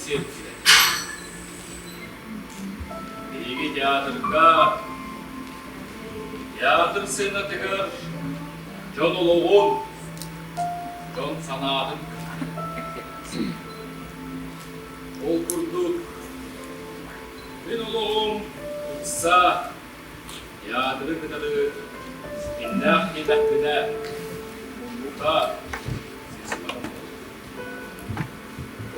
сиэртибэ. Биһиги театрга, театр сценатыгар дьон олоҕун, дьон санаатын Ол курдук, мин олоҕум ыкса театры кытары ситимнээх диэтэхпинэ, муннука сыыспатым буолуо.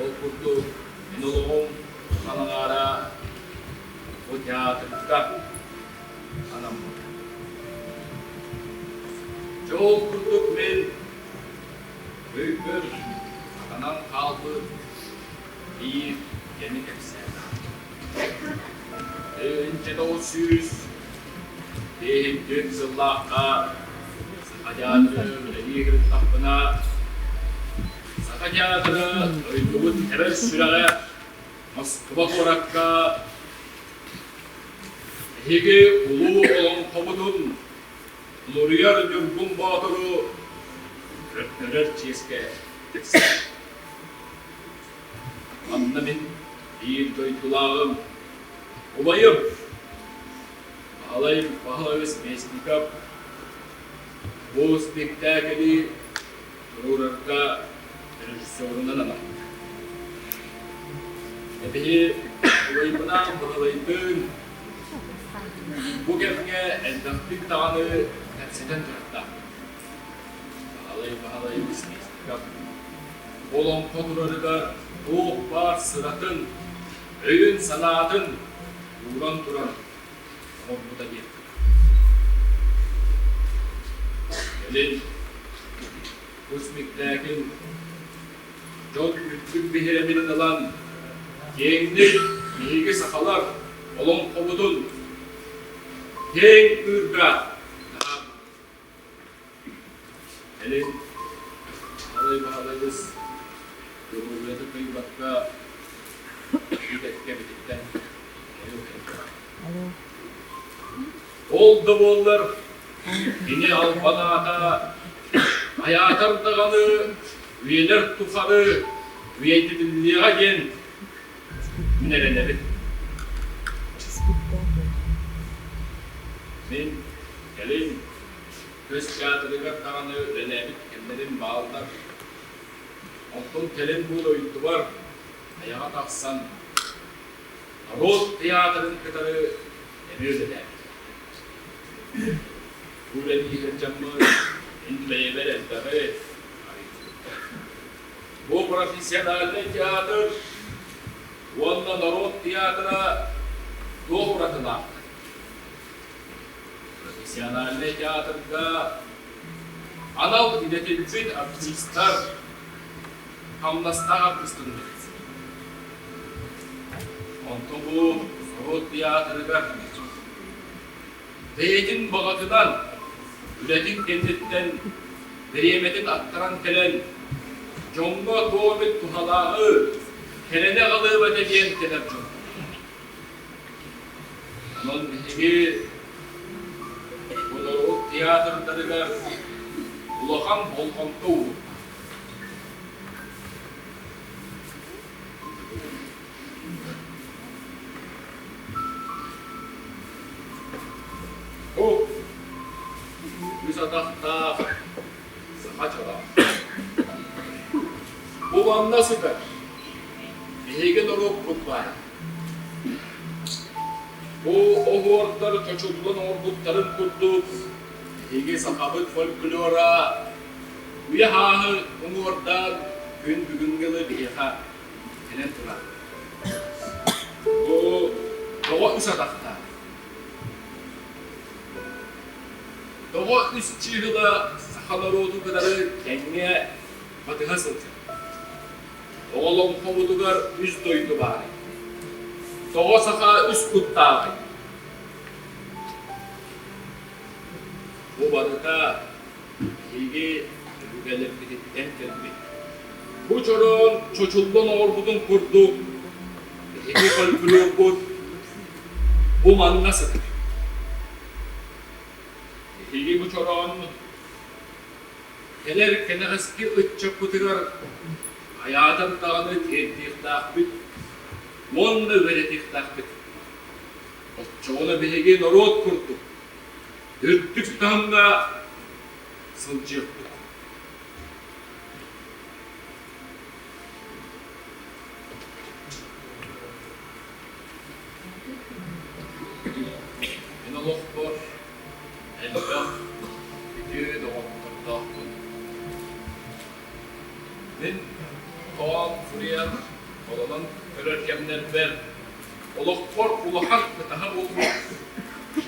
Ол курдук, мин олоҕум улахан аҥаара бу театрга анаммыта. Дьэ ол курдук мин өйбөр хатанан хаалбыт биир кэми кэпсээтэ. 1954 сыллаахха Саха театра үлэлии сырыттахпына, Саха театра дойдубут эбэр сүрэҕэ Москва куоракка эһиги улуу олоҥхобутун Улуруйар Ньургун Боотуру көрдөрөр чиэскэ тиксэр. Манна мин биир дойдулааҕым, убайым Баһылай Павлович Местников бу спектаклы туруорарга режиссерунан анаммыта. Эбиһи убайбынаан Баһылайдыын бу кэмҥэ элбэхтик даҕаны кэпсэтэн турардаахпыт. Баһылай Баһылайбыс Местников олоҥхо турарыгар туох баар сыратын, өйүн-санаатын ууран туран оҥорбута диэххэ. Кэлин бу спектакль дьон үрдүк биһирэбилин ылан, киэҥник биһиги сахалар олоҥхобутун киэҥ ыырга таһаарбыт. Кэлин Баһылай Баһылайыс доруобуйата кыайбакка кэбититтэн Ол да буоллар кини албан аата айаатар даҕаны үйэлэр тухары үйэтитиллиэҕэ диэн мин эрэнэбин. Мин кэлин көс театрыгар даҕаны үлэлээбит кэмнэрим бааллар. Онтон кэлин бу дойдубар айаҕа тахсан норуот театрын кытары эмиэ үлэлээбитим. Бу үлэлии сылдьаммын мин бэйэбэр элбэҕи арыйбыттар. Бу профессиональнай театр уонна норуот театра туох уратылаахтар? Профессиональнай театрга анал идэтийбит артистар хамнастаах артыыстаннар. Онтон бу норуот театрыгар бэйэтин баҕатынан үлэтин кэнниттэн бириэмэтин аттаран кэлэн дьоҥҥо туох эмит туһалааҕы, кэрэни аҕалыам этэ диэн кэлэр дьон. Онон биһиги бу норуот театрдарыгар улахан болҕомто уурбут. Бу үс атахтаах саха чолоох. Бу манна сытар. Биһиги норуоппут баар. Бу оһуордар чочуллан оҥорбуттарын курдук биһиги сахабыт фольклора үйэ хааһы уҥуордаан күн бүгүҥҥэ дылы биһиэхэ кэлэн турар. Бу тоҕо үс атахтаах? Тоҕо үс чыыһыла саха норуотун кытары тэҥҥэ батыһа сылдьар? Тоҕо олоҥхобутугар үс дойду баарый? Тоҕо саха үс куттааҕый? Бу барыта биһиги өбүгэлэрбититтэн кэлбит. Бу чороон чочуллан оҥорбутун курдук биһиги фольклорбут бу манна сытар. Биһиги бу чороон кэлэр кэнэҕэски ыччаппытыгар хайаатар даҕаны тиэрдиэхтээхпит. уонна үөрэтиэхтээхпит. Оччоҕуна биһиги норуот курдук үрдүк таһымҥа сылдьыахпыт. Мин олохпор элбэх үтүө доҕоттордоохпун. Мин хоһоон суруйан, холонон көрөр кэмнэрбэр олохпор улахан ытаһа буолбут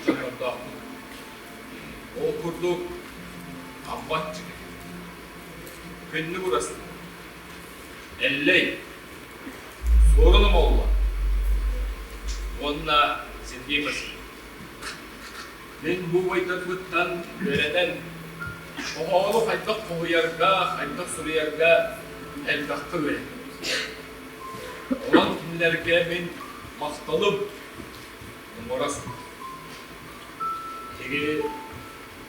дьоннордоохпун. Ол курдук Амматчык, Күннүк Урастыыр, Эллэй, Суорун Омолло уонна Сергей Васильев. Мин бу убайдарбыттан үөрэнэн, хоһоону хайдах хоһуйарга, хайдах суруйарга элбэххэ үөрэнним. Онон кинилэргэ мин махталым муҥура суох. Биһиги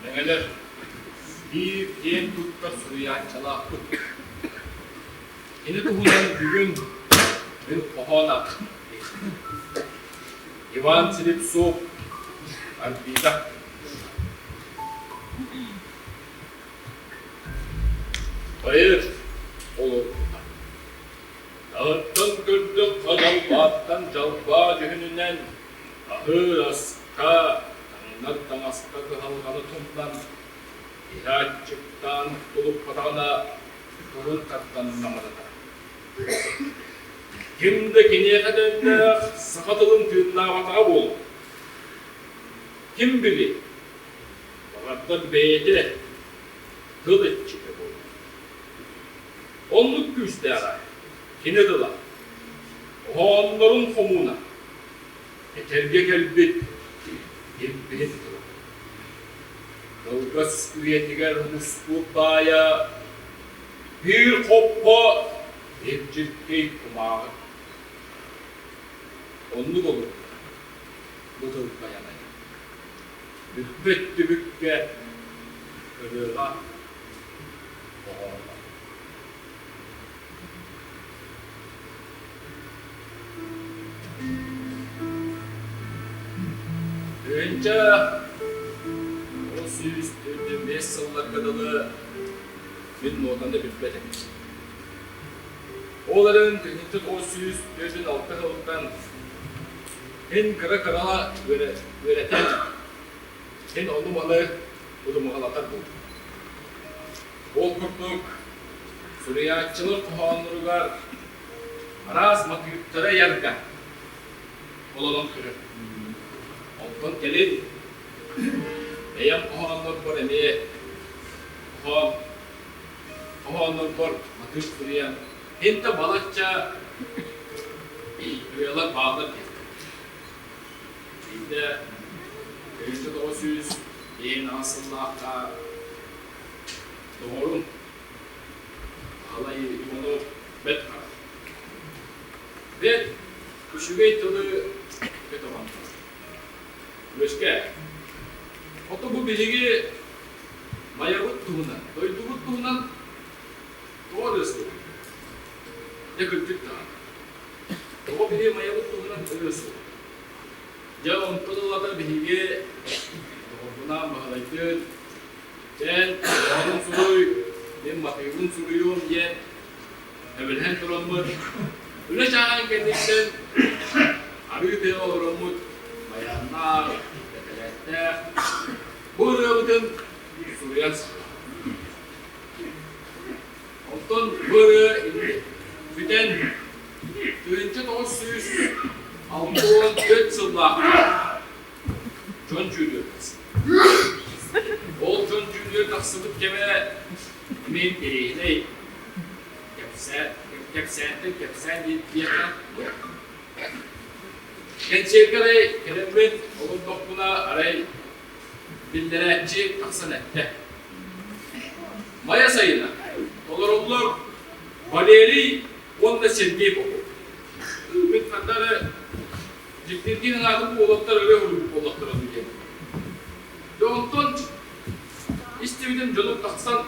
мэҥэлэр биир киэн туттар суруйааччылаахпыт. Кини туһунан бүгүн мин хоһоон аахтым. Иван Слепцов Арбита. Поэт олорбута. Таһыттан көрдөххө далбааттан дьалбаа дьүһүнүнэн аһыыр аска, таҥнар таҥаска кыһалҕаны тумнан, иһэ аччыктаан тулуппатаҕына турун тардан намыратар. Ким да киниэхэ тэҥнээх саха тылын тыыннаабатаҕа буолуо. Ким билиэй, баҕардар бэйэтэ тыл иччитэ буолуо. Оннук күүстээҕэ кини тыла, хоһооннорун хомууна, этэргэ кэлбит илбиһин тыла. Кылгас үйэтигэр муспут баайа биир хоппо илдьиркэй кумааҕы. Оннук олорбута бу тыл байанайа. Бүппэт түбүккэ ырыаҕа хоһооно. Тыһыынча 945 сылларга дылы мин нуотаны билбэт этим. Ол эрэн 1946 сылтан мин кыра-кырала үөрэтэн, мин ону-маны удумаҕалатар буолбутум. Ол курдук, суруйааччылар хоһоонноругар араас матыыптары айарга олорон көрөр. Онтон кэлин бэйэм хоһооннорбор эмиэ хоһоон хоһооннорбор матыып суруйан, һин да балачча ырыалар бааллар диэххэ. Биирдэ 1998 сыллаахха Доҕорум Баһылай Иванов бэрт хара. Бэрт үчүгэй тылы көтөҕөн турар. Үөскээ. Ото бу биһиги Майабыт туһунан, дойдубут туһунан тоҕо ырыа суоҕуй? Дьэ кырдьык даҕаны. Тоҕо биһиги Майабыт туһунан ырыа суоҕуй? Дьэ онтон ылата биһиги доҕорбунаан Баһылайдыын Эн хоһоонун суруй, мин матыыбын суруйуом диэн эбилэһэн тураммыт, үлэ чааһын кэнниттэн арыы тыаҕа олороммут байааннаах, тэтэлээттээх бу ырыабытын суруйан саҕалаабыт. Онтон бу ырыа бүтэн 1964 сыллаахха дьон дьүүлүгэр тахсыбыт. Ол дьон дьүүлүгэр тахсыбыт кэмэ эмиэ интэриэһинэй кэпсээн, кэпсээнтэн кэпсээн диэххэ Кэнсиэргэ арай кэлэммин олордохпуна арай биллэрээччи тахсан эттэ. Майа сайына толороллор Валерий уонна Сергей Попов. Мин ханна эрэ дьиктиргии санаатым уолаттар ырыа суруйбут буоллахтара дуу диэн. Дьэ онтон истибитим дьонум тахсан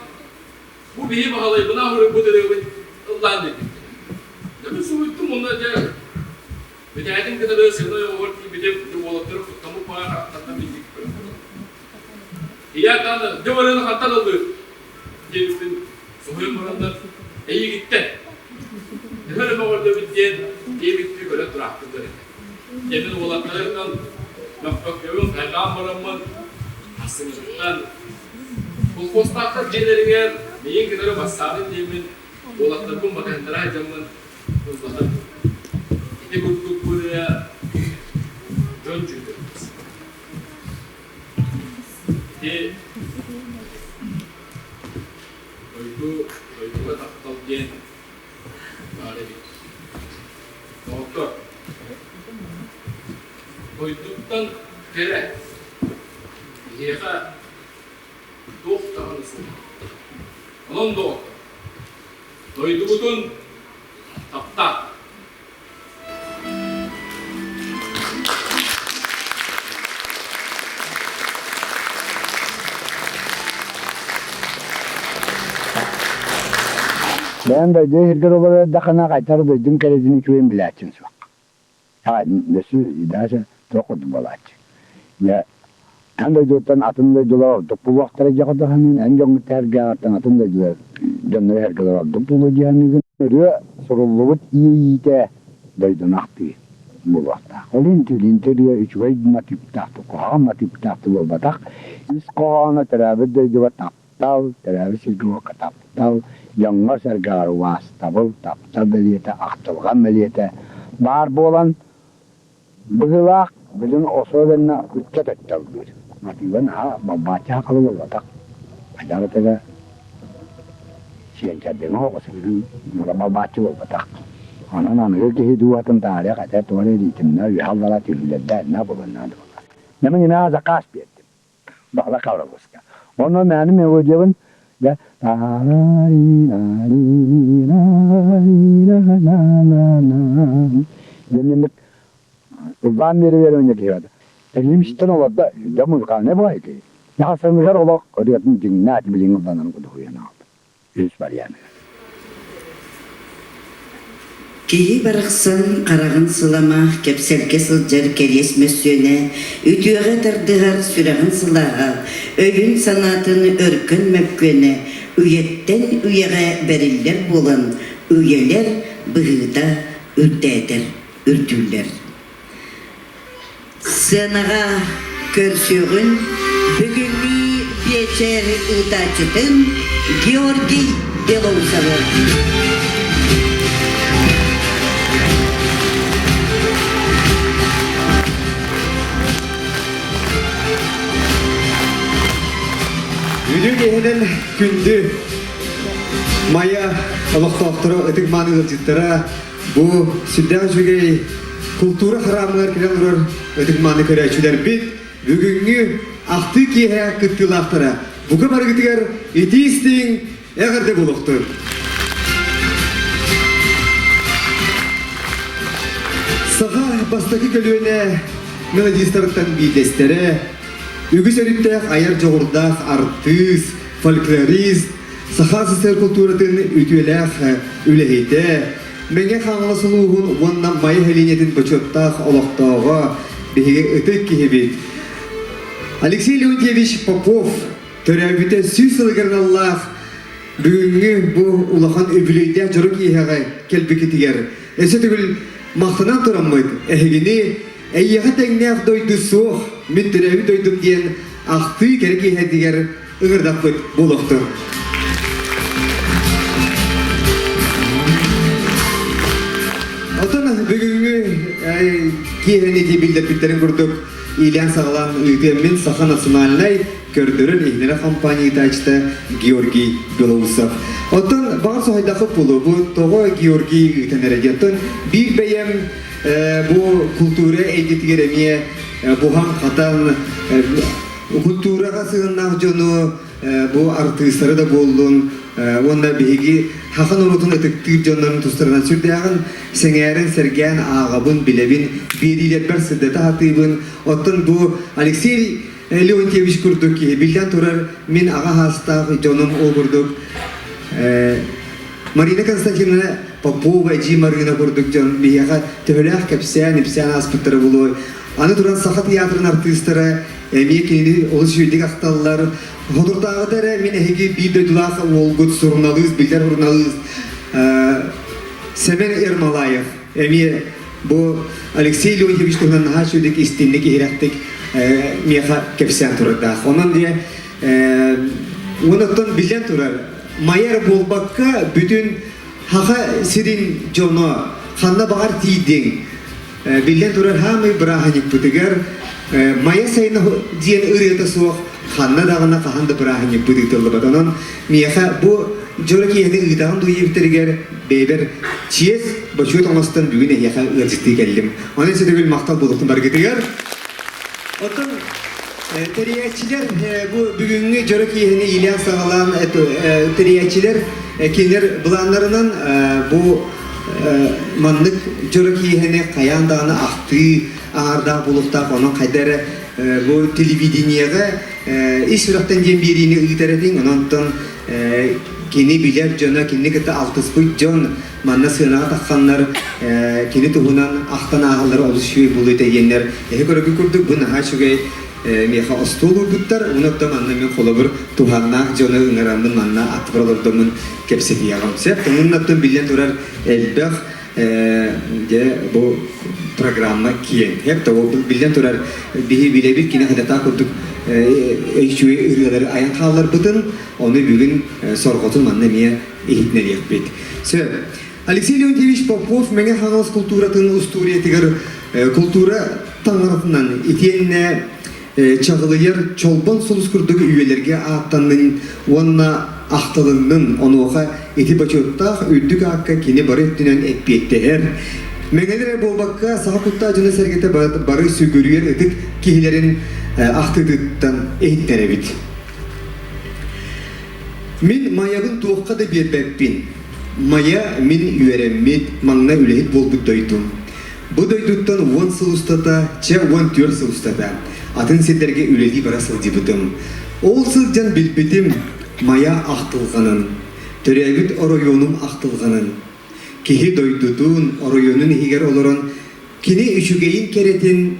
бу биһи Баһылайбына суруйбут ырыабын ыллаан биэрбиттэр. Дьэ мин суруйдум уонна дьэ. Бүтээтин кытары сыана ойоҕоһугар тиийбитим, дьэ уолаттарым куттаммыт баҕайы харахтарынан миигин көрөн тураллар. Ийээ, даҕаны, дьэ барыаны хантан ыллыыр? диэбиппин соһуйан бараннар, эйигиттэн. Төһө эрэ мөҕүллэбит диэн диэбиттии көрөн тураахтыыллар этэ. Дьэ мин уолаттарыттан мөхпөккөбүн хайҕаан бараммын, сарсыҥҥытыттан колхуостаахтар дьиэлэригэр миигин кытары бассаатын диэммин, уолаттарбын батыһыннара сылдьаммын ыллатар. Ити курдук бу ырыа дьон дьүүлүгэр тахсыбыта. Ити дойду дойдуга таптал диэн баар эбит. Доҕоттор, дойдуттан кэрэ биһиэхэ туох даҕаны суох. Онон доҕоттор, дойдубутун таптаа. Бэйэм дойду иһиргэр олорор эрдэххинэ хайтар дойдум кэрэтин үчүгэйин билээччим суох. Өссө даже туох курдук буолааччы. Дьэ, эн дойдуттан атын дойдулар ордук булуохтара дьэ хотоһунун, эн дьоҥҥут тэһэргээҕиттэн атын дойдулар дьоннор эһэргэлэр ордук булуо дии саныыгын. Ырыа суруллубут иэйиитэ дойдуну ахтыы буолуохтаах. Ол иһин түүлүн ырыа үчүгэй матыыптаах, куһаҕан матыыптаах буолбатах. Ис хоһооно төрөөбүт дойдуга таптал, төрөөбүт сиргэ-уокка таптал, дьоҥҥор-сэргэҕэр убаастабыл, таптал бэлиэтэ, ахтылҕан бэлиэтэ баар буолан быһыылаах билин особенно ыччат өттө ыллыыр. Матыыба наһаа балбааччы сахалы буолбатах. Хайдах сиэнчэрдиҥи оҕо сылдьан балбааччы буолбатах. Онон аныгы киһи дууһатын таарыйах этэ туох эрэ ритмнэ үөһэ аллара түһүүлэрдээх иннэ буолуон наада буолар. Мин инаа заказ биэрдим. Баҕла Кавровска. Онно мээнэ мелодиябын дьэ диэн ыллаан биэрэ-биэрэ онньо киһи бата. Эһиим истэн олордо, дьэ музыкальнай баҕайы киһи. Саҥыгар олох ырыатын дьиҥнээх билиҥҥи ылланан кудуһуйан аҕалбыт. Үс варианыгар. Киһи барахсан хараҕын сылама, кэпсэлгэ сылдьар кэриэс мөссүөнэ, үтүөҕэ тардыһар сүрэҕин сылааһа, өйүн-санаатын өркөн мөккүөнэ үйэттэн үйэҕэ бэриллэр буолан, үйэлэр быһыыта үрдээтэр үрдүүллэр. Сценаҕа көрсүөҕүн бүгүҥҥү биэчэр ыытааччытын Георгий Белоусовы. Үтүө киэһэнэн күндү Майа олохтоохторо, ытык-мааны ыалдьыттара, Бу сүрдээх үчүгэй култуура храмыгар кэлэн турар ытык-мааны көрөөччүлэрбит бүгүҥҥү ахтыы киэһэ кыттыылаахтара бука барыгытыгар итии-истиҥ эҕэрдэ буолуохтун! Саха бастакы көлүөнэ мелодистарыттан биирдэстэрэ, үгүс өрүттээх айар дьоҕурдаах артыыс, фольклорист, Саха СССР култууратын үтүөлээх үлэһитэ, Мэҥэ Хаҥалас улууһун уонна Майа сэлиэнньэтин бочуоттаах олохтооҕо, биһиги ытык киһибит Алексей Леонтьевич Попов төрөөбүтэ 100 сылыгар аналлаах бүгүҥҥү бу улахан үбүлүөйдээх дьоро киэһэҕэ кэлбиккитигэр өссө төгүл махтанан тураммыт эһигини эйиэхэ тэҥнээх дойду суох, мин төрөөбүт дойдум диэн ахтыы кэрэ киэһэтигэр ыҥырдахпыт буолуохтун. Оттон бүгүҥҥү киэһэни ити биллэрбиттэрин курдук иилээн-саҕалаан ыытыам мин Саха национальнай көрдөрөр иһинэрэ компания ыытааччыта Георгий Белоусов. Оттон баҕар соһуйдаххыт буолуо, бу тоҕо Георгий ыытан эрэ диэн. Оттон биир бэйэм бу култуура эйгэтигэр эмиэ буһан-хатан культураҕа сыһыаннаах дьону бу артыыстары да буоллун уонна биһиги саха норуотун ытыктыыр дьоннорун тустарынан сүрдээҕин сэҥээрэн сэргээн ааҕабын, билэбин, биэриилэрбэр сырдата сатыыбын. Оттон бу Алексей Леонтьевич курдук киһи биллэн турар мин аҕа саастаах дьонум ол курдук Марина Константиновна. Попова Эдьиий Марыына курдук дьон биһиэхэ төһөлөөх кэпсээн, ипсээн ааспыттара буолуой. Аны туран Саха театрын артыыстара эмиэ кинини олус үчүгэйдик ахталлар. Соторутааҕыта эрэ мин эһиги биир дойдулаах уолгут суруналыыс, биллэр суруналыыс Сэмэн Ермолаев эмиэ бу Алексей Леонтьевич туһунан наһаа үчүгэйдик истинник иһирэхтик миэхэ кэпсээн турардаах. Онон диэ онон биллэн турар майар буолбакка бүтүн Хаха сирин дьоно ханна баҕар тиийдиҥ биллэн турар хаамый бырааһынньыкпытыгар Майа сайына диэн ырыата суох ханна даҕаны хаһан да бырааһынньыкпыт ыытыллыбат. Онон миэхэ бу дьоро киэһэни ыытаҕын дуйбүттэригэр бэйэбэр чиэс, бочуот оҥостон бүгүн эһиэхэ ыалдьыттыы кэллим. Онон сөтөгүл махтал буолуохтун баргытыгар. Оттон тэрийээччилэр бу бүгүҥҥү дьоро киэһэни иилээн-саҕалаан тэрийээччилэр кинилэр былааннарынан бу маннык дьоро киэһэни хайаан даҕаны ахтыы аҥаардаах буолуохтаах онон хайда эрэ бу телевидениеҕэ ис сүрэхтэн диэн биэриини ыытар этиҥ онон кини билэр дьоно кинини кытта алтыспыт дьон манна сыанаҕа тахханнар кини туһунан ахтан ааһаллара олус үчүгэй буолуо этэ диэннэр эһи көрөргүт курдук бу наһаа үчүгэй миэхэ остуол уурбуттар уонна оттон манна мин холобур туһааннаах дьону ыҥыраммын манна аттыбар олордоммун кэпсэтиэҕим сөп оттон биллэн турар элбэх дьэ бу программа киэҥ хэп биллэн турар биһи билэбит кини хадатаа курдук үчүгэй ырыалары айан хаалларбытын ону бүгүн сорҕотун манна эмиэ иһитинэриэхпит. Сөп. Алексей Леонтьевич Попов Мэҥэ Хаҥалас култууратын устуоруйатыгар култуура таҥаратынан итиэннэ чаҕылыйар чолбон сулус курдук үйэлэргэ ааттаннын уонна ахтылыннын, онуоха ити бочуоттаах үрдүк аакка кини бары өттүнэн эппиэттэһэр. Мэҥэлэр эрэ буолбакка, саха куттаах дьоно-сэргэтэ бары сүгүрүйэр ытык киһилэрин ахтыытыттан иһиттэрэбит. Мин Майабын туохха да биэрбэппин. Майа мин үөрэммит, маҥнай үлэһит буолбут дойдум. Бу дойдуттан 10 сыл устата, чэ 14 сыл устата атын сирдэргэ үлэлии бара сылдьыбытым. Ол сылдьан билбитим Майа ахтылҕанын, төрөөбүт оройуонум ахтылҕанын. Киһи дойдутун, оройуонун иһигэр олорон кини үчүгэйин кэрэтин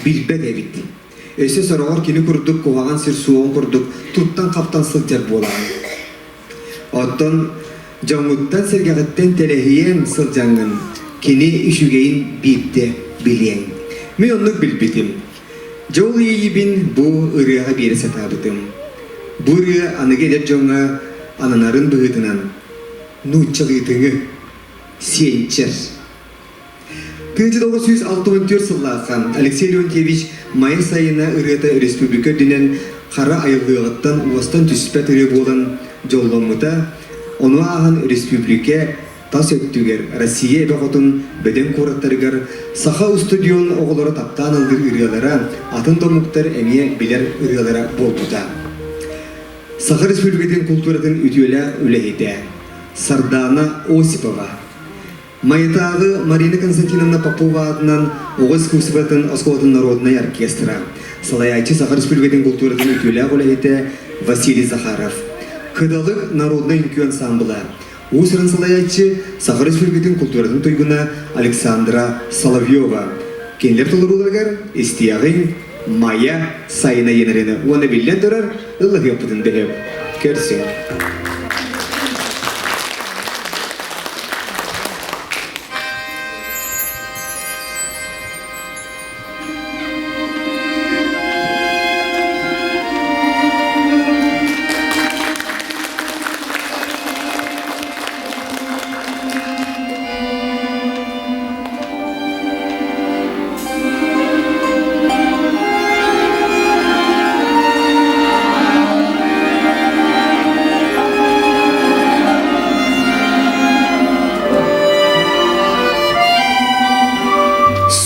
билбэт эбит. Өссө сороҕор кини курдук куһаҕан сир суоҕун курдук туттан-хаптан сылдьар буолаҕын. Оттон дьоҥҥуттан-сэргэҕиттэн тэлэһийэн сылдьаҥҥын кини үчүгэйин биирдэ билиэҥ. Мин оннук билбитим. Дьэ ол иэйиибин бу ырыаҕа биэрэ сатаабытым. Бу ырыа аныгы эдэр дьоҥҥо ананарын быһыытынан нууччалыытыҥы сиэнчэр 1964 сыллаахха Алексей Леонтьевич Майа сайына ырыата республика үрдүнэн хара айыллыаҕыттан уостан түспэт ырыа буолан дьолломмута, ону ааһан республика тас өттүгэр Россия эбэ хотун бөдөҥ куораттарыгар саха устудьуон оҕолоро таптаан ыллыыр ырыалара атын да омуктар эмиэ билэр ырыалара буолбута. Саха Республикатын култууратын үтүөлээх үлэһитэ Сардаана Осипова Майатааҕы Марина Константиновна Попова аатынан оҕо искусствотын оскуолатын народнай оркестра, салайааччы Саха Республикатын култууратын үтүөлээх үлэһитэ Василий Захаров, Кыдалык народнай үҥкүү ансаамбыла, уус-уран салайааччы Саха Республикатын култууратын туйгуна Александра Соловьева. Кинилэр толорууларыгар истиэҕиҥ Майа Сайына Енарина уонна биллэн турар ыллаһыахпытын бэһэп. Көрсүҥ.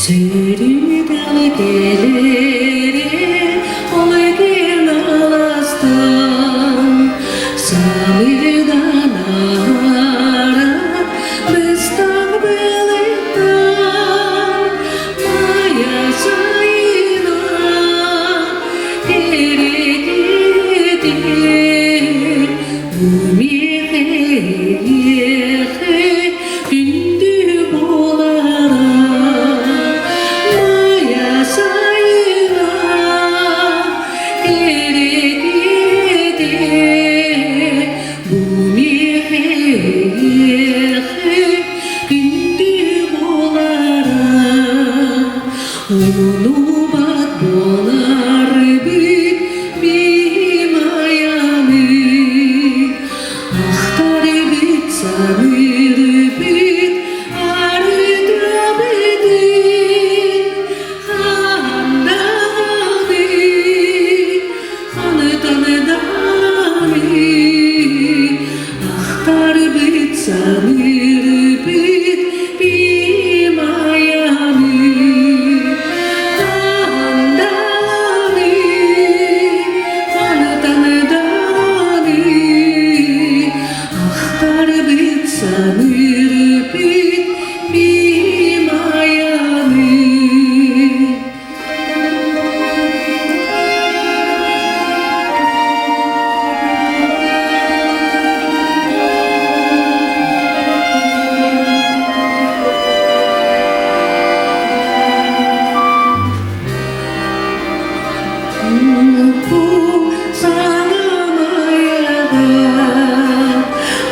Сөрүдэл кэлери олеген аластан Самыдан ара быстах былыттан Майа сайына Перекетер Умехе Умнубат буоларбыт Бимаяны Ахтарбыт саныырбыт Арыгыбытын Хандаҕаны Ханытаныдааны Ахтарбыт саныырбыт Бимаяны Хандаҕаны Ханытаныдааны Ахтарбыт саныырбыт Бимаяны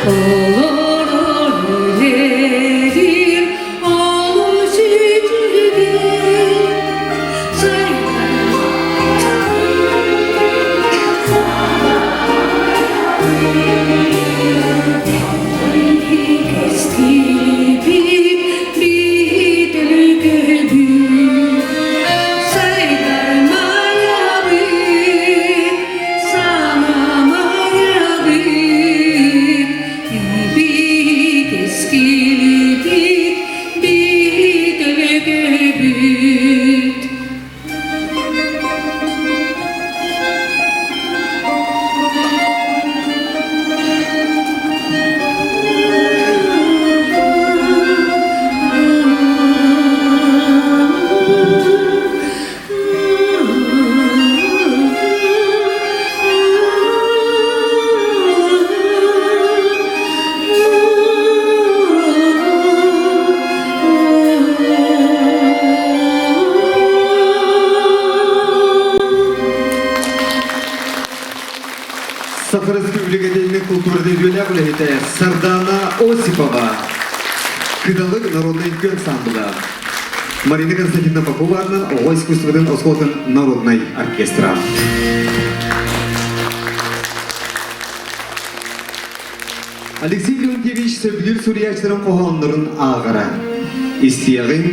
Олорор үлэлиир олус үчүгэй. Бит Саха Республикатын култууратын үтүөлээх үлэһитэ Сардана Осипова, Кыдалык народнай үҥкүү ансамбла, Марина Константиновна Попова аатынан оҕо искусствотын оскуолатын народнай оркестра. Алексей Леонтьевич сөбүлүүр суруйааччыларын хоһооннорун ааҕара. Истиэҕиҥ,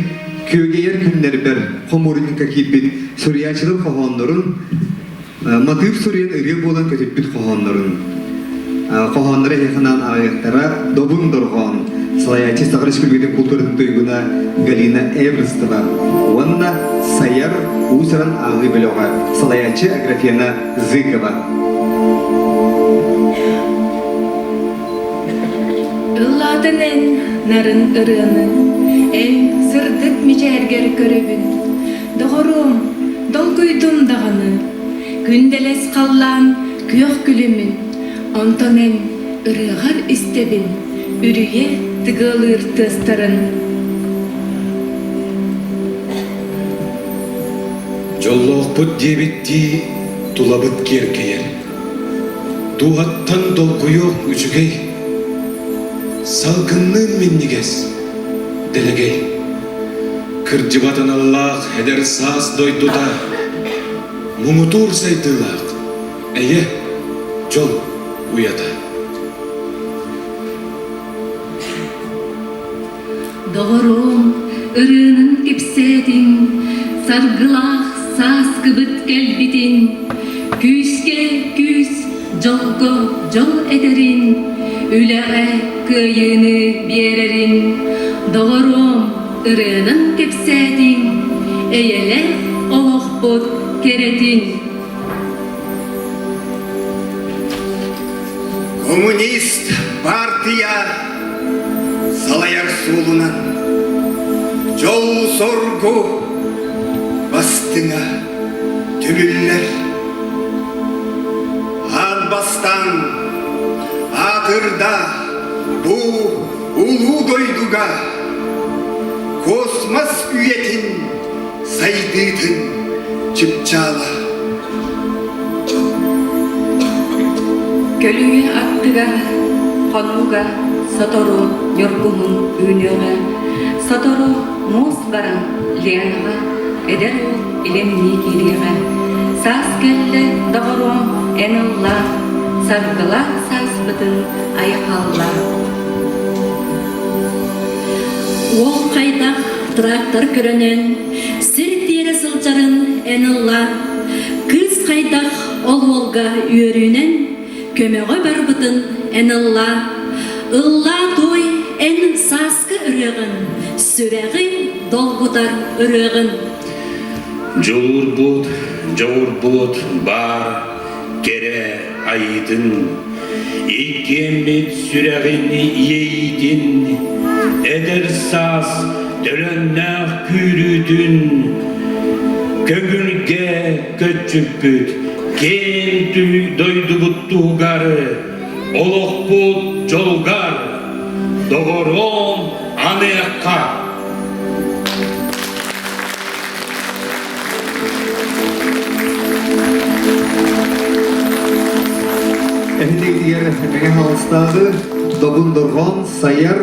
күөгэйэр күннэрбэр хомуурунньукка киирбит суруйааччылар хоһооннорун матыып суруйан ырыа буолан көтүппүт хоһооннорун. Хоһоонноро эһиэхэ ааҕыахтара Добун дорҕоон, салайааччы Саха Республикатын култууратын туйгуна Галина Эвростова уонна Сайар уус-уран ааҕыы бөлөҕө, салайааччы Аграфена Зыкова. Ыллаатын эн нарын ырыаны, эн сырдык мичээргэр көрөбүн. Доҕоруом, долгуйдум даҕаны, күндэлэс халлаан күөх күлүмүн, онтон эн ырыаҕар истэбин, үрүйэ тыгыалыыр тыастарын. Дьоллоохпут диэбиттии тулабыт киэркэйэр. Дууһаттан долгуйуох үчүгэй, салгынныын минньигэс, дэлэгэй. Кырдьыбат аналлаах эдэр саас дойдута, муҥутуур сайдыылаах эйэ, дьол уйата. Доҕоруом, ырыанын кэпсээтиҥ, саргылаах сааскыбыт кэлбитин, күүскэ күүс, дьолго дьол этэрин, үлэҕэ кыайыыны биэрэрин, доҕоруом, ырыанан кэпсээтиҥ, эйэлээх олохпут кэрэтин. Коммунист партия салайар суолунан дьол-соргу бастыҥа түмүллэр. Аан бастаан аатырда бу улуу дойдуга космос үйэтин сайдыытын чыпчаала. Көлүйэ аттыгар хонууга сотору ньургуһун үүнүөҕэ, сотору муус баран Ленаҕа. эдэр уол илимнии киириэҕэ. Саас кэллэ, доҕоруом, эн ыллаа, саргылаах сааспытын айхаллаа. Уол хайдах трактор көрөнөн сир тиэрэ сылдьарын эн ыллаа, кыыс хайдах ол уолга үөрүүнэн көмөҕө барбытын эн ыллаа. Ыллаа туой эн сааскы ырыаҕын, сүрэҕи долгутар ырыаҕын. Дьулуурбут, дьоҕурбут баар кэрэ айыытын, иккиэммит сүрэҕин иэйиитин, эдэр саас төлөннөөх күүрүүтүн, көҥүлгэ көччүппүт киэн дойдубут туһугар, олохпут дьолугар, доҕоруом аныахха! Эһиги Мэҥэ Хаҥаластааҕы Добун Дорҕоон Сайар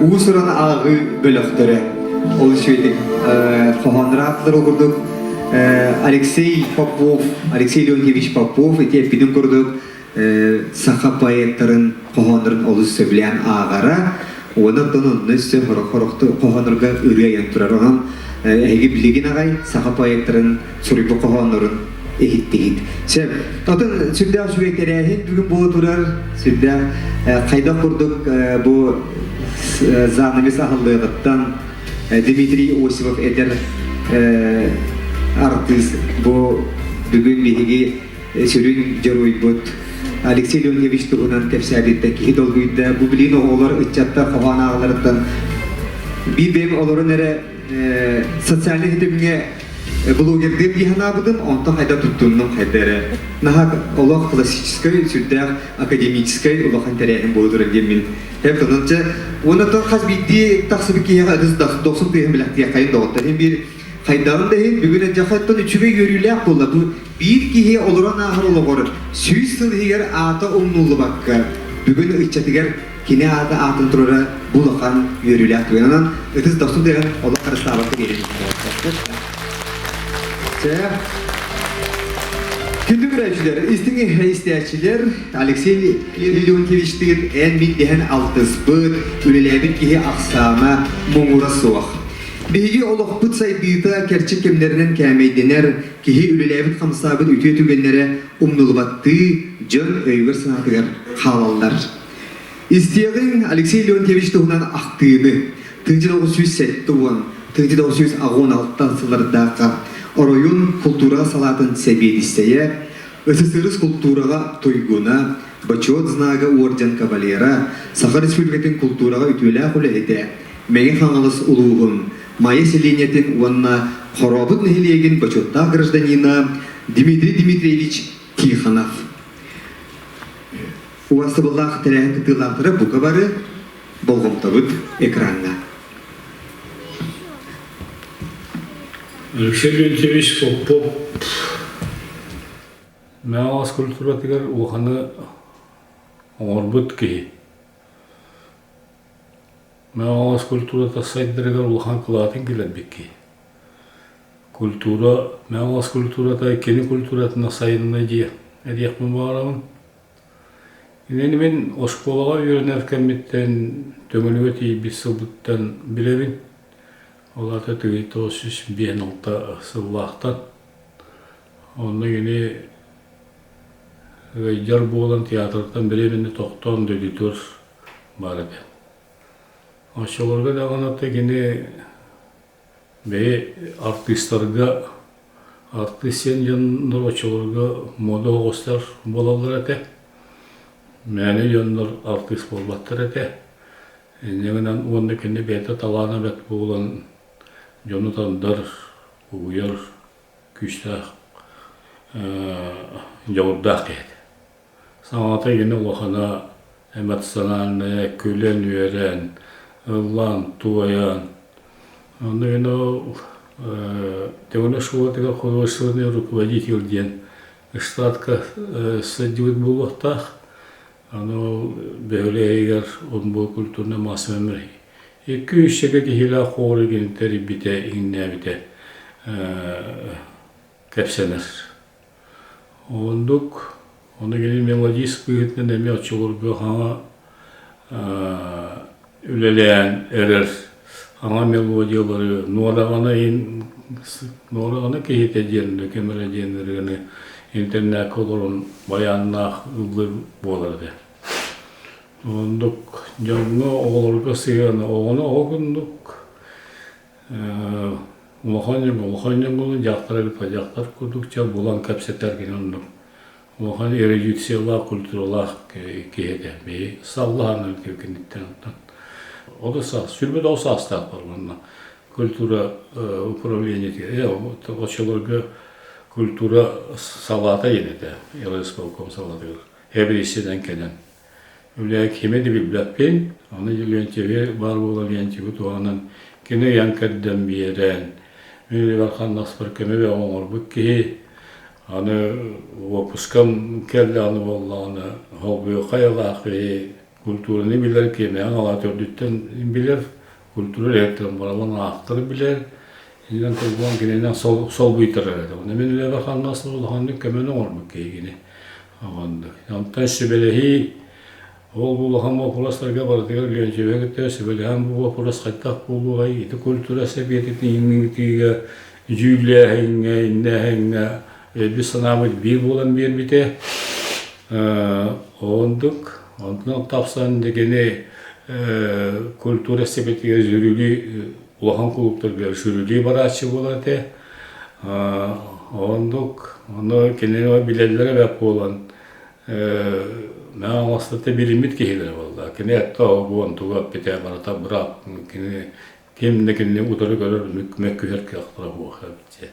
уус-уран ааҕыы бөлөхтөрө. Ол үчүгэйдик хоһооннор ааттар ол курдук Алексей Попов, Алексей Леонтьевич Попов ити эппитин курдук саха поэттарын хоһооннорун олус сөбүлээн ааҕара уонна оттон онно өссө сорох хоһооннорго ырыа айан турар. Онон эһиги билигин аҕай саха поэттарын суруйбут хоһооннорун иһиттигит. Сөп. Отон сүрдээх үчүгэй тэрээһин бүгүн буола турар. Сүрдээх хайдах курдук бу занавес аһыллыаҕыттан Дмитрий Осипов эдэр артыыс бу бүгүн биһиги сүрүн дьоруойбут Алексей Леонидович туһунан кэпсээбиттэн киһи долгуйда. Бу билигин оҕолор, ыччаттар хоһоон ааҕаларыттан биир бэйэм олорон эрэ социальнай ситимҥэ блогердыыр дии санаабытым, онтон хайда туттуннум хайда эрэ. Наһаа олох классическай, сүрдээх академическай улахан тэрээһин буола турар диэн мин Эп онон чэ уонна хас биирдии тахсыбыт киһиэхэ ытыс дохсун тыаһын билэхтиэххэйин доҕоттор. Иһин биир хайдаҕын да иһин бүгүн эдьэхэттэн үчүгэй үөрүүлээх буолла. Бу биир киһи олорон ааһар олоҕор 100 сыл иһигэр аата умнуллубакка бүгүн ыччатыгар кини аата аатын турара бу улахан үөрүүлээх түгэн. Онон ытыс дохсун тыаһын олох харыстаабакка биэрин. Чэ, Күндү көрөөччүлэр, истиҥ истээччилэр, Алексей Леонтьевичтыын эн-мин дэһэн алтыспыт, үлэлээбит киһи ахсаана муҥура суох. Биһиги олохпут сайдыыта кэрчик кэмнэринэн кээмэйдэнэр, киһи үлэлээбит-хамсаабыт үтүө түгэннэрэ умнулубаттыы дьон өйүгэр-санаатыгар хаалаллар. Истиэҕиҥ Алексей Леонтьевич туһунан ахтыыны 1970 1986 сыллардаахха оройуон култуура салаатын сэбиэдиссэйэ, СССР култуураҕа туйгуна, Бочуот знага орден кавалера, Саха Республикатын култуураҕа үтүөлээх үлэһитэ, Мэҥэ Хаҥалас улууһун Майа сэлиэнньэтин уонна Хорообут нэһилиэгин бочуоттаах гражданина Дмитрий Дмитриевич Тихонов. Убастабыллаах тэрээһин кыттыылаахтара бука бары болҕомтобут экраҥҥа. Алексей Леонтьевич Попов Мэҥэ культуратыгар улаханы оҥорбут киһи. Мэҥэ культурата сайдарыгар улахан кылаатын киллэрбит киһи. Культура, Мэҥэ культурата кини культуратына сайынна диэ диэхпин баҕарабын. Иннинэ мин оскуолаҕа үөрэнэр кэммиттэн Төҥүлүгэ тиийбит сылбыттан билэбин. Ол аата 1956 сыллаахтан. Онно кини ыалдьар буолан театртан бириэмэни тохтоон дойдутугар баар этэ. Оччолорго даҕаны кини Бэйэ артыыстарга артыыс диэн дьоннор оччолорго муода оҕустар буолаллар этэ. Мээнэ дьоннор артыыс буолбаттар этэ. Инньэ гынан уонна кини бэйэтэ талаана бэрт буолан дьону тардар, угуйар күүстээх дьоҕурдаах киһи этэ. Саҥата кини улахана эмоциональная, күлэн-үөрэн, ыллаан-туойан. Онно кини ол Төгүрүк школатыгар художественный руководитель диэн штатка сылдьыбыт буолуохтаах. Аны ол бөһүөлэгигэр он культурнай массовай икки-үс чэкэ киһилээх хуору кини тэрийбитэ, иҥнээбитэ. кэпсэнэр. Оннук, ону кини мелодист быһыытынан эмиэ оччолорго хаҥа үлэлээн эрэр хаҥа мелодиялары нуораҕана иһин нуораҕана киһитэ диэн ким эрэ диэн ырыаны интернакка олорон байааннаах ыллыыр буолар этэ. Оннук дьоҥҥо оҕолорго сыһыана оҕону оҕо курдук Улахан дьон улахан дьон буолан, дьахтар эбит дьахтар курдук чэ булан кэпсэтэр кини оннук улахан эрудициялаах, культуралаах киһи этэ. Биһи саллаһан киниттэн оттон. Ол саас, 29 саастаах бар уонна культура управлениетыгар, оччолорго культура салаата диэн этэ, ЛСПЛКом салаатыгар эбириссинэн кэлэн Үлэ кими да билбэппин, ону Леонтьевы баар буолан Леонтьевы туһанан кини ыйан кэрдэн биэрэн, мин үлэбэр хамнаспар көмө бөҕө оҥорбут киһи, аны уоппускам кэллэ аны буоллаҕына холбуйуохха айылаах киһи культураны билэр киэмэҕин алаа төрдүттэн билэр, культура үлэһиттэрин барыларын аахтары билэр, иннинэн толбоон кининэн солбуйтарар этэ. Онно мин үлэбэр хамнаспар улаханнык көмөнү оҥорбут киһи кини. Онтон сүбэлэһии ол бу улахан боппуруостарга барытыгар Леонтьевы кытта сүбэлэһэн бу боппуруос хайдах буолуоҕай, ити культура сэбиэтин ыытыыга, дьүүллээһиҥҥэ, иннээһиҥҥэ өйбүт санаабыт биир буолан биэрбитэ. Оннук, онтон тахсан дэгини культура сэбиэтигэр жюрилии улахан кулууптарга жюрилии барааччы буолар этэ. Оннук, ону кинини билэллэрэ бэрт буолан, мээ оҥостото билиммит киһилэрэ буолла. Кини этэ оҕуон тугу эппитэ барыта быраап. Кини ким да кинини утары көрөр мөккүһэр кыахтара суох эбит.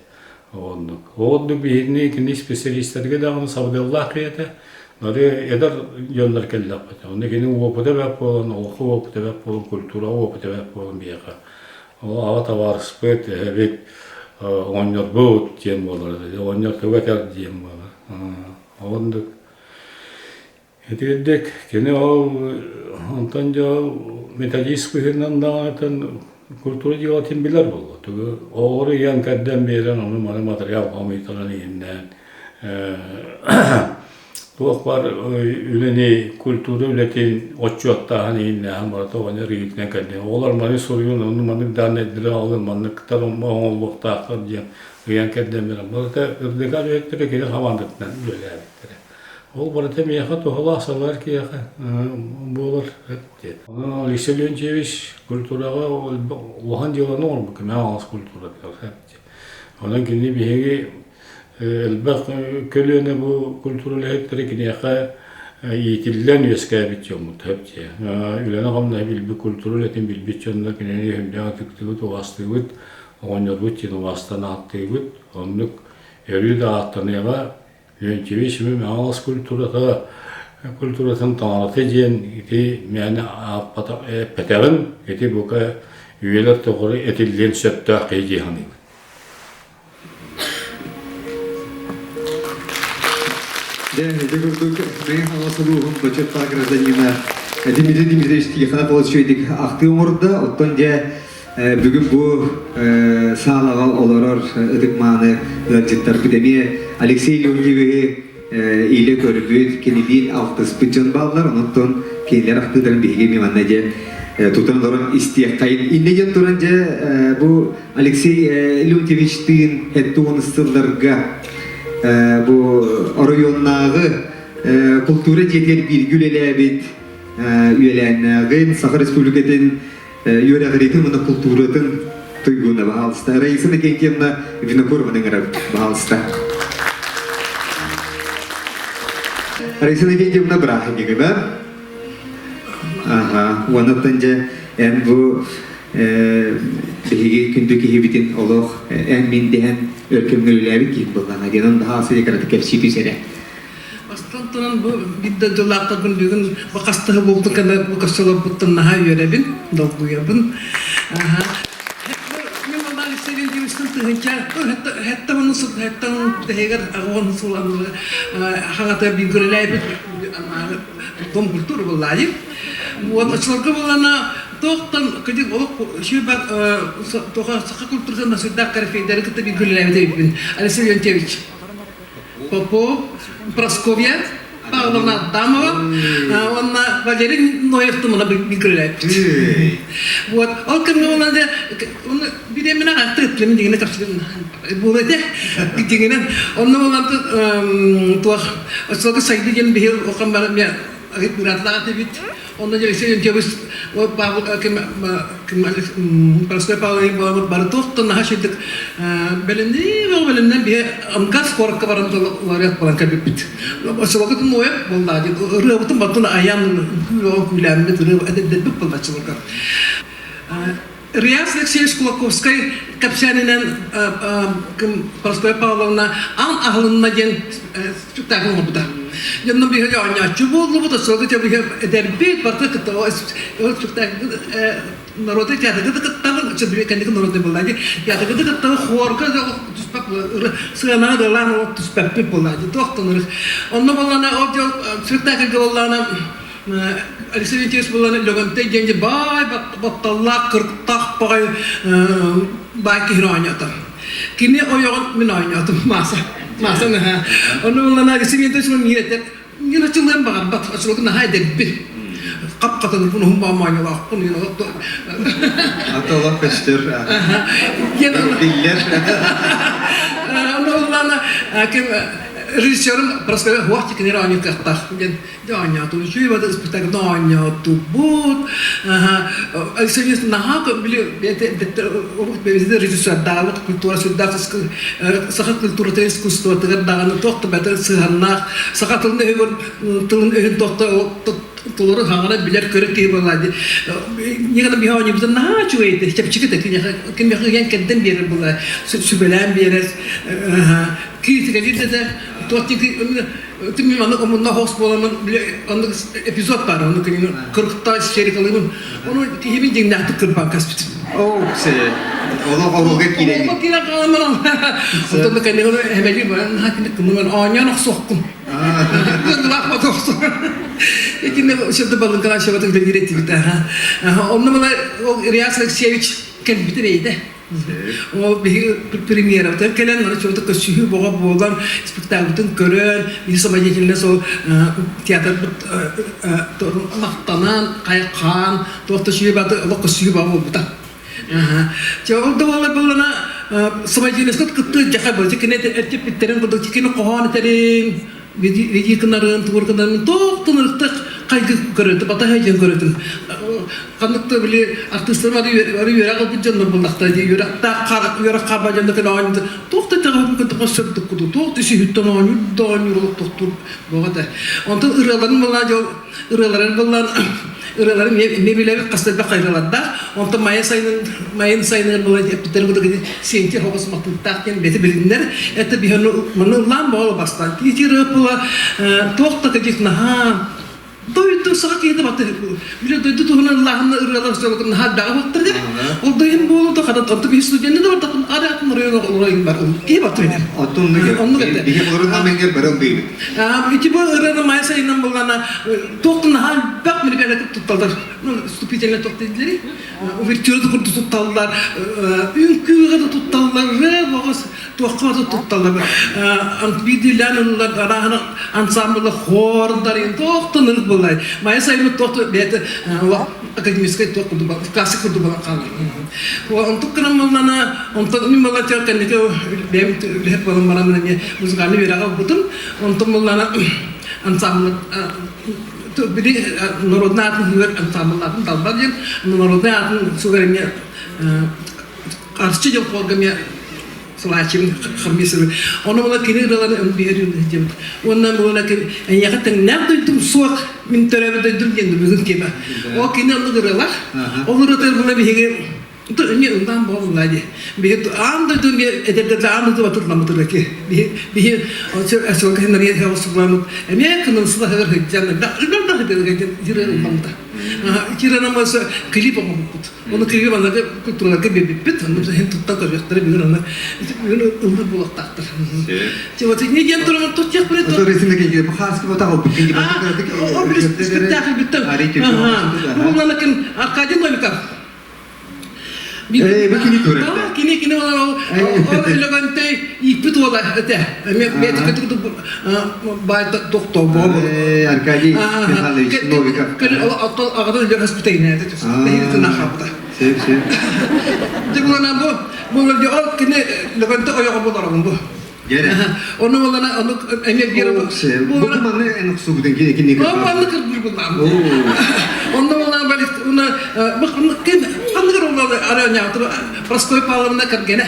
Оннук. Оннук биһигини кини специалистэргэ даҕаны сабыдыаллаах киһи этэ. Бары эдэр дьоннор кэллэхпит. Онно кини уопута бэрт буолан, олоххо уопута бэрт буолан, культураҕа уопута бэрт буолан биһиэхэ Ол аҕа табаарыспыт, эһэбит оҕонньорбут диэн буолар. Оҕонньор тугу этэр диэн буолар. Оннук. Итирдик кини ол онтон дьэ ол методист быһыытынан даҕаны культура дьыалатын билэр буолла. Тугу оҕолору ыйан кэрдэн биэрэн ону маны материал хомуйтаран иһиннээн Туох баар үлэни, культура үлэтин отчуоттааһын иһиннээһин барыта оҕонньор ыйытынан кэллэ. Оҕолор маны суруйун, онну маннык дааннайдары аҕалын, манныктар оҥоһуллуохтаахтар диэн ыйан кэрдэн баран барыта РДК үлэһиттэрэ кини хамаандатынан үлэлээбиттэрэ. Ол барыта миэхэ туһалаах салайар киһиэхэ буолар диэн. Онон Алексей Леонтьевич культураҕа улахан дьыаланы оҥорбут кэмэ аҕыс культуратыгар. Онон кини биһиги Элбэх көлүөнэ бу культура үлэһиттэрэ киниэхэ иитиллэн үөскээбит дьоммут дьиэ. Үлэни-хамнаһы билбит, культура үлэтин билбит дьоннор кинини сүрдээх ытыктыыбыт, убаастыыбыт, оҕонньорбут диэн убаастаан ааттыыбыт. Оннук өрүү да ааттаныаҕа. Леонтьевич Мэҥэ культурата культуратын таҥарата диэн ити мээнэ эппэтэҕим, ити бука үйэлэр тухары этиллиэн сөптөөх киһи дии саныыбын. Дьэ, ити курдук Мэҥэ Хаҥалас улууһун бочуоттаах гражданина Дмитрий Дмитриевич Тихонов олус үчүгэйдик ахтыы оҥордо. Оттон дьэ бүгүн бу саалаҕа олорор ытык-мааны ыалдьыттарбыт эмиэ Алексей Леонтьевиһы илэ көрбүт, кинилиин алтыспыт дьон бааллар. Онон кинилэр ахтыыларын биһиги эмиэ манна дьэ тутан олорон истиэххэйин. Иннэ диэн туран дьэ бу Алексей Леонтьевичтыын 70 сылларга бу оройуоннааҕы култуура дьиэтигэр бииргэ үлэлээбит үөлээннээҕин Саха Республикатын үөрэҕириитин уонна култууратын туйгуна баһаалыста Раиса Иннокентьевна Винокурованы ыҥырабыт баһаалыста. Раиса Иннокентьевна бырааһынньыгынан Аха, уонна дьэ эн бу биһиги күндү киһибитин олох эн мин дэһэн өр кэмҥэ үлэлээбит киһи буоллаҕа диэн онно хаалса кыратык кэпсии түс эрэ. Бастан туран бу биир дойдулаахтарбын бүгүн бу хастыһы буолбутун кэннэ бу көрсө олорбуттан наһаа үөрэбин, долгуйабын. Аха. Мен онно Алексей Леонтьевичтан тыһынча хэтте оны хэтте тэһигэр аҕуон сыл хаҥата бииргэлээбит дом культуры буллаайым. Вот очолорго булана. Туохтан кыдьык олох сүрбак туха саха культуратын насырдаах корифейдары кытта бииргэ үлэлээбит эбиппин. Алексей Леонтьевич Попов, Прасковья Павловна Адамова уонна Валерий Ноевтын мына бииргэ үлэлээбиппит. Вот ол кэмҥэ уонна бириэмэнэ аҕаттык ыттым дигинэ тахсыбын буолуо этэ дигинэн онно буолан туох оччолорго сайды диэн биһи охон баран бырааттаах этибит Онно Алексей Леонтьевич Простой Павлович буоламмыт бары туох наһаа ширдик бэлэмнии бэлэмнэн биһи МКАС куоракка баран лауреат буолан кэлбиппит. Оччолорго нуойап буоллаа диэн ырыабытын бартын айан күүлээммит ырыа эдэрдэрбит буоллаччыларга. Риас Алексеевич Кулаковскай кэпсээнинэн Прасковья Павловна Аан аһылынна диэн спектакль оҥорбута. Дьонно биһиги оонньооччу буоллубут, оччолорго биһиги эдэрбит, барыта кытта ол спектакль народный театрга да кыттабын, кэнники народный буолла дии, театрга да кыттабын, хорга да сыанаҕа ылаан ол түспэппит буолла дии, туохтан ырых. Онно буоллаана ол спектакльга буоллаана Алексей Леонтьевич буолан Лөгөнтөй диэн баай батталлаах, кырыктаах баҕай баай киһини оонньоото. Кини ойоҕун мин оонньоотум, Мааса. Мааса наһаа. Ону буолан Алексей Леонтьевич миин этэр, мин ачылыан баҕарбат, ачылыгы наһаа эдэрбин. Хап-хатанырбын уһун баамаанньалаахпын, Ата олох көстөр. Биллэр. Ону буоллаана ким режиссерым Прасковья Хуах кинилэр оонньуур кыахтаах диэн Дьэ оонньоотубут. Үчүгэй бата испэктээкилгэ оонньоотубут. Алексей наһаа били урут бэйэтэ режиссердаабыт культура сүрдээх саха культурата искусствотыгар даҕаны туох да бэйэтэ сыһыаннаах саха тылын өһүгэр тылын өһүн туох да толору хаҥара билэр көрөр киһи буолла дии. Никогда биһи оонньуубутун наһаа үчүгэй этэ. Чэпчэки да киниэхэ кимиэхэ ыйан кэрдэн биэрэр буолла сүбэлээн биэрэр критикалиир да туох Тиммин маннык омуннаах оҕус буоламмын били оннук эпизод баар оннук кинини кыргыттаа истерикалыыбын ону киһибин дьиҥнээхтик кырбаан кэспитим. Оо, се. Олох оруолга киирэн. Олоххо киирэн хаалан баран онтон кэннигэр эһэмэлии баран наһаа киник кыммын оонньоон охсуоххун. Кыыллаах бата охсу. Итиннэ сөптө балыҥкалаан сөбөтүк үлэлиир этибит. Онно мына ол Ильяс Алексеевич кэлбитин эйдэ. Ол биһиги премьерабытыгар кэлэн, маны чугатык көрсүһүү боҕо буолан, спектакльбытын көрөн, биһи самодеятельность ол театрбыт махтанан, хайхаан, туох да үчүгэй бааты олох көрсүһүү баҕа буолбута. Чэ, ол да буоллар буоллана самодеятельностька кыттыы дьаха буолла. Кини эттиппиттэрин курдук, кини хоһоон этэрин, види гынарын, тугур гынарын, туох тынырыктык хайгы көрөтүм, батаһа диэн көрөтүм. Ханнык да били артыыстар бары үөрэх ылбыт дьоннор буллахтара дии, үөрэхтээх үөрэх хаба дьонно кэлэ оонньуур, туох да итэҕэһин кытта сөптүк куту, туох да сүһүттэн оонньуур да оонньуур олох тохтуур буоҕа да. Онтон ырыаларын буллаан дьол ырыаларын буллаан ырыаларын эмиэ билэбит хас да элбэх хайралардаах. Онтон майа сайынын майын сайыныгар була эппиттэр курдук сиэнти хоҕус матыыптаах диэн бэти билиннэр. Это биһи маны ыллаан боҕо бастаан. Ити ырыа була туох да кадик наһаа дойду саха киһитэ баты биле дойду туһунан ыллааһынна ырыалар сөбөкүн наһаа элбэҕи буттар диэн ол да иһин буолу да хата онто биһи студенты да бардахпын араатын оройуон оройун бар киһи баты билэр Оттон оннук этэ биһи олорунна менгер бары ылдыыбыт. Ити бу ырыаны май сайынан буллана туохтун наһаа элбэх мероприятие тутталлар вступительно туох дииллэри увертюра курдук тутталлар үҥкүүгэ да тутталлар ырыа туохха да тутталлар биирдиилээн ыллар арааһына ансамблы хордар туохтан ырыт буоллай майа сайыммыт туох бэйэтэ академическай туох курдук классик курдук буолан хаалар онтук гынан буоллана онтон мин буолла кэнники бэйэм үлэһит буолан баран эмиэ музыкальный үөрэҕи ылбытым онтон буоллана ансамблы били народный атын үөр ансамбллаатын талба диэн народный атын сугар эмиэ арчы дьыл хорга эмиэ салааччыбын хаммисыбын ону була кини ырыаларын биһири диэбит уонна була эйиэхэ тэҥнээх дойдум суох мин төрөөбүт дойдум диэн бүгүн тиэмэ ол кини оннук ырыалар ол ырыатыгар була биһиги. Эмиэ ыллаан буолла дии. Биһи аан дойду эмиэ эдэрдэргэ аан дойду батырламмытыр ки. Биһи биһи сылга хиннарыйа хеосуламыт эмиэ кынынсылаһыгар сылдьан да да дирэ ылламмыта. Киранамасы клип оҥорбуппут. Оны клип аныгы культураларга биэрбиппит. Онно иһин туттан көрүөхтэрэ бүгүн аны бүгүн ыллыр буолуохтаахтар. Вот не диэн туран туттуох билет. Спектакль бүттэ. Бу Аркадий Новиков Кини кини ол Лөгөнтөй ииппит уола этэ. Баай доктор буолбут. Аркадий Михайлович Новиков. Аҕатын өлөр хоспутайна хапта. Сөп, сөп. Дьэ бу бу ол кини Лөгөнтөй ойоҕо буолар бу. Ону буолана ону эмиэ биир Бу манны эн охсубутун кини кини Манны кырбыр буллам. Онно буолана бали уна ким ханныгар олла арыанyaатыр Простой Павловна кэргэнэ.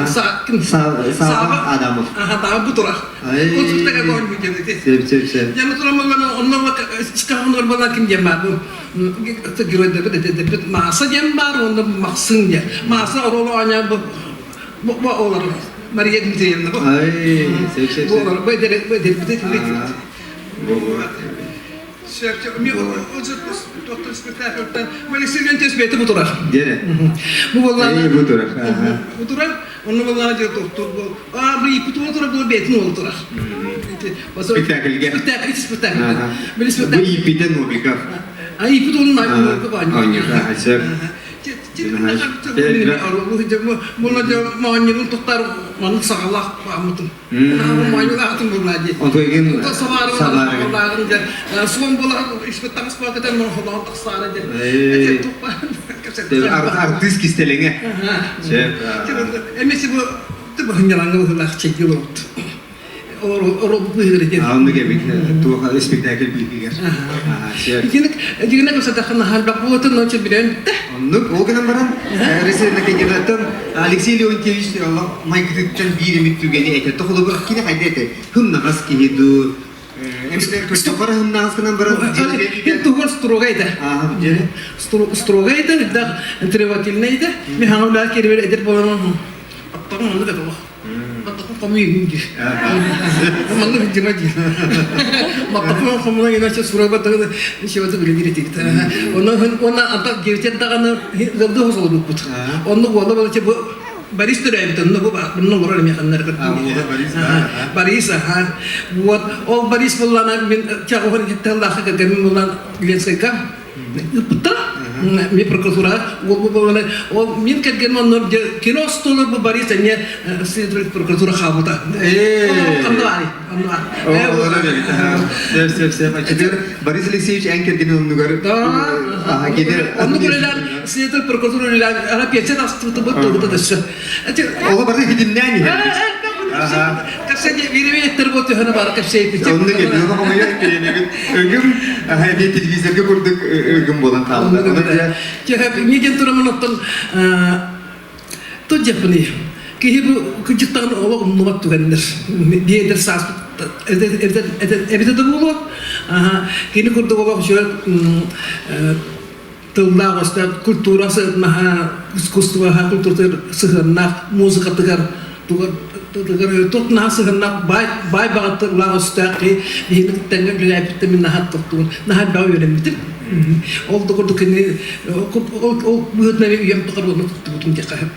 Сааба Адамов. Аха таа бу турар. Кутуктага гон бу дебити. Сеп сеп сеп. Яны турамалана онно искахын бала ким диэн бар бу геройдербит эдербит Мааса диэн бар онно Махсын диэн. Мааса оруолу оонньоон бу бу олар Мария Дмитриевна бу. Ай, сеп сеп Бу олар бу эдер бу эдербит Алексей бу турар. Дере. Бу боллаана. Бу турар. Бу турар. Онно боллаана дьэ тохтур бу. А бу иппит турар бу бетин ол турар. Спектакльге. Спектакль, спектакль. Бу иппите Новиков. А иппит onun Новиков Анюк. Сөп. Моонньугун туттар маннык саҕалаах бааммытым. Моонньугаатым булла дии. Онтуйгин сабаарыгын. Суон була испит таҥас буолакытан холоон тахсаара диэн. Артыыс кистэлэҥэ. Эмиси бу тыбыһынньалаҥҥа быһыылаах чэйдии олорбут. Оннук эбит туох спектакль бииригэр. Дигинэ кэпсэтэххэ наһаа буотун ночи билэн бүттэ. Оннук ол гынан баран Ресернакенераттан Алексей Леонтьевич майгытыттан биир эмит түгэни этэ. Тохолобур кини хайда этэ? Хымнаҕас киһи дуу? Эмитер көрсөхөр хымнаҕас гынан баран Хин тугар строго этэ. Строго этэ, да требовательный этэ. Мен хаңа үлэ эдер болан аттарым оннук этэ Маттакын хомуйун диир. Манна видимо диир. Маттакын хомуна иначе сурабат шебаты билигир этигит. Онно онно антак гевтен даганы ылды хосолбуппут. Онно уола болча бу Борис төрөөбүт онно бу баахпын олорор эми ханнар Борис Борис аха вот ол Борис буллана мен чагыгын кеттеллаха кергенмин буллан Ленскайга ыппыттара ми прокуратура ол мин кэргэним онно кино остуолар бу Борис эмиэ следователь прокуратура хаалбыта онно баары Сөп сөп сөп Борис Алексеевич эн кэргенин оннугар онну үлэлээн следователь прокуратура үлэлээн ана пенсия тахсыбыта бу тугута дөссө Оҕо бары хитимнээн иһэр Кэпсэни бириэмэ бу төһөнө бар кэпсэйбит. Онну кэлбит хомуйа бириэмэбит өгүм эбии телевизорга курдук өгүм буолан хаалла. Не диэн турамын оттон то дьаппыны киһи бу кыдьыктаҕын олох умнубат түгэннэр биэдэр сааспыт эбитэ да буолуо кини курдук олох үчүгэй тыллаах өстөөх культура сыһыаннаһа искусствоҕа культуратыгар сыһыаннаах музыкатыгар туох наһаа сыһыаннаах баай баай баҕатылаах өстөөх киһи биһиги тэҥҥэ үлэлээбиттэн мин наһаа тохтуун наһаа элбэҕи үөрэммитим ол да курдук кини ол ол быһыытынан үйэм тухары уонна туттубутум диэххэ сөп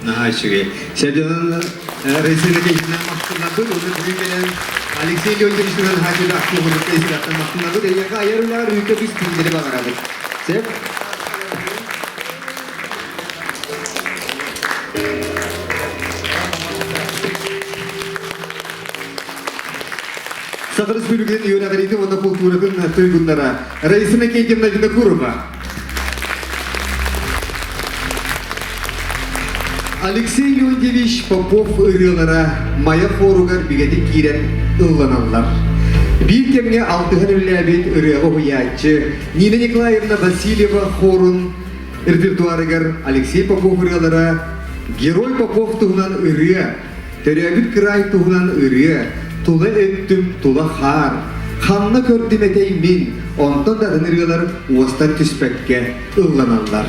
Наһаа үчүгэй. Сэрдэнэн Раисина Кэйсина махтанабыт. Оны бүгүн кэлэн Алексей Леонтьевич туһунан хаачыда ахтыыларыттан истэхтэн махтанабыт. Эйиэхэ айар үлэҕэр үүкэ түс күннэри баҕарабыт. Сеп? Саха Республикатын үөрэҕириитин уонна култууратын туйгуннара Раиса Накентьевна Винокурова. Алексей Леонтьевич Попов ырыалара Майа хоругар бигэтик киирэн ылланаллар. Биир кэмҥэ алтыһан үлэлээбит ырыаҕа уһуйааччы Нина Николаевна Васильева хорун репертуарыгар Алексей Попов ырыалара Герой Попов туһунан ырыа, Төрөөбүт кыраай туһунан ырыа, Тула өттүм тула хаар, Ханна көрдүм этэй мин, онтон да атын ырыалар уостан түспэккэ ылланаллар.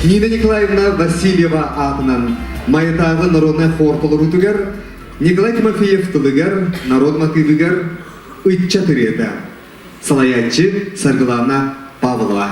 Нина Николаевна Васильева аатынан Майатааҕы народнай хор толоруутугар Николай Тимофеев тылыгар, народ матыыбыгар ыччат ырыата. Салайааччы Саргылана Павлова.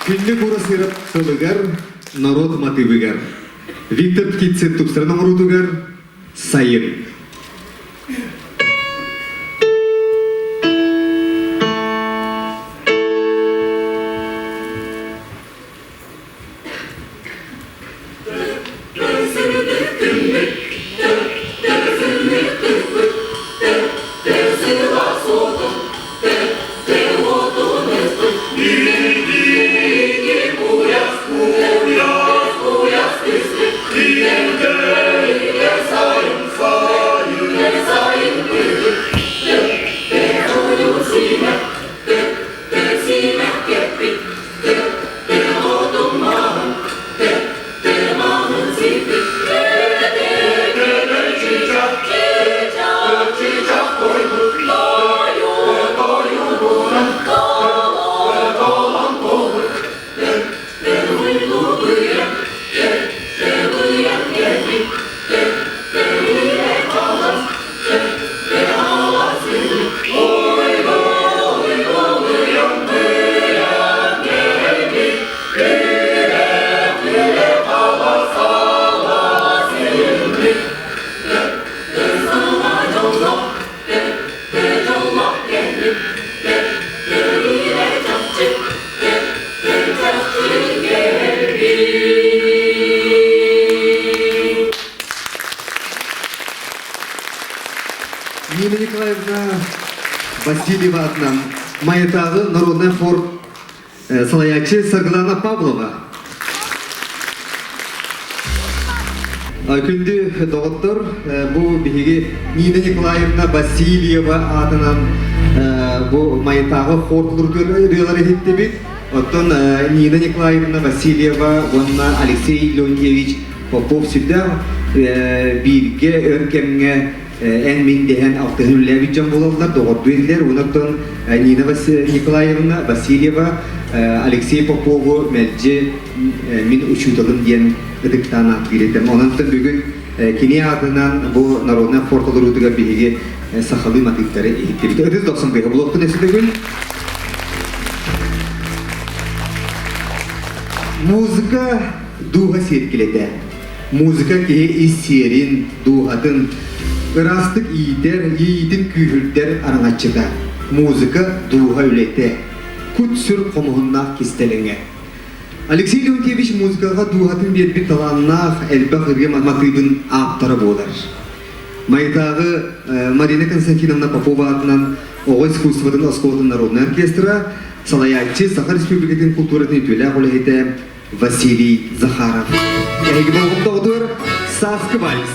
Күндү Курасыров тылыгар, народ мотивыгар, Виктор Птицын тупсаран оҥоруутугар сайын. Нина Николаевна Васильева атынан Майатааҕы народнай хор салайааччы Саргылана Павлова. Күндү доҕоттор, бу биһиги Нина Николаевна Васильева аатынан бу Майатааҕы хор ырыалары иһиттибит. Оттон Нина Николаевна Васильева уонна Алексей Леонтьевич Попов сүрдээх бииргэ өр кэмҥэ эн-мин дэһэн алтыһан үлэлээбит дьон буолаллар, доҕордуу этилэр. Онон Нина Николаевна Васильева Алексей Попову мэлдьи мин учууталым диэн ытыктаан ааттыыр этим. Онон бүгүн кини аатынан бу народнай хор толоруутугар биһиги сахалыы матыыптары иһиттибит. Ытыс дохсун тыаһа булуохтун өссө төгүл. Музыка дууһа сиэркилэтэ. Музыка киһи ис сиэрин, дууһатын. ыраастык иитэр, иэйиитин күүһүрдэр араҥаччыта, музыка дууһа үлэтэ, кут-сүр хомуһуннаах кистэлэҥэ. Алексей Леонтьевич музыкаҕа дууһатын биэрбит талааннаах элбэх ырыа матыыбын ааптара буолар. Майатааҕы Марина Константиновна Попова аатынан оҕо искусствотын оскуолатын народнай оркестра, салайааччы Саха Республикатын култууратын үтүөлээх үлэһитэ Василий Захаров. Эһиги болҕомтоҕутугар Сааскы вальс.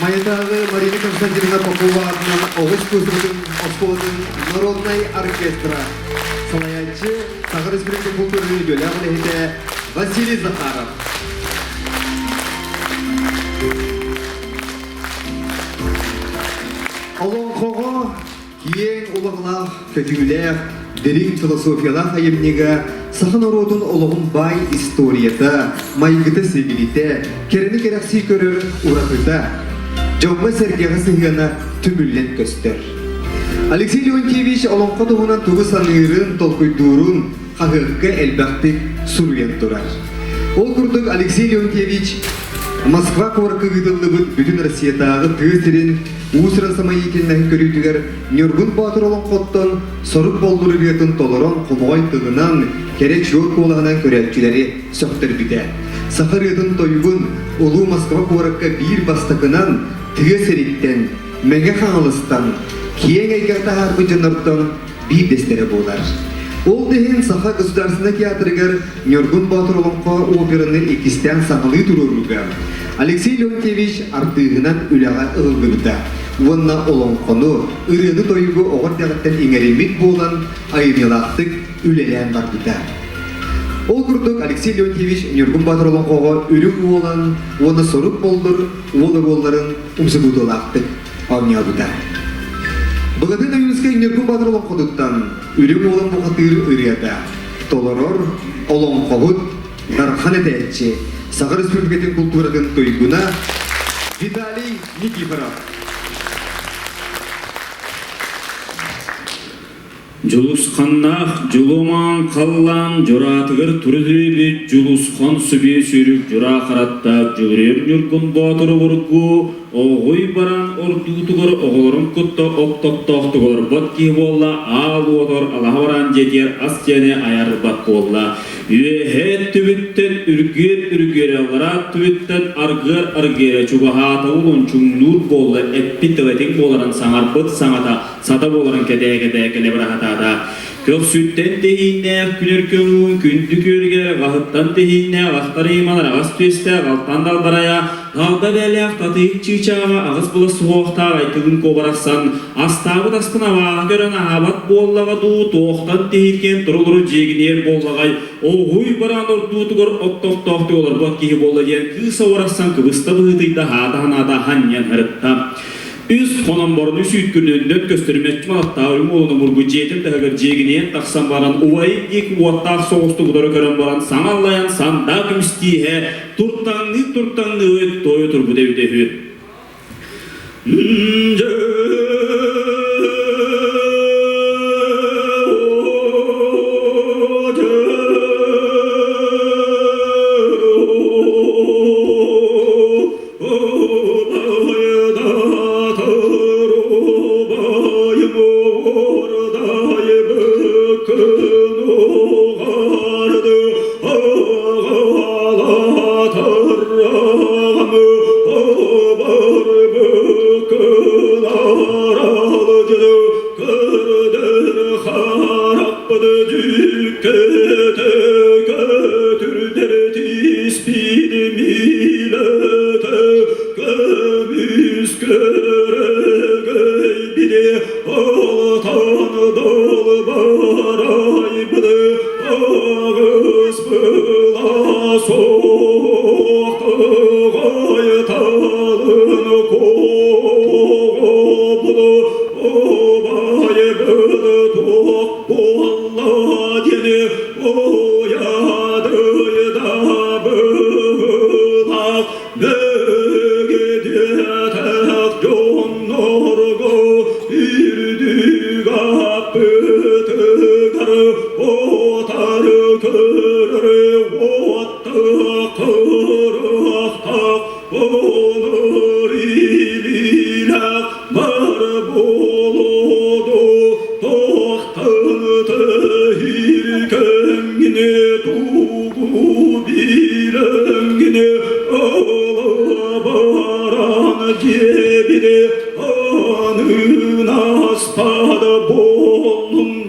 Майатааҕы Марина Константиновна Попова аатынан оҕо искусствотын оскуолатын народнай оркестра салайааччы Саха Республикатын култууратын үтүөлээх үлэһитэ Василий Захаров. Олоҥхоҕо киэҥ улаҕалаах, көтүүлээх, дириҥ философиялаах айымньыга саха норуотун олоҕун баай историята, майгыта-сигилитэ, кэрэни кэрэхсии көрөр уратыта, дьоҥҥо-сэргэҕэ сыһыана түмүллэн көстөр. Алексей Леонтьевич олоҥхо туһунан тугу саныырын, толкуйдуурун хаһыакка элбэхтик суруйан турар. Ол курдук Алексей Леонтьевич Москва куоракка ыытыллыбыт Бүтүн Россиятааҕы тыа сирин уус-уран самоеятельноһын көрүүтүгэр Ньургун Боотур олоҥхоттон Сорук Боллур ырыатын толорон хомоҕой тылынан, кэрэ чуор куолаһынан көрөөччүлэри сөхтөрбүтэ. Саха ырыатын тойугун Улуу Москва куоракка биир бастакынан тыа сириттэн, Мэҥэ Хаҥаластан, киэҥ эйгэҕэ таһаарбыт дьоннортон биирдэстэрэ буолар. Ол да иһин Саха государственнай театрыгар Ньургун Боотур олоҥхо операны иккистээн саҥалыы туруорууга Алексей Леонтьевич артыыһынан үлэҕэ ылыллыбыта уонна олоҥхону, ырыаны-тойугу оҕо эрдэҕиттэн иҥэриммит буолан айымньылаахтык үлэлээн барбыта. Ол курдук Алексей Леонтьевич Ньургун Боотур олоҥхоҕо Үрүҥ Уолан уонна Сорук Боллур уол оруолларын умсугутуулаахтык оонньообута. Былатын Ойуунускай Ньургун Боотур олоҥхотуттан Үрүҥ Уолан бухатыыр ырыата толорор олоҥхоһут Дархан этээччи, Саха Республикатын култууратын туйгуна Виталий Никифоров. Дьулусханнаах дьулумаан халлаан дьураатыгар турүлүүбүт Дьулусхан сүбүө сүүрүк дьураа хараттаах Дьулуруйар Ньургун Боотуру бургу оҕуй баран ордуутугар оҕолорун кытта оттоттоохтук олорбот киһи буолла, аал уотар алаһа бараан дьиэтигэр ас диэни айарбат буолла. Үөһээ өттүбүттэн үргүөр үргүөрэ, аллараа өттүбүттэн аргыар аргыара чугаһаата улун чуҥнуур буолла эппит тыла этиҥ буоларын саҥарбыт саҥата сата буоларын кэтээ-кэтээ кэлэ быраһатаата. Көхсүттэн тэһииннээх күнэр көҥүл күндү күөлүгэр аҕаһыттан тэһииннээх ахтар ыйман араҕас түөстээх алтан далбарайа алда бээлээх татыйык чыычааҕа аҕыс былас суһуохтаах айтылын куобарахсан астаабыт аспын абааһы көрөн аһаабат буоллаҕа дуу туохтан тиһиргэн турулуру дьиэгиниэр буоллаҕай оҕуй бараан ордуутугар оттохтоохтук олорбот киһи буолла диэн кыыс оҕурахсан кыбыста быһыытыйда хаата санаата ханньан ырытта Үс хонон баран үс үүт күнүннэн көстөрүмэччи малаттаах үрүҥ уолун омургу дьиэтин таһыгар дьиэгинийэн тахсан баран убайын диэки уоттаах соҕустук утары көрөн баран саҥа аллайан сандаа көмүстииһэ туртаҥныы-туртаҥныы туойа турбут эбитэ үһү.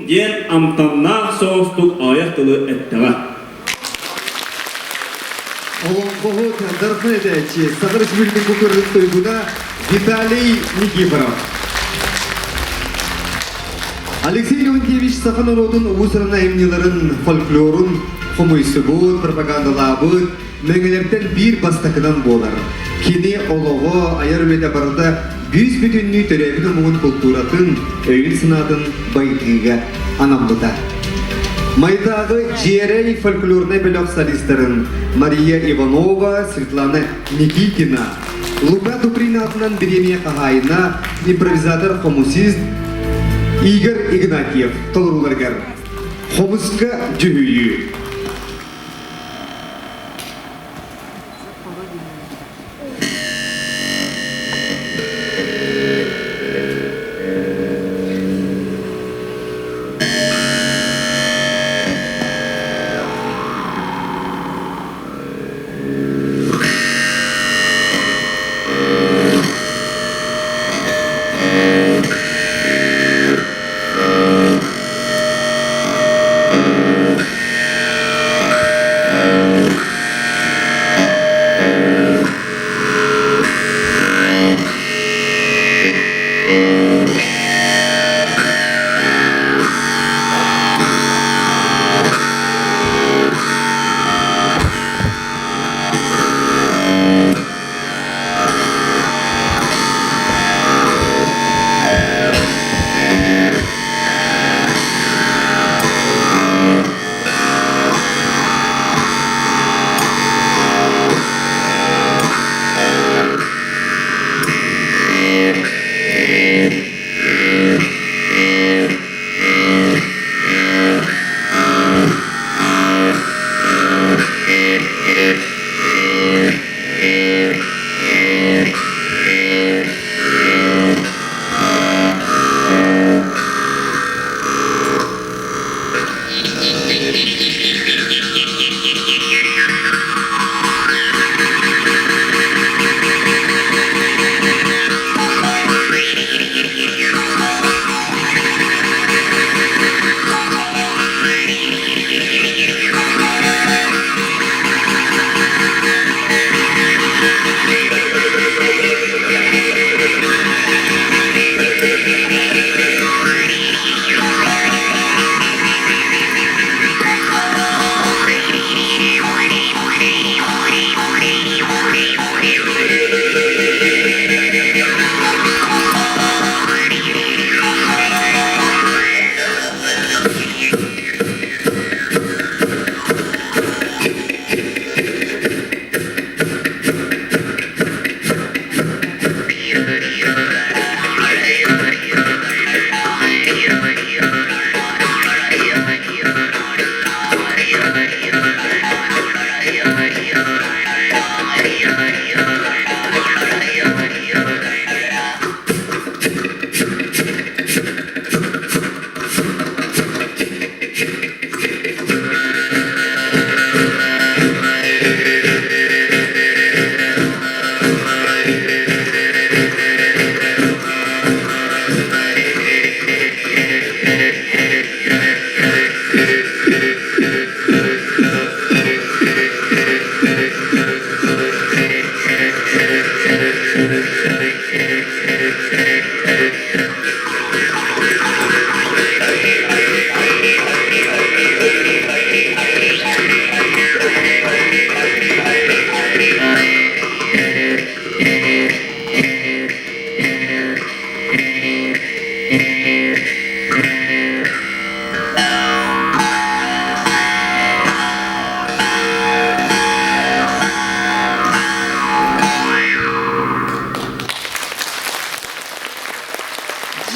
Диэн амтаннаах соҕустук аҕыйах тылы эттэҕэ. Олоҥхоһут Дархан этээччи, Саха Республикатын культуратын туйгуна Виталий Никифоров. Алексей Леонтьевич саха норуотун уус-уран айымньыларын, фольклорун хомуйсубут, пропагандалаабыт, мэҥэлэртэн биир бастакынан буолар. Кини олоҕо, айар үлэтэ барыта бүүс-бүтүннүү төрөөбүт омугун култууратын, өйүн-санаатын байытыыга анаммыта. Майдааҕы Дьиэрэй фольклорнай бөлөх солистарын Мария Иванова, Светлана Никитина, Лука Туприн аатынан бириэмийэ хаһаайына, импровизатор-хомусист Игорь Игнатьев толорууларыгар хомуска дьүһүйүү.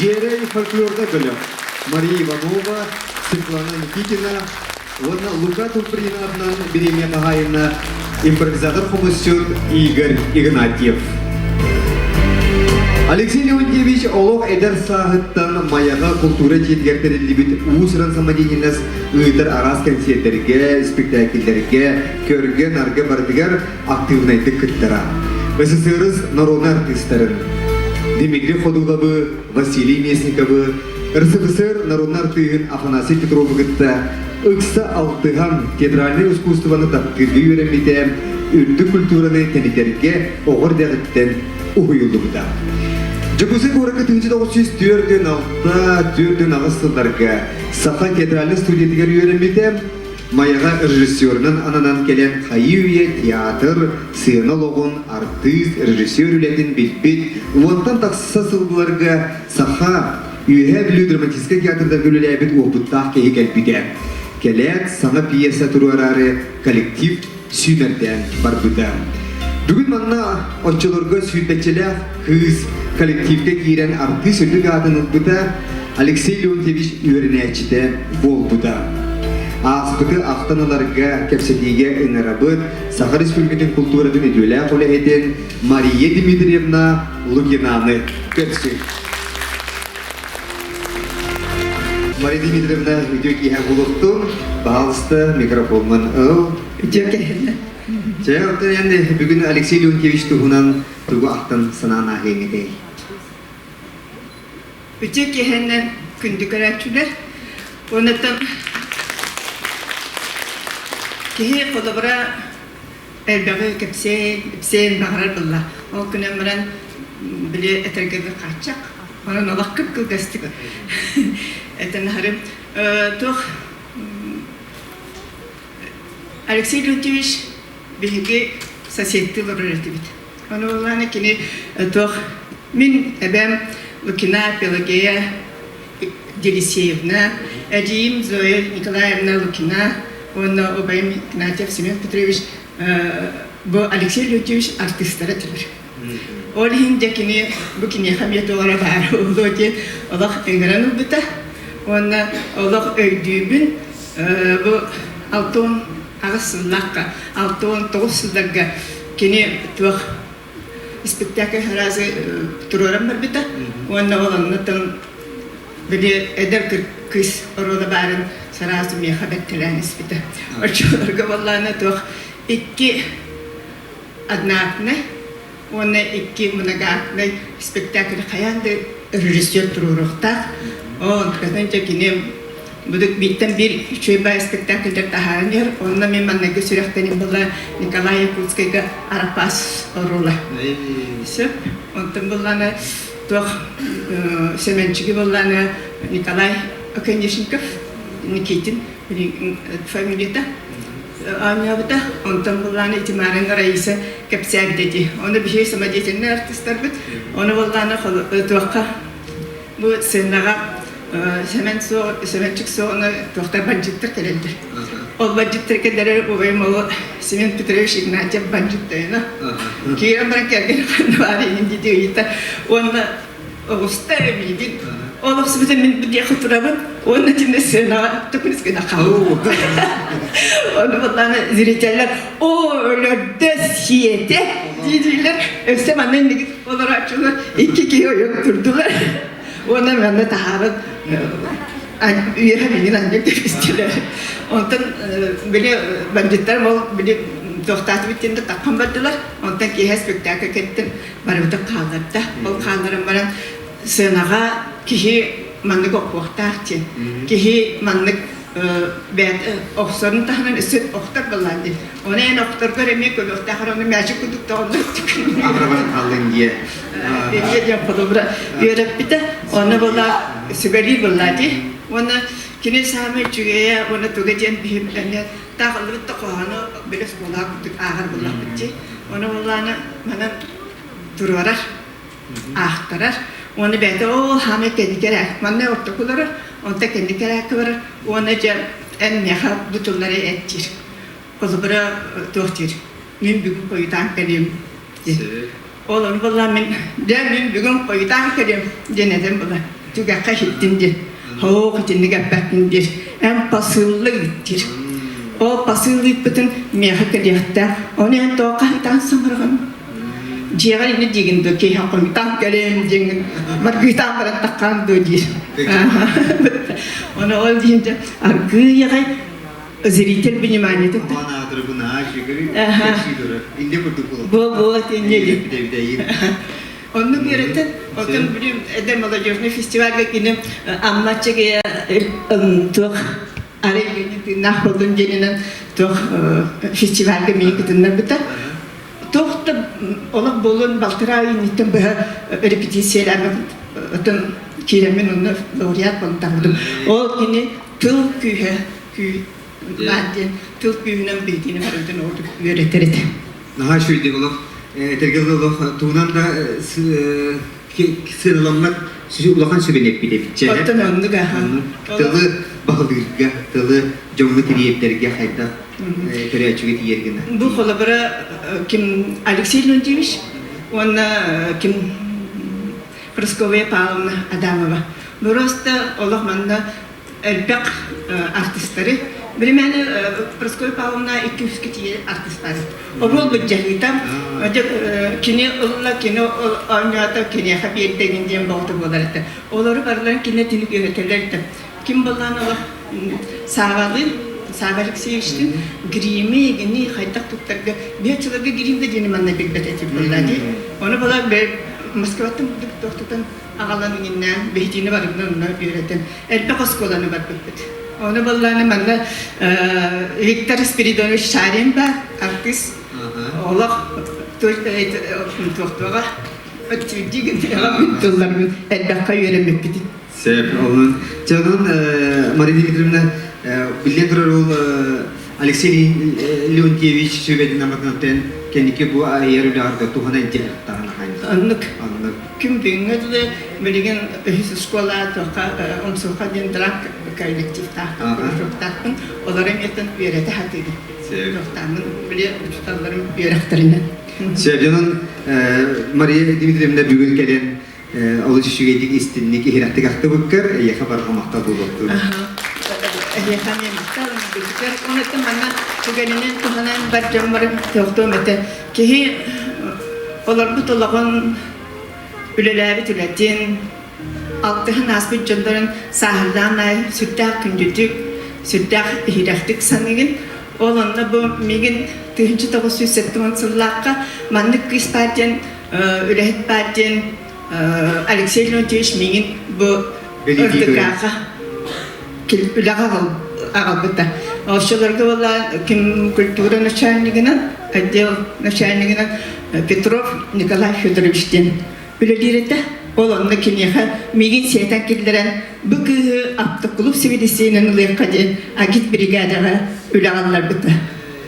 Дьиэрэй фольклорга бөлөх Мария Иванова, Светлана Никитина уонна Лука Туприна атынан бириэмийэ хаһаайына импровизатор-хомусчут Игорь Игнатьев. Алексей Леонтьевич олох эдэр сааһыттан Майаҕа култуура дьиэтигэр тэриллибит уус-уран самодеятельность ыытар араас кэнсиэрдэргэ, испиктээкиллэргэ, көргө-нарга барытыгар актыыбынайдык кыттара. СССР народнай артыыстарын Дмитрий Ходуловы, Василий Местниковы, РСФСР народнай артыыһын Афанасий Петровы кытта ыкса алтыһан театральнай искусствоны таптыырга үөрэммитэ, үрдүк культураны тэнитэргэ оҕо эрдэҕиттэн уһуйуллубута. Дьокуускай куоракка 1946-48 сылларга Саха театральнай студиятыгар үөрэммитэ, Майаҕа режиссерынан ананан кэлэн хайыы-үйэ театр, сыана олоҕун, артыыс, режиссер үлэтин билбит, уонтан тахса сылларга Саха, Үөһээ Бүлүү драматическай театрдарга үлэлээбит уопуттаах киһи кэлбитэ. Кэлээт, саҥа пьеса туруораары коллектив сүүмэрдээн барбыта. Бүгүн манна оччолорго сүүрбэччэлээх кыыс коллективка киирэн артыыс үрдүк аатын ылбыта, Алексей Леонтьевич үөрэнээччитэ буолбута. Ааспыты ахтан ыларга, кэпсэтиигэ ыҥырабыт Саха Республикатын култууратын үтүөлээх үлэһитин Мария Дмитриевна Лукинаны көрсүҥ. Мария Дмитриевна, үтүө киэһэ буолуохтун. Баһаалыста, микрофоммун ыл. Үтүө киэһэ. Чэ, оттон эн бүгүн Алексей Леонтьевич туһунан тугу ахтан санаан ааһыаҥ этэй? Үтүө киэһэннэн күндү көрөөччүлэр. Онтон киһи холобура элбэҕи кэпсээн, ипсээн баҕарар буолла. Ол күнэн баран били этэргэ хааччах. Онон олох кып-кылгастык этэн аһарым. Туох Алексей Леонтьевич биһиги соседтыы олорор этибит. Ону буоллаҕына кини туох мин эбэм Лукина Пелагея Елисеевна, эдьиийим Зоя Николаевна Лукина уонна убайым Игнатьев Семен Петрович бу Алексей Леонтьевич артыыстара этилэр. Ол иһин дьэ кини бу киниэхэ эмиэ туох эрэ баар буолуо диэн олох ыҥыран ылбыта. Уонна олох өйдүүбүн бу 68 сыллаахха, 69 сылларга кини туох испэктээкил аразы туруоран барбыта. Уонна ол оннуттан били эдэр кыыс оруола баарын сразу миэхэ бэртэлээн испитэ. Оччолорго буоллаҕына туох икки одноактнай уонна икки многоактнай спектакль хайаан да режиссер туруоруохтаах. Онтон дьэ кини будук бииртэн биир үчүгэй баай спектакльдэр таһааран иһэр. Онно мин маннайгы сүрэхтэним была Николай Якутскайга Арапас оруола. Сөп. Онтон буллаана туох Сэмэнчиги буллаана Николай Оконешников Никитин фамилията оонньообута. Онтон буллаана ити Марина Раиса кэпсээбит эти. Ону биһиги самодеятельнай артистарбыт. Ону буллаана туохха бу сценаҕа Сэмэн суох, Сэмэнчик суоҕуна туохтар бандьыттар кэлэллэр. Ол бандьыттар кэллэрэр убайым ол Семен Петрович Игнатьев бандьыт тойоно. Киирэн баран кэргэн ханна баар иһин дии ыйыта. Уонна оҕуста миигин. Ол охсубута мин бу диэки турабын уонна тинэ сценаҕа төкүнүс гына хаалла. Ону буоллаҕына зрителлэр «Оо, өлөрдө, сиэтэ» дии-дииллэр. Өссө манна инники олорооччулар икки киһи ойон турдулар. Уонна манна таһааран үөһэ миигин анньан кэбистилэр. Онтон били бандьыттарым ол били туохтаатыбыт диэн да таххан бардылар. Онтон киэһэ спектакль кэттим барыбытын хаалларда. Ол хаалларан баран сыанаҕа киһи маннык охуохтаах диэн. Киһи маннык бэйэт охсорун таһынан өссө охтор балаан диэн. Оны эн охторгор эмиэ көрүөхтээх ону мээчик курдук тоҕонно Абырабан хааллын диye. Диye диэн холобура үөрэппитэ. Оны була сүбэлиир буолла дии. Уонна кини саамай үчүгэйэ уонна туга диэн биһим эмиэ таахыллыбыт да хоһоону билэ оскуолаҕа курдук ааҕар буоллахпыт дии. Оны буоллаана манан туруорар аахтарар уонна бэйэтэ ол хаамай кэнники эрээк манна ортоку олорор онтон кэнники эрээккэ барар уонна дьэ эн миэхэ бу тыллары эт диир холобура туох диир мин бүгүн хойутаан кэлиэм диир ол ону буоллаа мин дьэ мин бүгүн хойутаан кэлиэм диэн этэн була түгэххэ иһиттим диир хоох итинник эппэккин диир эн посыллы ыыт диир ол посыл ыыппытын миэхэ кэлиэхтээх ону эн тоҕо хаһыытаан саҥараҕын Дьиэҕэр инньэ диигин дуо, киэһэ хойутаан кэлэм диэҥҥин маргыытаан баран таххаан дуо диир. Ону ол диэн дьэ аргыый аҕай зритель вниманиетын Бу инньэ диир. Оннук үөрэтэн, оттон билим эдэр молодежный фестивальга кини Амма Аччыгыйа туох арай тыыннаах болдун диэнинэн туох фестивальга миигин кытыннарбыта. Туох да олох буолуон балтараа ый инниттэн быһа репетициялаабыт отон киирэммин онно лауреат буолан таҕыстым. Ол кини тыл күүһэ күү баар диэн тыл күүһүнэн биһигини барыбытын ордук үөрэтэр этэ. Наһаа үчүгэйдик олох этэргэ дылы олох тугунан да сыаналаммат улахан сүбэни эппит эбитчэ. Оттон оннук аха. Тылы баһылыырга, тылы дьоҥҥо тириэрдэргэ хайдах көрөөччүгэ тиийэр гына. Бу холобура ким Алексей Леонтьевич уонна ким Прасковья Павловна Адамова. Просто олох манна элбэх артистары Биримэни Прасковья Павловна икки-үскэ тиийэ артистар. Оруол былдьаһыыта кини ылла, кини оонньоото, киниэхэ биэрдэгин диэн боҕото буолар этэ. Олору барыларын кинэ тиник үөрэтэллэр этэ. Ким боллаан олох Саавалыын, Сава Алексеевичтыын грими, гини хайдах туттарга, биһаччыларга грим да диэни манна билбэт этим буолла дии. Ону була Москваттан бурдук тохтотон аҕалан иҥиннээн биһитиини барыбына онно үөрэтэн элбэх оскуоланы барбыппыт. Ону боллааны манна Виктор Спиридонович Шарин ба артыыс олох туохтуоҕа өттүрдии гын тылларбын элбэххэ үөрэммиппит. Сөп, онон дьэ онон Мария Дмитриевна биллэн турар ол Алексей Леонтьевич сүбэтин аматынан кэнники бу айар үлэҕэр туһанан дьарыктаҕын Оннук. Оннук. Күн бүгүҥҥэ дылы билигин үһүс оскуола туохха умсуха диэн драм коллективтаахпын, кружоктаахпын. Олору эмиэтэн үөрэтэ сатыыбын. Туохтааммын били учууталларым үөрэхтэринэн. Сөп, онон Мария Дмитриевна бүгүн кэлэн олус үчүгэйдик истинник иһирэхтик ахтыбыккар эйиэхэ барҕа махтал буолуохтун. Эйиэхэ эмиэ махтал билбитэр. Онон манна түгэнинэн туһанан бар дьоммор туохтуом этэ. Киһи олорбут олоҕун, үлэлээбит үлэтин, алтыһан ааспыт дьоннорун сааһырдаан аайы сүрдээх күндүтүк, сүрдээх иһирэхтик саныыгын. Ол онно бу миигин 1970 сыллаахха маннык кыыс баар диэн үлэһит баар диэн Алексей Леонтьевич миигин бу РДК-ҕа үлэҕэ аҕалбыта. Оччолорго буолла ким культура начальнигынан, отдел начальнигынан Петров Николай Федорович диэн үлэлиир этэ. Ол онно киниэхэ миигин сиэтэн киллэрэн бу кыыһы автоклуб сэбиэдиссэйинэн ылыахха диэн агит бригадаҕа үлэҕэ ылларбыта.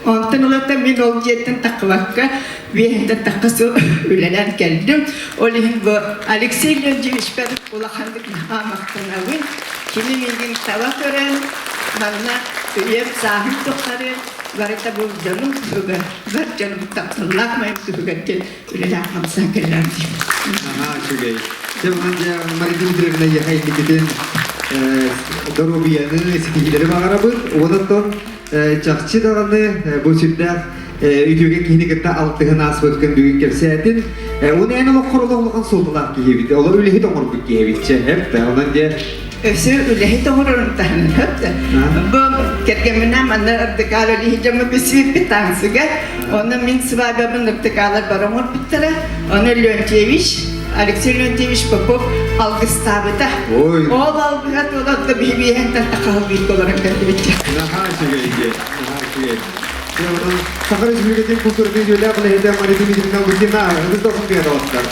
Онтон ылата мин ол дьиэттэн таххыбакка үөһэттэн тахха сыл үлэлээн кэллим. Ол иһин бу Алексей Леонтьевичпэр улаханнык наһаа махтанабын. Кини миигин таба көрөн, манна үйэм сааһым тухары барыта бу дьонум туһугар, бар дьонум тапталлаах майым туһугар диэн үлэлээх хамсаан кэллэҕим дии. Наһаа үчүгэй. Дьэ, онон дьэ, Мария Дмитриевна эйиэхэ инникитин доруобуйаны, ситиһиилэри баҕарабыт. Уонна чахчы даҕаны бу сүрдээх үтүөгэ киһини кытта алтыһан ааспыткын бүгүн кэпсээтин. Уонна эн олоххор олох улахан суолталаах киһи эбит. Олор үлэһит оҥорбут киһи эбит. Чэ, эп да. Онон дьэ Өссө үлэһит оҥорорун таһынан хөп Бу кэргэмминээн манна ырдыкаал үлэһит дьоммут билсибиппит таансыга. Онно мин свадьбабын ырдыкаалар бары оҥорбуттара. Ону Леонтьевич, Алексей Леонтьевич Попов алгыстаабыта. Ой. Ол алгыһа туолан да биһи биэһэнтэн тахаһыл бииргэ олорон кэллибит. Наһаа үчүгэй дии. Наһаа үчүгэй. Саха Республикатын культуратын үтүөлээх үлэһитэ Мария Дмитриевна Лукина ытыс дохсун кыһаталаттар.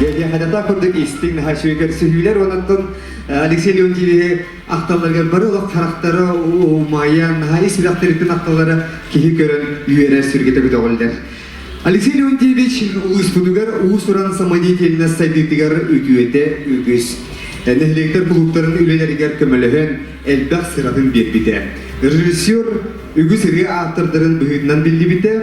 Дьэ, курдук истиҥ наһаа үчүгэй көрсүһүүлэр онон Алексей Леонтьевиһи ахталларыгар бары олох харахтара умайан, наһаа ис сүрэхтэриттэн ахталлара киһи көрөн үөрэр сүргэтэ көтөҕүллэр. Алексей Леонтьевич улууспутугар уус-уран самодеятельность сайдыытыгар үтүөтэ үгүс. Нэһилиэктэр кулууптарын үлэлэригэр көмөлөһөн элбэх сыратын биэрбитэ. Режиссер үгүс ырыа ааптардарын быһыытынан биллибитэ.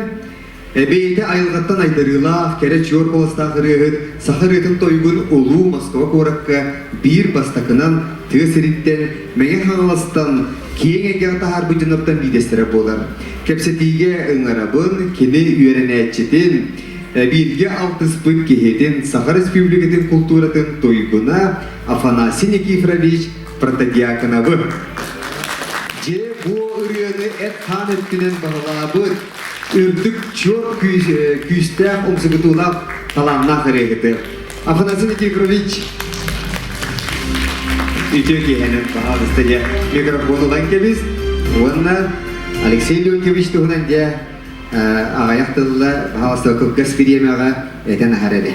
Бэйэтэ айылҕаттан айдарыылаах, кэрэ чуор куоластаах ырыаһыт саха ырыатын тойугун улуу Москва куоракка биир бастакынан тыа сириттэн, Мэҥэ Хаҥаластан киэҥ эйгэҕэ таһаарбыт дьоннортон биирдэстэрэ буолар. Кэпсэтиигэ ыҥырабын кини үөрэнээччитин, бииргэ алтыспыт киһитин, Саха Республикатын култууратын туйгуна Афанасий Никифорович Протодьяконовы. Дьэ, бу ырыаны эт-хаан өттүнэн баһылаабыт, үрдүк чуор күүстээх умсугутуулаах талааннаах ырыаһыты. Афанасий Никифорович үтүө киэһэнэн баһаалыста дьэ микрофон ылан кэбис уонна Алексей Леонтьевич туһунан дьэ аҕыйах тылла баһаалыста кылгас бириэмэҕэ этэн аһар эрэ.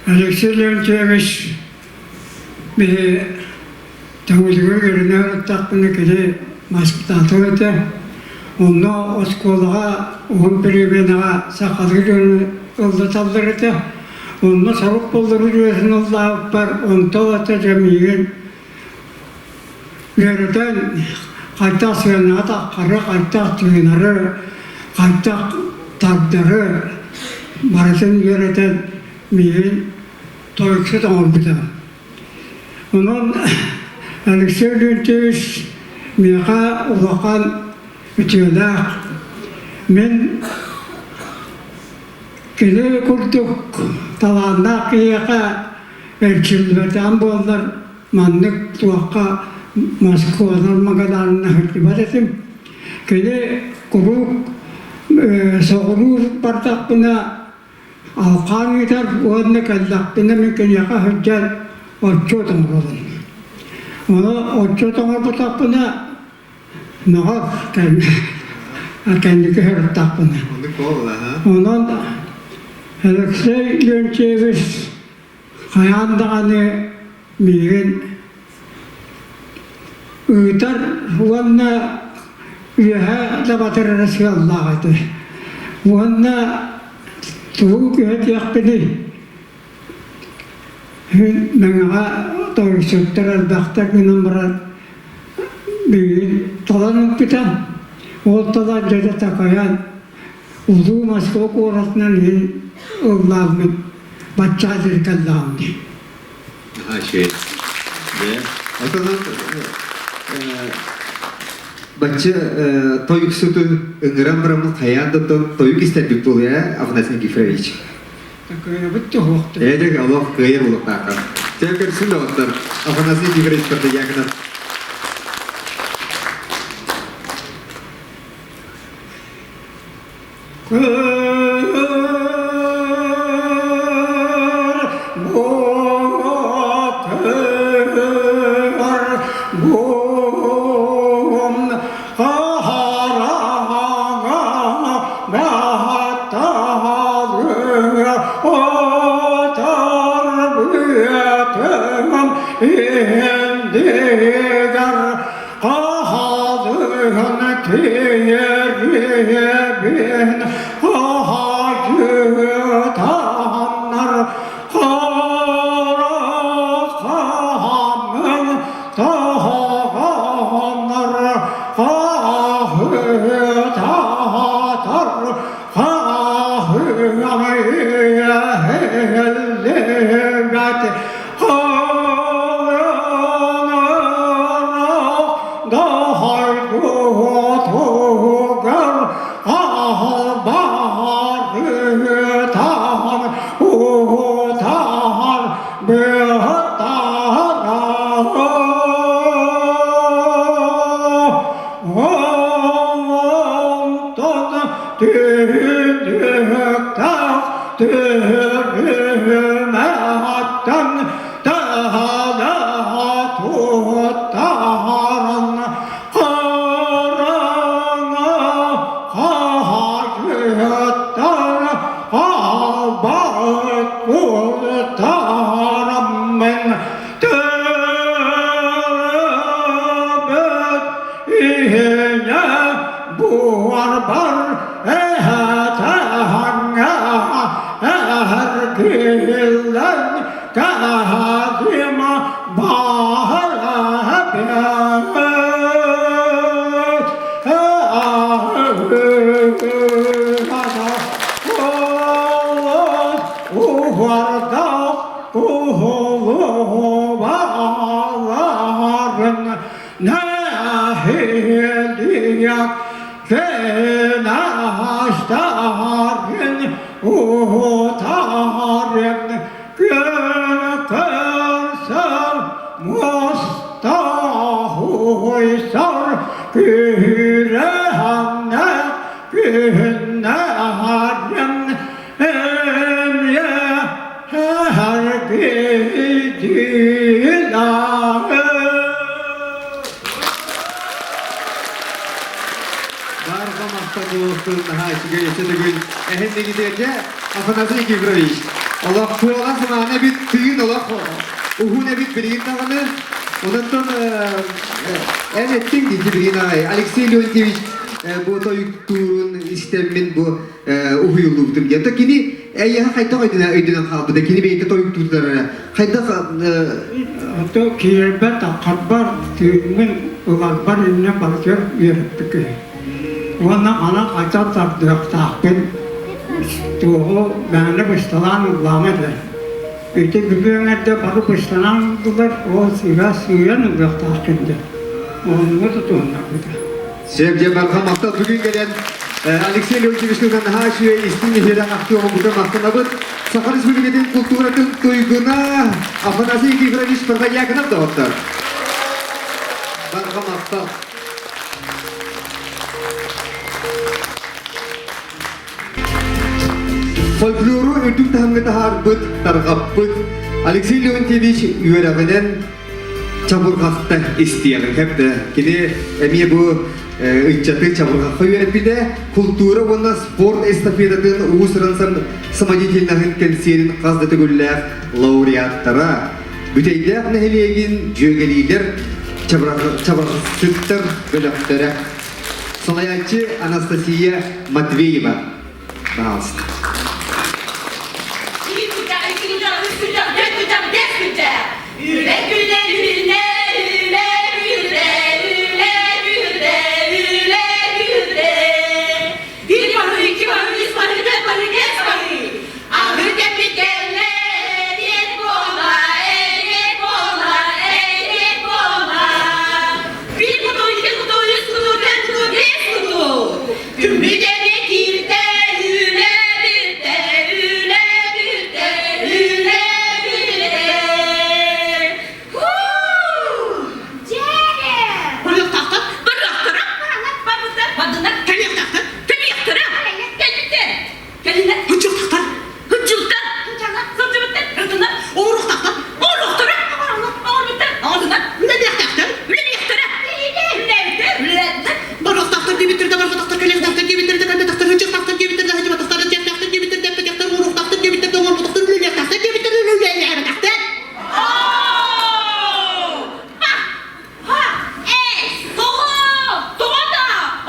Алексей Леонтьевич биһи Төҥүлүгэ үөрэнэ сырыттахпына кини воспитатель этэ. Онно оскуолаҕа уһун переменаҕа сахалыы дьону ыллаталлар этэ. Онно сорук боллуру үөрэтэн ыллаабыппар, онто ылата дьэ миигин үөрэтэн хайдах сыанаҕа таххары, хайдах тыынары, хайдах тардары барытын үөрэтэн миигин тойуксут оҥорбута. Онон Алексей Леонтьевич миэхэ улахан үтүөлээх. Мин кини курдук талааннаах киһиэхэ эрчиллибэтэҕим буоллар маннык туохха Москванан Магаданынан сылдьыбат этим. Кини куруук соҕуруу бардахпына Алхаан ыытар уонна кэллэхпинэ мин киниэхэ сылдьан отчуот оҥоробун. Ону отчуот оҥорботохпуна мөҕөр кэнники сырыттахпына. Онон Алексей Леонтьевич хайаан даҕаны миигин ыытар уонна үөһэ дабатар эрэ сыаллаах этэ. Уонна тугу күһэтиэхпиний? Мэҥэҕэ тойуксуттар элбэхтэр гынан баран миигин талан ылбыта. Ол талан дьэ такайан улуу Москва куоратынан иһин ыллааммын баччаа диэри кэллэҕим дии. Үчүгэй. Отонун бачча тойуксуту ыҥыран бараммыт хайаан да тойук истэрбит буолуо Афанасий Никифорович. Кыайабыт туһуохтун. Эдик олох кыайар улуктаахха. Чэ көрсүн доҕоттор. Афанасий Никифорович Протодьяконов. Хаһалыһын тиэрибин хаһаайытаннар харахамын таһаҕаннар хаһытатар хаһыатаннар. Түһүнүөхтээх түһүмэттэн таһалаһа туттаран хараҥа хаһыаттар хаалбат култараммын төрөөбүт иһинэ буорбар эһэтэһэҥҥэ эргиллэн кэһэтим Уһуордаах уһулуһубаларын нэһилиэк финастарын уһутарын күн көрсөр мустаһуйсар күрэһэннэ күннэһэрин Барҕа махтал буолуохтун наһаа үчүгэй өссө төгүл эһиннигитиэргэ Афанасий Никифорович олох куоҕа сымаана эбит тыын олох уһун эбит билигин даҕаны онон эн эттиҥ дии билигин аҕай Алексей Леонтьевич бу тойуктуурун истэммин бу уһуйуллубутум диэн. То кини эйиэхэ хайдах өйдөнөн өйдөнөн хаалбыта? Кини бэйэтэ тойуктуутар эрэ. Хайдах Ото киирбэт таххарбар түүҥҥүн ыларбар иннэ барытыгар үөрэппит киһи. Уонна аны хайдах тардыахтаахпын туоҕу мээнэ бысталаан ыллаама этэ. Ити бүгүн эрдэ бары бысталаан ыллылар, ол сыыһа сыыйан ылыахтааххын диэн. Оннугу тутуһуннарбыта. Сөп дьэ барҕа махтал бүгүн кэлэн Алексей Леонтьевич туһунан наһаа үчүгэй истиҥ иһирэх ахтыы оҥорбута махтанабыт. Саха Республикатын култууратын туйгуна Афанасий Никифорович Протодьяконов доҕоттор. Барҕа махтал. Фольклору үрдүк таһымҥа таһаарбыт, тарҕаппыт Алексей Леонтьевич үөрэҕинэн чабырҕахта истиэҕин хэптэ. Кини эмиэ бу ыччаты чабырҕахха үөрэппитэ, култуура уонна спорт эстафетатын уус-уран самодеятельноһын кэнсиэрин хас да төгүллээх лауреаттара, Бүтэйдээх нэһилиэгин дьүөгэлиилэр чабырҕахсыттар бөлөхтөрө. Салайааччы Анастасия Матвеева. Пожалуйста. Күммүтэни киирдэ, үлэ бүттэ, үлэ бүттэ, үлэ бүттэ. Дьээрэ! Барыахтаахтар, барыахтара, барбыттар, бардынар, кэлиэхтаахтар, кэлиэхтэрэ, кэлбиттэр, кэлиннэр, һыдьыахтаахтар, һыдьыбыттар, сылдьыбыттар, ырытыннар, оҥоруохтаахтар, оҥоруохтара, оҥорбуттар, оҥордунар, үлэлиэхтээхтэр, үлэлиэхтэрэ, үлэлээбиттэр, үлэлээбиттэр, барыахтаахтар диэбиттэр да барбатахтар, кэлиэхтээхтэр диэбиттэр да кэлбэтэхтэр, һыдьыахтаахтар диэбиттэр да һыдьыбатахтар, этиэхтээхтэр диэбиттэр да эппэтэхтэр, оҥоруохтаахтар диэбиттэр да оҥорботохтор, үлэлиэхтээхтэр диэбиттэр үлэлээбэтэхтэр. Тоҕо? Тоҕо да?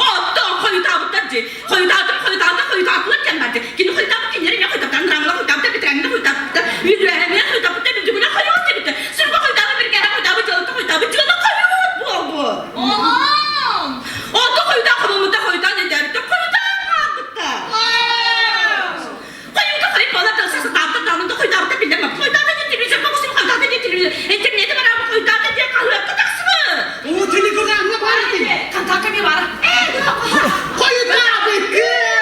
Оттон хойутаабыттар дии. Хойутаатым, хойутаата, хойутаатылар диэн барды. Кини хойутаабыт, кинилэр эмиэ хойутаабыттар, Андраҥалар хойутаабыттар, Бэтэрээҥҥэ хойутаабыттар, Үөдүрэһэҥҥэ хойутаабыттар, Бүлдүгүнэ хойуут диэбиттэр. Сүргэ хойутаабыт, Биргээһэ хойутаабыт, дьыалата хойутаабыт, дьыала хойут буолбут. Онон! Онтон хойутаан хомуммута, хойутаан өйдөөбүттэр, хойутаан хаалбыттар. Хойута хойут буолар да сатаабыта даҕаны да хойутаабыта биллэн барбыт. Хойутаата диэн телевизор бу хойутаата диэн телевизор интернети бараабыт хойутаата диэн хаһыакка тахсыбыт. Оо, телеграмма баар ити. Контакка не баар. Хойутаабыккын!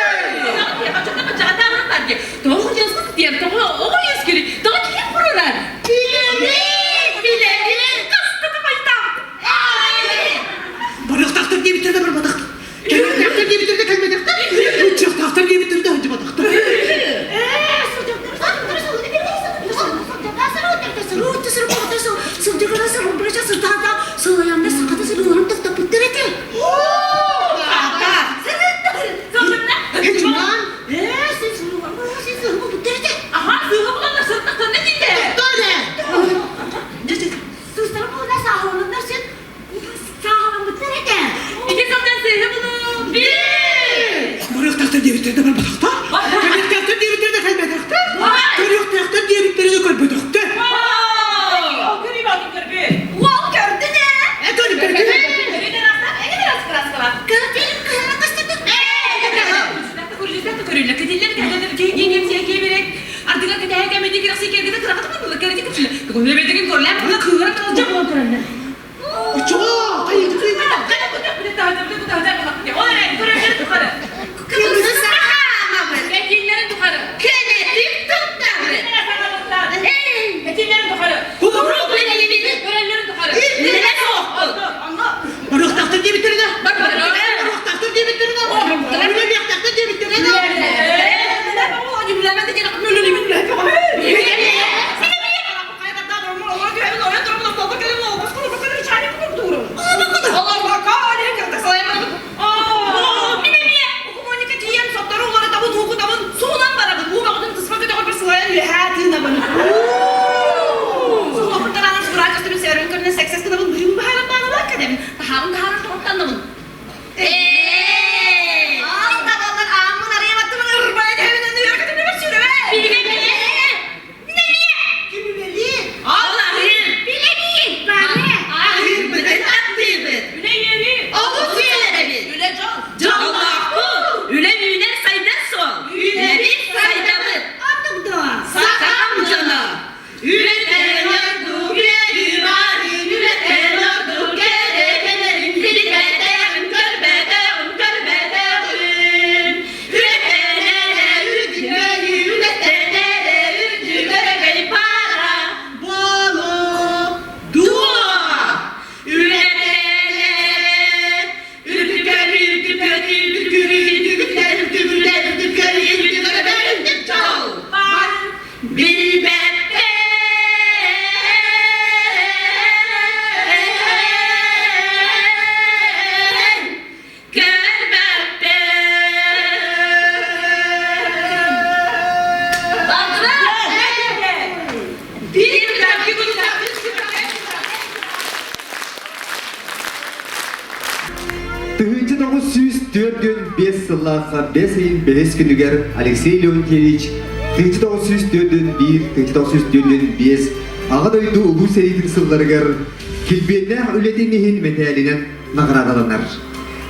Барыахтаахтар диэбиттэрэ да барбатахтар. Кэлиэхтээхтэр диэбиттэрэ да кэлбэтэхтэр. Көрүөхтээхтэр диэбиттэрэ да көрбөтөхтөр. Уол көрдүн ээ. Көрдүн. Барыахтаахтар диэбиттэринэ, барыахтаахтар диэбиттэринэ, үлэлиэхтээхтэр диэбиттэринэ. Үлэ үүнэр сайдар суол. Үлэбит сайдабыт. Сахам дьоно. Үлэтэн ордук үөрүү үлэтэн ордук кэрэ билбэтэҕим, көрбөтөҕүм, көрбөтөҕүм. Үлэтэн эрэ үрдүк үлэтэн эрэ үрдүк өрөгөй баара буолуо дуо? Үлэтэн эрэ үрдүк үрдүк үрдүк үрдүк үрдүк үрдүк үрдүк үрдүк дьол Билбэппин көрбөппүн. 1945 сыллаахха бэс ыйын бэһис күнүгэр Алексей Леонтьевич 1941 1945 Аҕа дойду Улуу сэриитин сылларыгар килбиэннээх үлэтин иһин мэтээлинэн наҕараадаланар.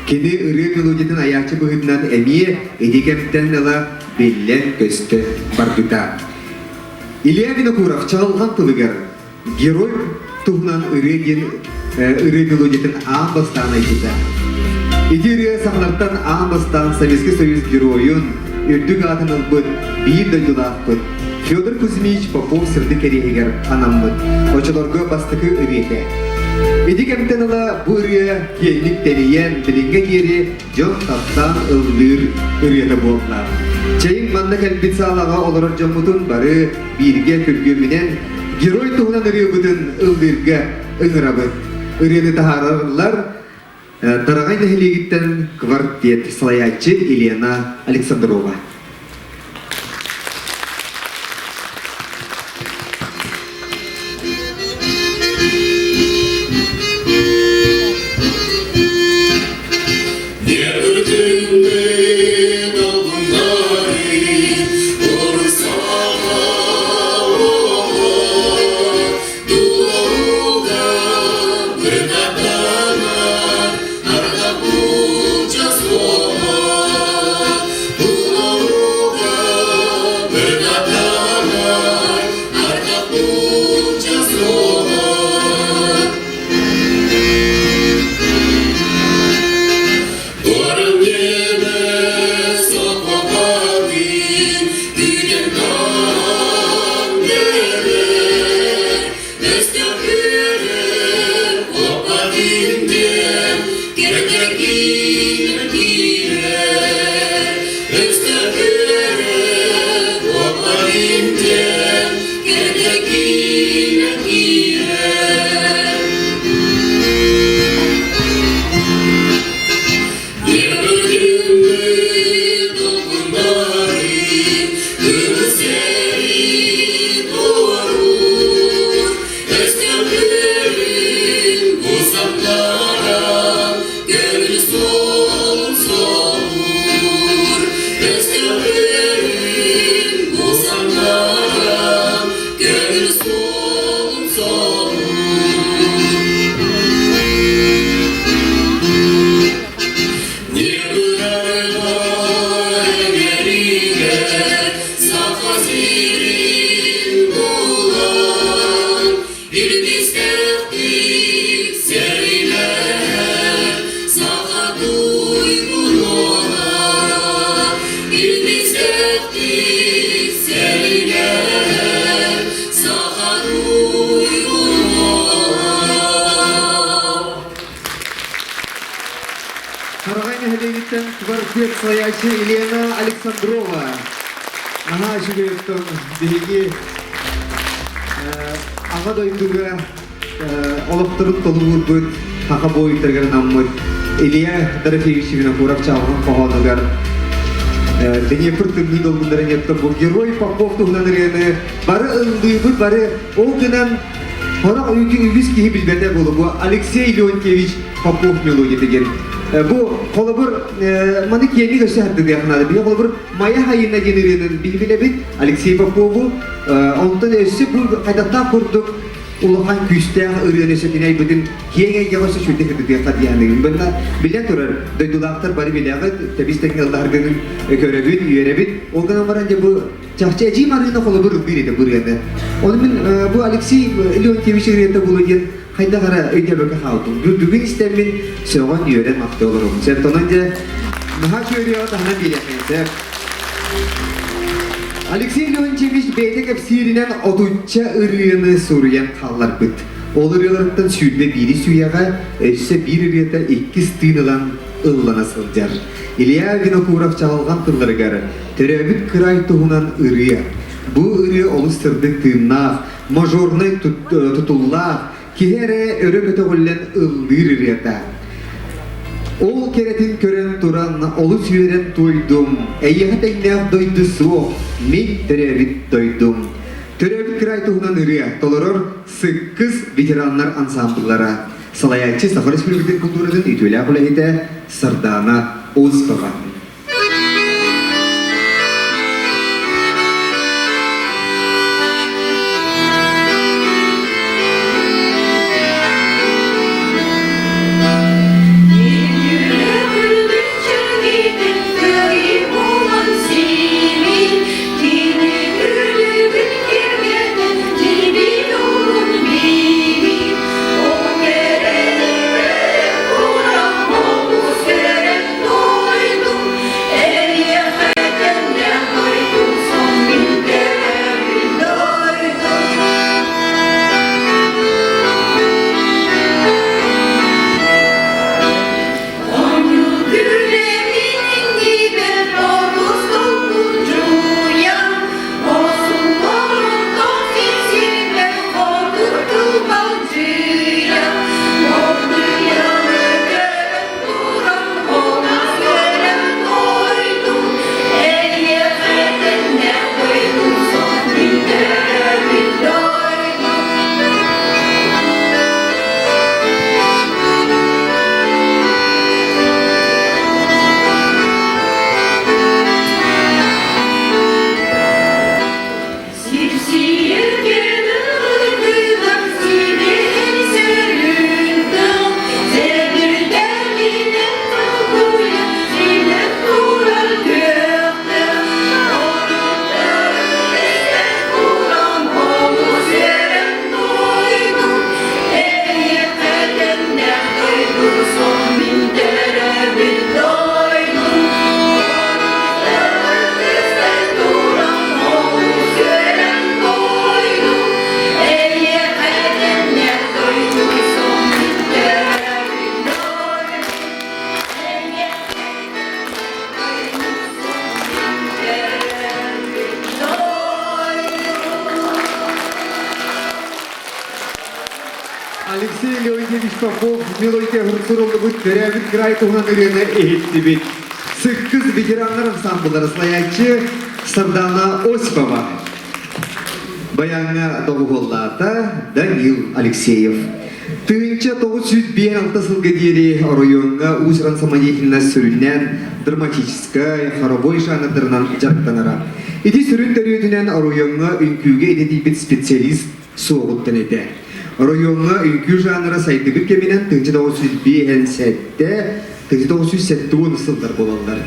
Кини ырыа мелодиятын айааччы быһыытынан эмиэ ити кэмтэн ыла биллэн-көстөн барбыта. Илья Винокуров чаҕылҕан тылыгар Герой туһунан ырыа диэн ырыа мелодиятын аан бастаан айбыта. Ити ырыа сахалартан аан бастаан Советский Союз геройун үрдүк аатын ылбыт биир дойдулаахпыт Федор Кузьмич Попов сырдык кэриэһигэр анаммыт очолорго бастакы ырыата. Ити кэмтэн ыла бу ырыа киэҥник тэрийэн, билиҥҥэ диэри дьон таптаан ыллыыр ырыата буолла. Чэйиҥ манна кэлбит саалаҕа олорор дьоммутун бары бииргэ күргүөмүнэн герой туһунан ырыабытын ыллыырга ыҥырабыт. Ырыаны таһаараллар Тараҕай нэһилиэгиттэн квартет салайааччы Елена Александрова. Арда кэнсиэр салайааччы Елена Александрова. Наһаа үчүгэй оттон биһиги аҕа дойдуга олохторун толугурбут саха буойуттарыгар анаммыт Илья Дорофеевич Винокуров чаҕылҕан хоһоонугар Днепр тымныы долгуннарын еттон бу Герой Попов туһунан ырыаны бары ыллыыбыт, бары ол гынан Хорох үгүс киһи билбэтэ буолуо. Бу Алексей Леонтьевич Попов мелодията диэн. Бу холобур маны киэҥник өссө хардыгыах наада. Биһи холобур Майа Хайына диэн ырыанын биһи билэбит Алексей Попову. Онтон өссө бу хайдахтаах курдук улахан күүстээх ырыаны өссө кини айбытын киэҥ эйгэҕэ өссө сүрдэх хардыгыахха диэханыгын. Бынна билэн турар дойдулаахтар бары билэҕит, тэбис тэҥҥэ ыллаһаргын көрөбүт, үөрэбит. Ол гынан баран дьэ бу Чахчы эдьиий Марыына холобур ылбыыр этэ бу ырыаны. Ону мин бу Алексей Леонтьевич ырыата буолуо диэн хайдах эрэ өйдөөбөккө хаалбытым. Бүгүн истэммин сөҕөн үөрэн ахта олоробун. Сен онон дьэ наһаа үөрүөҕэ таһынан биэриэххэ сөп. Алексей Леонтьевич бэйэтэ кэпсииринэн отучча ырыаны суруйан хаалларбыт. Ол ырыаларыттан 21 сүүйэҕэ өссө биир ырыата иккис тыын ылан ыллана сылдьар. Илья Винокуров чаҕылҕан тылларыгар Төрөөбүт кыраай туһунан ырыа. Бу ырыа олус сырдык тыыннаах, мажорнай тутуллаах, киһи эрэ өрө көтөҕүллэн ыллыыр ырыата. Ол кэрэтин көрөн туран олус үөрэн туойдум, эйиэхэ тэҥнээх дойду суох, мин төрөөбүт дойдум. Төрөөбүт кыраай туһунан ырыа толорор Сыккыс ветераннар ансамбллара, салайааччы Саха Республикатын култууратын үтүөлээх үлэһитэ Сардаана Осипова. Алексей Леонидович Попов мелодия суруллубут төрөөбүт край туһунан ырыаны иһиттибит. Сыккыс ветераннар ансамбллара салайааччы Сардана Осипова. Баяҥҥа доҕуһуоллаата Данил Алексеев. 1906 сылга диэри оройуоҥҥа уус-уран самодеятельность сүрүннээн драматическай, хоровой жанрдарынан дьарыктанара. Ити сүрүн төрүөтүнэн оройуоҥҥа үҥкүүгэ идэтийбит специалист суоҕуттан этэ. Оройуоҥҥа үҥкүү жанра сайдыбыт кэминэн 1957 1970 сыллар буолаллар.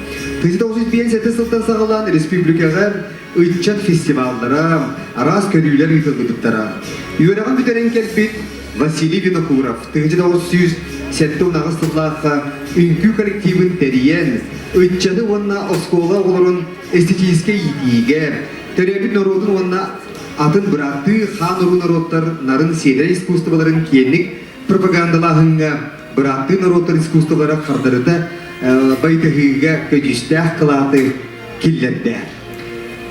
1957 сылтан саҕалаан республикаҕа ыччат фестиваллара, араас көрүүлэр ыытыллыбыттара. Үөрэҕин бүтэрэн кэлбит Василий Винокуров 1978 сыллаахха үҥкүү коллективын тэрийэн, ыччаты уонна оскуола оҕолорун эстетическэй иитиигэ, төрөөбүт норуотун уонна атын бырааттыы хаан-уруу норуоттар нарын сиэдэрэй искусстволарын киэҥник пропагандалааһыҥҥа бырааттыы норуоттар искусстволара хардарыта. байытыһыыга көдьүүстээх кылааты киллэрдэ.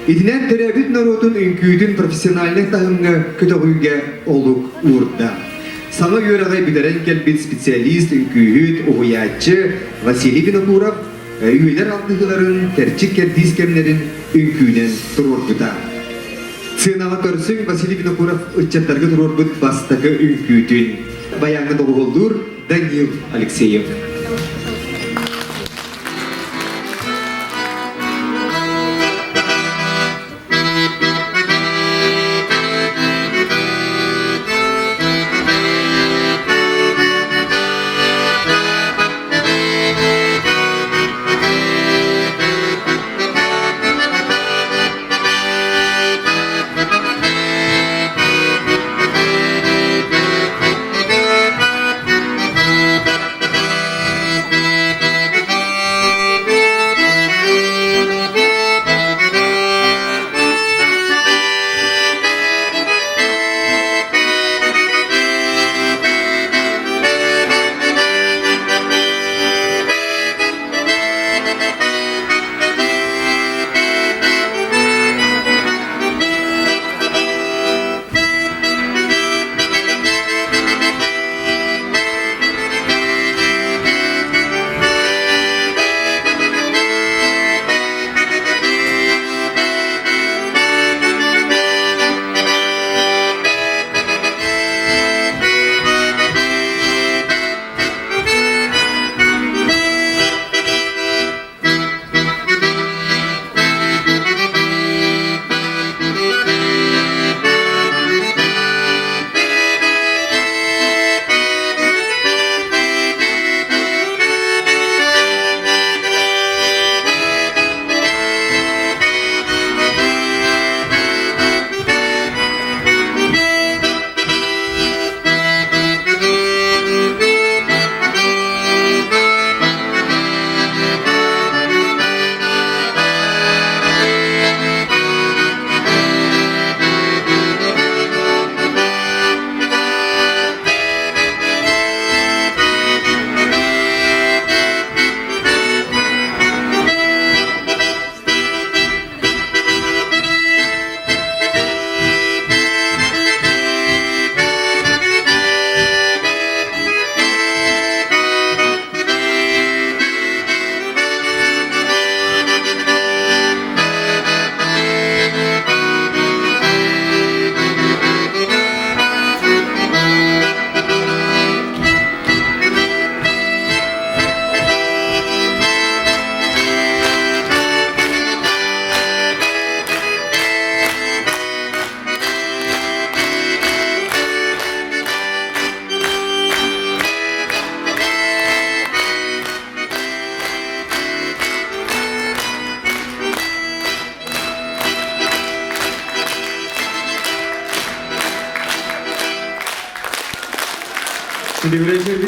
Итинэн төрөөбүт норуотун үҥкүүтүн профессиональнай таһымҥа көтөҕүүгэ олук уурда. Саҥа үөрэҕи бүтэрэн кэлбит специалист, үҥкүүһүт, уһуйааччы Василий Винокуров үйэлэр алтыһыыларын кэрчик кэрдиис кэмнэрин үҥкүүнэн туруорбута. Сыанаҕа көрсүҥ Василий Винокуров ыччаттарга туруорбут бастакы үҥкүүтүн баяҥҥа доҕуһуоллуур Данил Алексеев.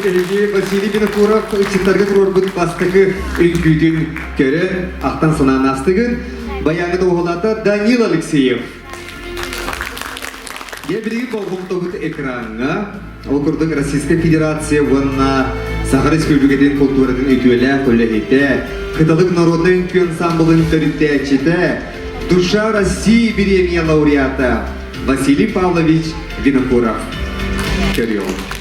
Эһиги Василий Винокуров ыччаттарга туруорбут бастакы үҥкүүтүн көрөн, ахтан санаан аастыгын. Баяҥҥа доҕуһуолаата Данил Алексеев. Дьэ, билигин болҕомтобут экраҥҥа ол курдук Российскай Федерация уонна Саха Республикатын култууратын үтүөлээх үлэһитэ, Кыталык народнай үҥкүү ансамблын төрүттээччитэ, Душа России бириэмийэ лауреата Василий Павлович Винокуров. Көрүөҕүҥ.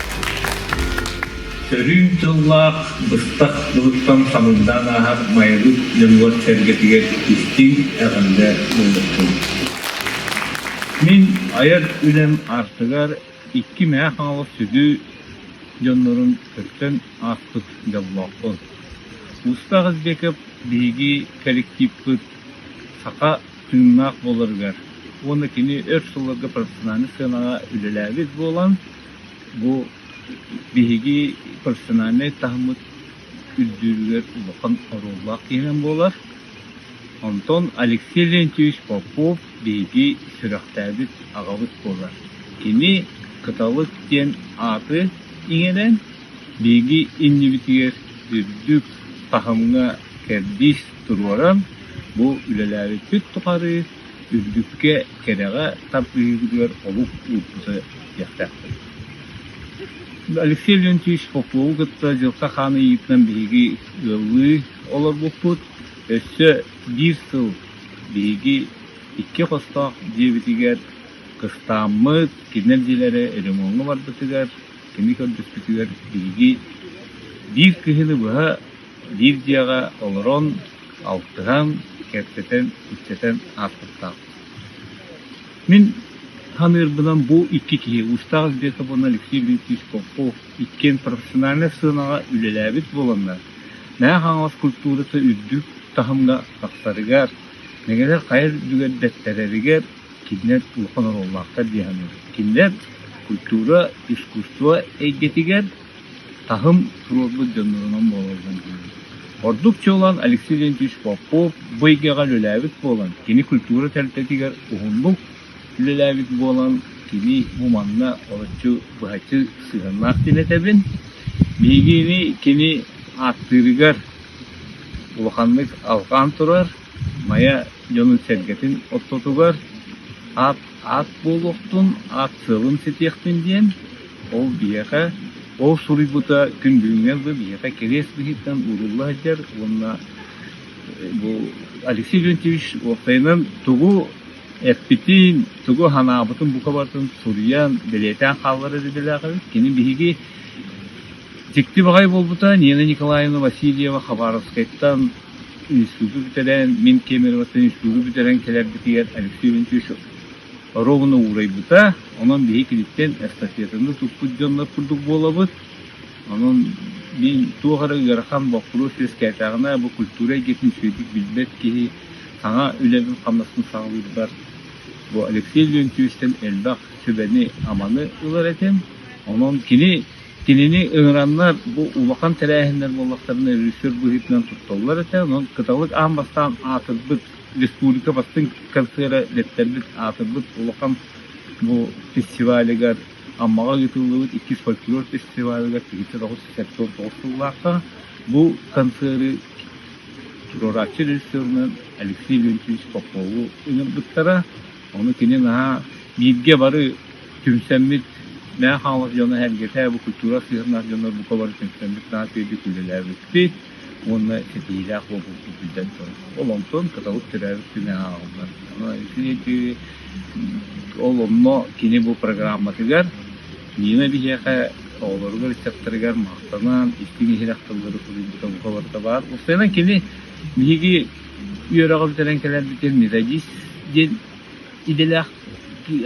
Сөрүүн тыллаах быстах былыттан самыырдаан ааһар Майабыт дьонугар-сэргэтигэр истиҥ эҕэрдэ буолуохтун. Мин айар үлэм аартыгар икки Мэҥэ Хаҥалас сүдү дьоннорун көрсөн ааспыт дьоллоохпун. Устах Избеков биһиги коллективпыт саха тыыннаах буоларыгар уонна кини өр сылларга профессиональнай сыанаҕа үлэлээбит буолан, бу биһиги профессиональнай таһыммыт үрдүүрүгэр улахан оруоллаах киһинэн буолар. Онтон Алексей Леонтьевич Попов биһиги сүрэхтээбит аҕабыт буолар. Кини Кыталык диэн ааты иҥэрэн, биһиги иннибитигэр үрдүк таһымҥа кэрдиис туруоран, бу үлэлээбиппит тухары үрдүккэ, кэрэҕэ тардыһыыбытыгар олук уурбута диэхтээхпин. Алексей Леонтьевич Попову кытта Дьылҕа Хаан ыйыытынан биһиги ыаллыы олорбуппут. Өссө биир сыл биһиги икки хостоох дьиэбитигэр кыстааммыт, кинилэр дьиэлэрэ ремоҥҥа барбытыгар, кини көрдөспүтүгэр биһиги биир кыһыны быһа биир дьиэҕэ олорон, алтыһан, кэпсэтэн, ипсэтэн ааспыттаахпыт. Мин саныырбынан бу икки киһи Устаах Избеков уонна Алексей Леонтьевич Попов иккиэн профессиональнай сыанаҕа үлэлээбит буоланнар, Мэҥэ Хаҥалас культурата үрдүк таһымҥа тахсарыгар, мэҥэлэр хайа үрдүгэр дэттэрэригэр кинилэр улахан оруоллаахтар дии саныыбын. Кинилэр культура, искусство эйгэтигэр таһым туруорбут дьоннорунан буолаллар диибин. Ордук чуолаан Алексей Леонтьевич Попов бу эйгэҕэ үлэлээбит буолан, кини культура тэрилтэтигэр уһуннук үлэлээбит буолан, кини бу манна олоччу быһаччы сыһыаннаах диэн этэбин. Биһигини кини ааттыырыгар улаханнык алҕаан турар, Майа дьонун-сэргэтин ортотугар аат аат буолуохтун, аат сыалын ситиэхтин диэн, ол биһиэхэ, ол суруйбута күн бүгүҥҥэ дылы биһиэхэ кэриэс быһыытынан уурулла сылдьар уонна бу Алексей Леонтьевич уопсайынан тугу эппитин, тугу санаабытын бука барытын суруйан, бэлиэтээн хаалларар идэлээх эбит. Кини биһиги дьикти баҕайы буолбута Нина Николаевна Васильева Хабаровскайтан институту бүтэрэн, мин Кемеровоттан институту бүтэрэн кэлэрбитигэр Алексей Леонтьевич ровно уурайбыта. Онон биһи киниттэн эстафетаны туппут дьоннор курдук буолабыт. Онон мин туох эрэ ыарахан боппуруос үөскээтэҕинэ, бу культура эйгэтин үчүгэйдик билбэт киһи саҥа үлэбин-хамнаспын саҕалыырбар бу Алексей Леонтьевичтэн элбэх сүбэни-аманы ылар этим. Онон кини Кинини ыҥыраннар бу улахан тэрээһиннэр буоллахтарына режиссер быһыытынан тутталлар этэ. Онон Кыталык аан бастаан аатырбыт республика бастыҥ концера дэттэрбит аатырбыт улахан бу фестивалыгар Аммаҕа ыытыллыбыт иккис фольклор фестивалыгар 1979 сыллаахха бу концеры туруорааччы режиссерунан Алексей Леонтьевич Попову ыҥырбыттара. Ону кини наһаа бииргэ бары түмсэммит Мэҥэ Хаҥалас дьоно эһэргэтэ бу культура сыһыаннаах дьоннор бука бары түмсэммит наһаа үчүгэйдик үлэлээбиппит уонна ситиһиилээх буолбуппут биллэн турар. Ол онтон Кыталык төрөөбүт күнэ ааҕыллар. Аны ол онно кини бу программатыгар Нина биһиэхэ оҕолоругар, ыччаттарыгар махтанан, истиҥ иһирэх тыллары суруйбута бука барыта баар. Уопсайынан кини биһиги үөрэҕи бүтэрэн кэлэрбитин методист диэн идэлээх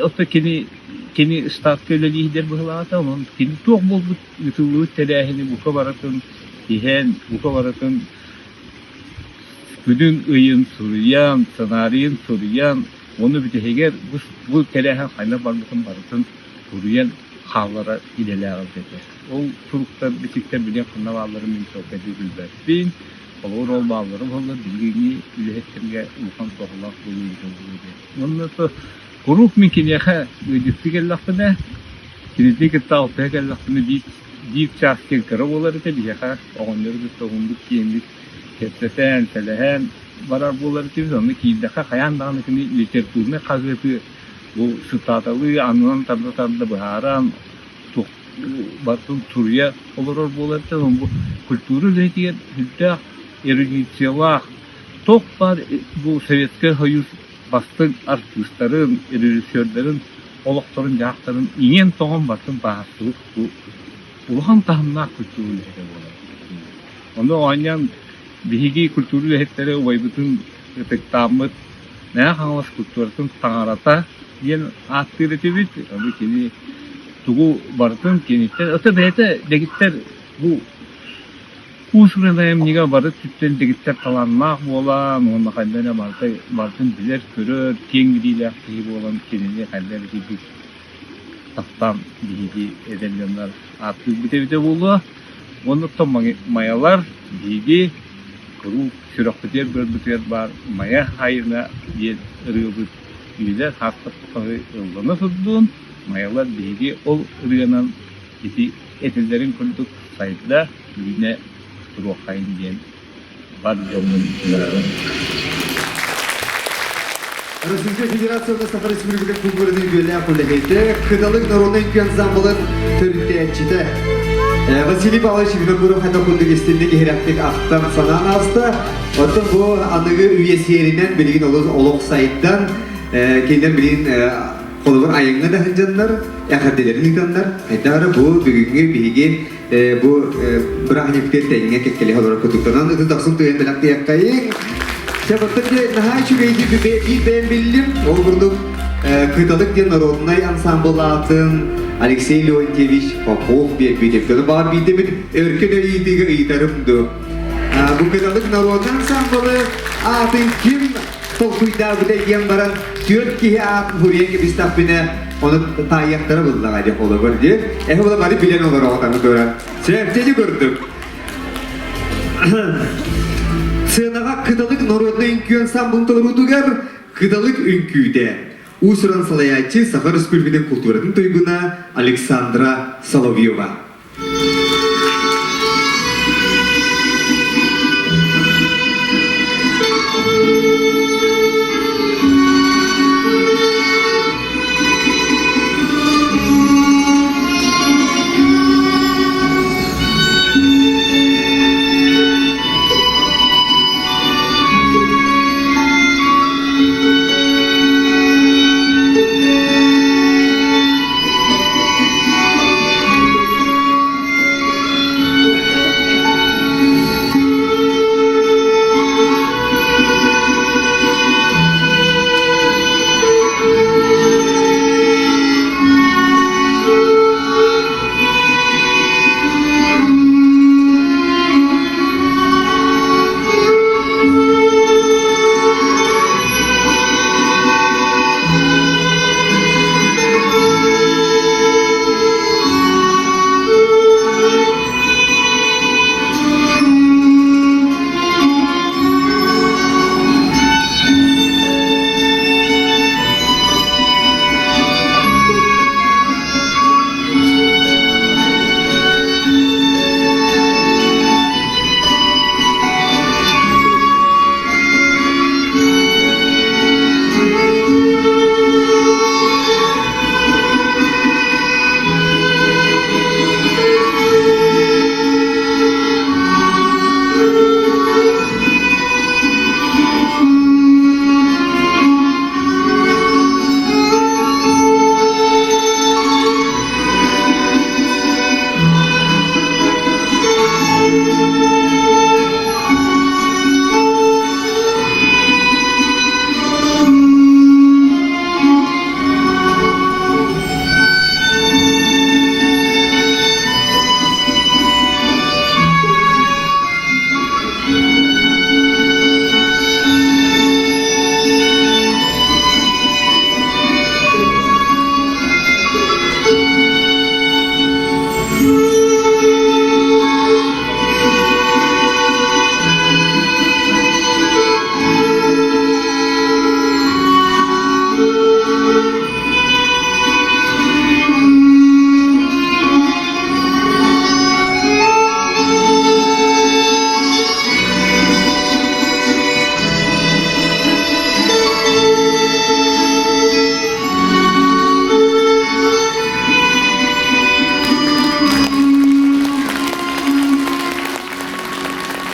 оттон кини кини штатка үлэлииһидэр быһылаата онон кини туох буолбут ыытыллыбыт тэрээһини бука барытын иһэн бука барытын күнүн ыйын суруйан сценарийын суруйан уонна бүтэһигэр бу, бу тэрээһин хайдах барбытын барытын суруйан хаалларар идэлээх эбит этэ. Ол суруктар бичиктэр билигин ханна баалларын мин чуолкайдык билбэппин. Холобур, ол бааллара буоллар билиҥҥи үлэһиттэргэ улахан туһалаах буолуо эбитэ буолуо диэн. Уонна то куруук мин киниэхэ ыалдьыттыы кэллэхпинэ, кинини кытта алтыһа кэллэхпинэ биир, биир чаас диэн кыра буолар этэ, биһиэхэ оҕонньору кытта уһуннук киэҥник кэпсэтэн, сэлэһэн барар буолар этибит. Онно киирдэххэ хайаан даҕаны кини литературнай хаһыаты бу цитаталыы аннынан тарда-тарда быһааран, барытын суруйа олорор буолар да бу культура үлэһитигэр сүрдээх эрудициялаах туох баар бу Советскай Союз бастыҥ артыыстарын, режиссердарын олохторун-дьаһахтарын иҥэн-тоҥон барытын бааһырсыбыт бу улахан таһымнаах культура үлэһитэ буолар. Ону оонньоон биһиги культура үлэһиттэрэ убайбытын ытыктааммыт Мэҥэ Хаҥалас культуратын таҥарата диэн ааттыыр этибит. Ону кини тугу барытын киниттэн, ото бэйэтэ дэгиттэр бу уус-уран айымньыга бары өттүттэн дэгиттэр талааннаах буолан уонна хайда эрэ барыта барытын билэр-көрөр, киэҥ билиилээх киһи буолан кинини хайда эрэ курдук таптаан биһиги эдэр дьоннор ааттыырбыт эбитэ буолуо. Уонна оттон майалар биһиги куруук сүрэхпитигэр-быарбытыгар баар Майа Хайына диэн ырыабыт үйэлэр хаастар тухары ыллана турдун, Майалар биһиги ол ырыанан ити этэллэрин курдук сайда, үүнэ туруоххайын диэн бар дьоммун ыҥырабын. Российскай Федерацияны Саха Республикатын культуратын үтүөлээх үлэһитэ, Кыталык народнай үҥкүү ансамблын төрүттээччитэ Василий Павлович Винокуров хайдах курдук истинник иһирэхтик ахтан санаан ааста. Оттон бу аныгы үйэ сиэринэн билигин олус олох сайдан, кинилэр билигин холобур айаҥҥа да сылдьаннар, эҕэрдэлэрин ыытаннар, хайдах эрэ бу бүгүҥҥү биһиги бу бырааһынньыктыыр тэҥҥэ кэккэлэһэ олорор курдуктанан ытыс дохсун тыйан бэлэхтиэххэйиҥ. Чэ, оттон дьэ наһаа үчүгэйдик биир бэйэм биллим. Ол курдук Кыталык диэн народнай ансамбл аатын Алексей Леонтьевич Попов биэрбит. Ону баҕар биирдэ мин өркөн ыйытыыга ыйытарым дуу. Бу Кыталык народнай ансамблы аатын ким толкуйдаабыта диэн баран түөрт киһи аатын суруйан кэбистэхпинэ ону таайыахтара буллаҕа дии холобур дии эһэ була бары билэн олороҕут аны туран сөп көрдүк сценаҕа кыталык народнай үҥкүү ансамблын толоруутугар кыталык үҥкүүтэ уус-уран салайааччы Саха Республикатын култууратын туйгуна Александра Соловьева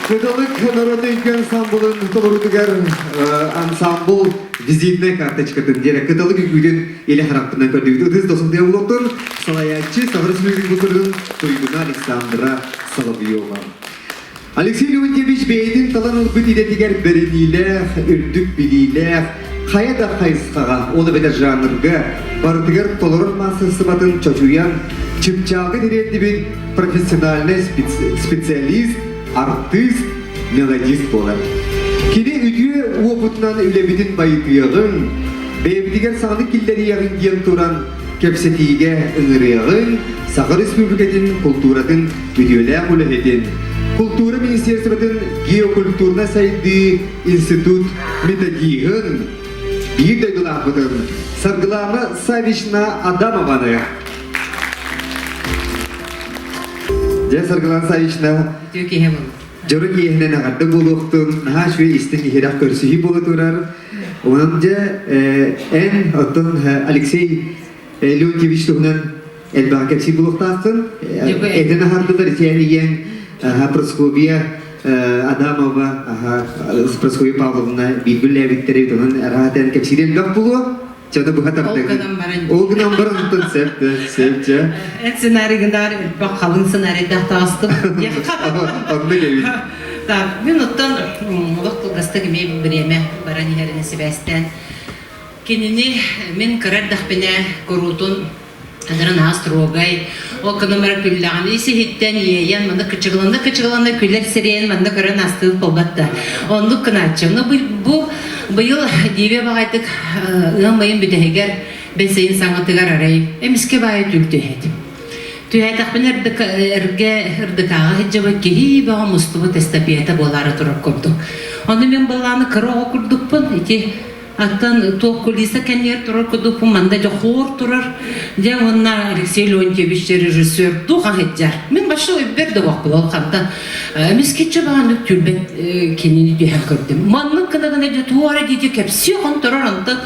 Кыталык норуот өйгө ансамблын толорутугар ансамбл визитная карточкатын диэри кыталык үкүүтүн илэ харахпынан көрдүбүт. Ытыс досун булуктун салайааччы Саха Республикатын туйгуна Александра Соловьева. Алексей Леонтьевич бэйэтин талан ылбыт идэтигэр бэриниилээх, үрдүк билиилээх, хайа да хайысхаҕа, ол эбэтэр жанрга барытыгар толорор маастарыстыбатын чочуйан, чыпчаалга тириэрдибит профессиональный специалист, артыыс, мелодист буолар. Кини үтүө уопутунан үлэбитин байытыаҕыҥ, бэйэбитигэр саҥаны киллэриэҕиҥ диэн туран, кэпсэтиигэ ыҥырыаҕыҥ Саха Республикатын култууратын үтүөлээх үлэһитин, култуура министерствотын геокультурнай сайдыы институт методиһын, биир дойдулаахпытын Саргылаана Савична Адамованы. Дьэ, Саргылаана Савична. Үтүө киһи буолла. Дьоро киэһэнэн эҕэрдэ буолуохтун, наһаа үчүгэй истиҥ иһирэх көрсүһүү буола турар. Онон дьэ, эн, оттон Алексей Леонтьевич туһунан элбэҕи кэпсиир буолуохтааххын. Этэн аһардылар итиэн ийэҥ Прасковья Адамова, Прасковья Павловна бииргэ үлэлээбиттэр эбит, онон араатан кэпсиир элбэх буолуо. Чаны быһа тардыгын. Ол гынан баран онтон сөп, сөп, дьэ. Эн сценарийгынаар элбэх халыҥ сценарийдаах таҕыстым. Онно кэбит. Так, мин оттон олох кылгастык эмиэ бириэмэ баран иһэринэн сибээстээн кинини мин кыра эрдэхпинэ куруутун Анарын аас строгай, ол гынан баран күллэҕин ис иһиттэн иэйэн, манна кычыгылана-кычыгылана күлэр сирэйин манна көрөн астыыр буолбат да. Оннук гынааччы. Ну бу быйыл Диибэ баҕайдык ыам ыйын бүтэһигэр бэс ыйын саҥатыгар арай эмискэ баайы түүл түһэт. Түһээтэхпинэ эргэ ырдыкааҕа сылдьыбыт киһи бөҕө мустубут эстафета буолаары турар курдук. Ону мин былааны кыра оҕо курдукпун ити Оттон туох кулиса кэннигэр турар курдукпун манна дьэ хор турар. Дьэ уонна Алексей Леонтьевич режиссер духа сылдьар. Мин вообще өйбөр да бохпун ол хантан эмискеччи баҕаннык түлбэт кинини түһэн көрдүм. Маннык гына гына дьэ туох эрэ диэки кэпсии турар онтон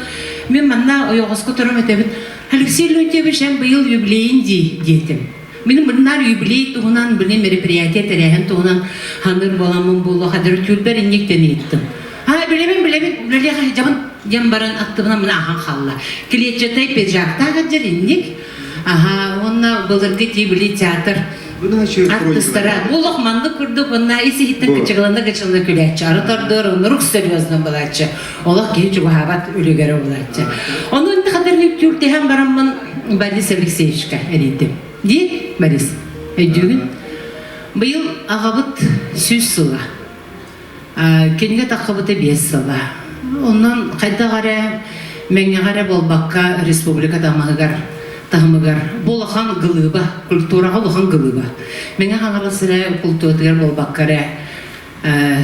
мин манна ойоҕоско турам этэбин Алексей Леонтьевич эн быйыл юбилейин дии диэтим. Мин мыннар юбилей туһунан, били мероприятие тэрээһин туһунан ханыр буоламмын буолуо хадыр түлбэр инниктен ыйыттым. Аа, билэбин, билэбин, үлэлиэх сылдьабын диэн баран аттыбынан мына ахан хаалла. Клетчатай пиджактаах сылдьар инник. Аха, уонна былыргы тии били театр артыстара. Олох маннык курдук уонна ис иһиттэн кычыгылана кычылына күлээччи. Ары тордуор оннурук серьезно булааччы. Олох киһи чугаһаабат үлүгэрэ булааччы. Ону инти хатар нүктүүрдэһэн бараммын Борис Алексеевичка эрийдим. Дии, Борис, өйдүүгүн? Быйыл аҕабыт сүүс сыла. Кинигэ таххыбыта биэс сыла. Онон хайдах эрэ мэҥэҕэ эрэ буолбакка республика таһымыгар таһымыгар бу улахан гылыыба, культураҕа улахан гылыыба. Мэҥэ Хаҥалас эрэ култууратыгар буолбакка эрэ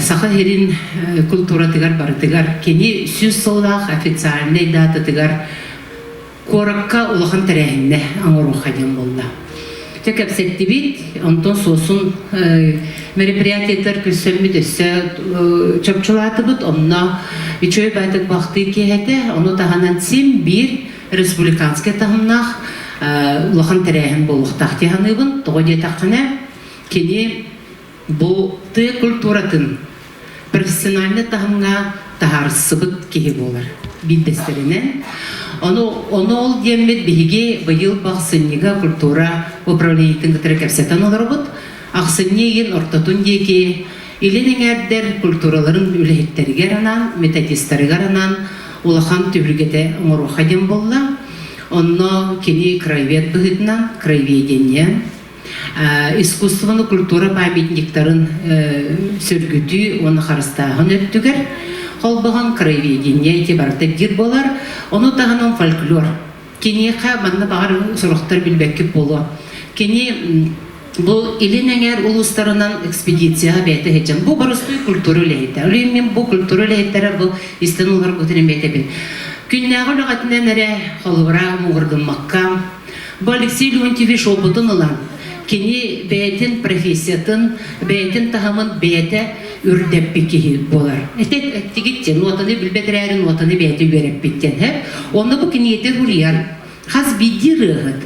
Саха сирин культуратыгар барытыгар кини 100 сыллаах официальнай дататыгар Куоракка улахан тэрээһиннэ оҥоруохха диэн буолла. Дьэ кэпсэттибит, онтон суосун мероприятиетар көрсөммүт өссө чопчулаатыбыт, онно үчүгэй баайтык бахтыы киэһэтэ, ону таһынан син биир республиканскай таһымнаах улахан тэрээһин буолуохтаах дии саныыбын. Тоҕо диэтэххинэ, кини бу тыа культуратын профессиональнай таһымҥа таһаарсыбыт киһи буолар биирдэстэринэн. Ону, ону ол диэммит биһиги быйыл бахсынньыга культура управлениетын кытары кэпсэтэн олоробут. Ахсынньы ыйын ортотун диэки Илин эҥээрдэр культураларын үлэһиттэригэр анаан, методистарыгар анаан улахан түһүлгэтэ оҥоруохха диэн буолла. Онно кини краевед быһыытынан, краеведение, искусствоны культура памятниктарын сөргүтүү уонна харыстааһын өттүгэр холбоһон краеведение ити барыта биир буолар. Ону таһынан фольклор. Киниэхэ манна баҕар сорохтор билбэккит буолуо. Кини бу илин эҥээр улуустарынан экспедицияҕа бэйэтэ сылдьан бу боростуой культура үлэһитэ. Ол иһин мин бу культура үлэһиттэрэ бу истэн олорбутун эмиэ этэбин. Күннээҕи үлэҕитинэн эрэ холобура муҥурдуммакка Бу Алексей Леонтьевич опытын ылан, кини бэйэтин профессиятын, бэйэтин таһымын бэйэтэ үрдэппит киһи буолар. Эттигит диэн, нуотаны билбэт эрээри нуотаны бэйэтэ үөрэппит диэн. Һэ? Онно бу кинигэтэ суруйар хас биирдии ырыаһыт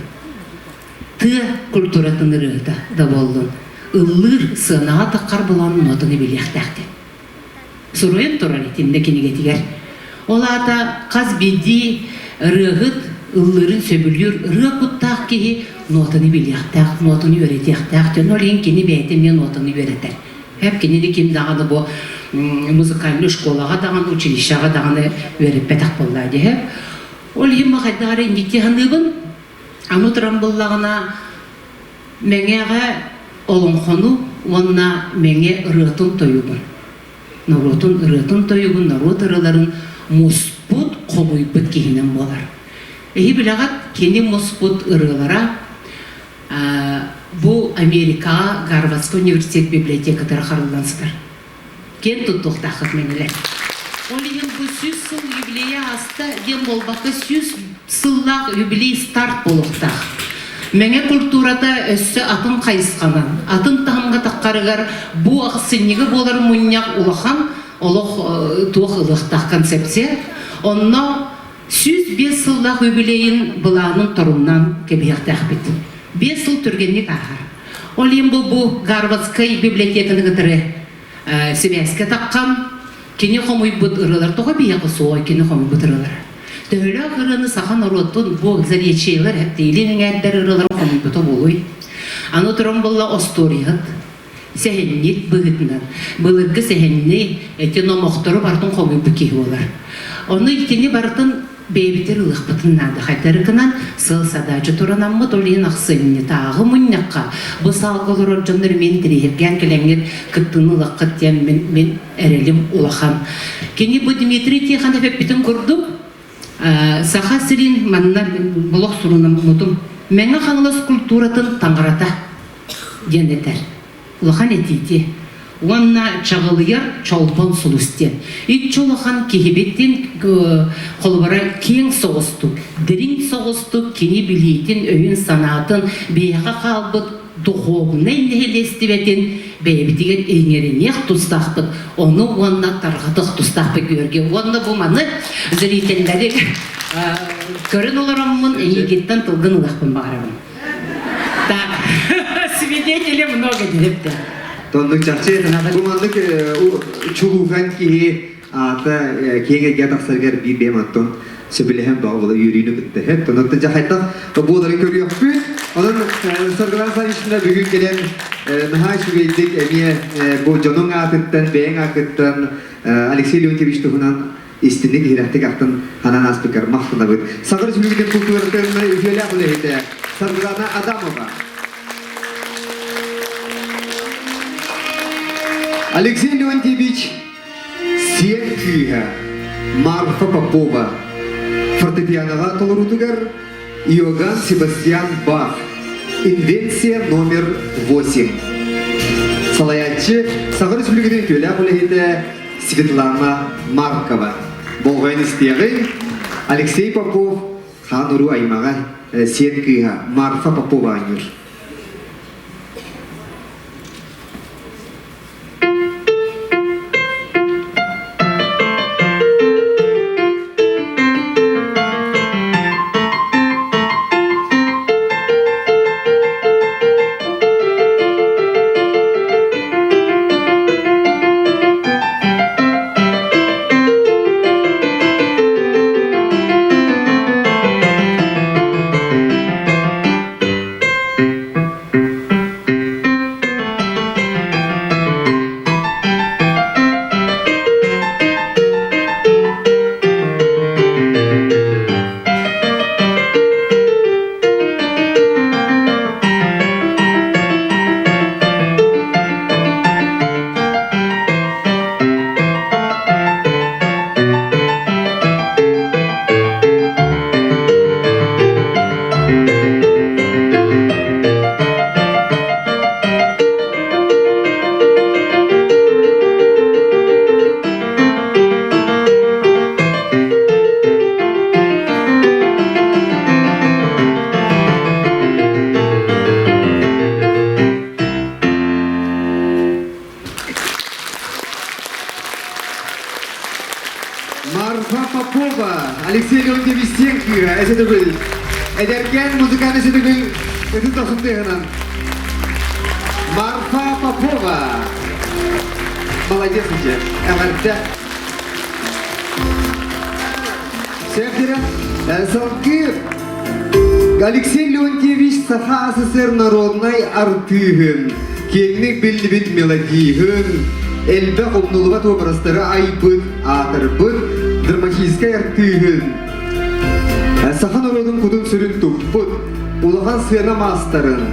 тыа культуратын ырыаһыта да буоллун, ыллыыр сыанаҕа таххар булан нуотаны билиэхтээх диэн. Суруйан турар итиннэ кинигэтигэр. Ол аата хас биирдии ырыаһыт ыллыырын сөбүлүүр ырыа куттаах киһи нотаны билиэхтээх, нотаны үөрэтиэхтээх дьон. Ол иһин кини бэйэтэ эмиэ нотаны үөрэтэр. Хэп кинини ким даҕаны бу музыкальнай школаҕа даҕаны, училищеҕа даҕаны үөрэппэтэх буоллаа диһэ. Ол иһин ма хайдах эрэ инникти саныыбын. Аны туран буллаҕына Мэҥэҕэ олоҥхону уонна мэҥэ ырыатын-тойугун, норуотун ырыатын-тойугун, норуот ырыаларын муспут, хомуйбут киһинэн буолар. Эһи билэҕит, кини муспут ырыалара бу Америкаҕа Гарвардскай университет библиотекатыгар хараллан сытар. Киэн туттуохтааххыт мэҥэлэр. Ол иһин бу 100 сыл юбилейа ааста диэн буолбакка 100 сыллаах юбилей старт буолуохтаах. Мэҥэ культурата өссө атын хайысханан, атын таһымга таххарыгар бу ахсынньыга буолар мунньах улахан олох туох ылыахтаах концепция. Онно 105 сыллаах юбилейын былаанын торумнаан кэбиһиэхтээхпит. 5 сыл түргэнник ааһар. Ол иһин бу бу Гарвардскай библиотеканы кытары сибээскэ таххан кини хомуйбут ырыалар тоҕо биһиэхэ суоҕай кини хомуйбут ырыалара? Төһөлөөх ырыаны саха норуотун бу заречиелар эптиилин эҥээрдэр ырыаларын хомуйбута буолуй? Аны туран буолла остуоруйаһыт сэһэнньит быһыытынан былыргы сэһэнни эти номохтору барытын хомуйбут киһи буолар. Ону итини барытын бэйэбитигэр ылыахпытын наада. Хайдарыкынан сыл садаача туранаммыт, ол иһин ахсынньытааҕы мунньахха бу саалга олорор дьоннор мин интэриэһиргээн кэлэҥҥит кыттыыны ылаххыт диэн мин, мин эрэлим улахан. Кини бу Дмитрий Тихонов эппитин курдук, Саха сирин манна олох сурунаммытым Мэҥэ Хаҥалас культуратын таҥарата диэн этэр. Улахан этиити. Уонна чаҕылыйар чолбон сулус диэн. Иччи улахан киһибитин холобура киэҥ соҕустук, дириҥ соҕустук кини билиитин, өйүн-санаатын биһиэхэ хаалбыт духовнай нэһилиэстибэтин бэйэбитигэр иҥэриниэх тустаахпыт, ону уонна тарҕатыах тустаахпыт Георгий. Уонна бу маны зрителлэри көрөн олороммун эйигиттэн тылгын ылахпын баҕарабын. Так, свидетелей много диэптэ. Тоннук чахчы бу маннык чулуухан киһи аата киэҥ эйгэ тахсарыгар биир бэйэм оттон сөбүлэһэн баҕа була үөрүүнү кытта һэт. Онон дьахайтах буоларын көрүөхпүт. Онон Саргылан Савична бүгүн кэлэн наһаа үчүгэйдик эмиэ бу дьонуҥ аатыттан, бэйэҥ аакыттан Алексей Леонтьевич туһунан истинник иһирэхтик ахтан ханан ааспыккар махтанабыт. Саха Республикатын культуратын үтүөлээх үлэһитэ Саргылана Адамова. Алексей Леонтьевич сиэн кыыһа Марфа Попова фортепианоҕа толоруутугар Иоганн Себастьян Бах Инвенция номер 8 салайааччы Саха Республикатын үтүөлээх үлэһитэ Светлана Маркова. Болҕойон истиэҕиҥ Алексей Попов хаан уруу аймаҕа сиэн кыыһа Марфа Попова оонньуур. Марфа Попова, Алексей Леонтьевич Сенкига, эсэтигил. Эдэркээн музыкальный эсэтигил ытын тахсыттыһынан. Марфа Попова. Молодец уже. Эҕэрдэ. Сәптері, салгыы Алексей Леонтьевич Саха СССР народнай артыыһын, киэҥник биллибит мелодиһын, элбэх умнулубат образтары айбыт, аатырбыт драматическай артыыһын, саха норуотун кутун-сүрүн туппут, улахан сыана маастарын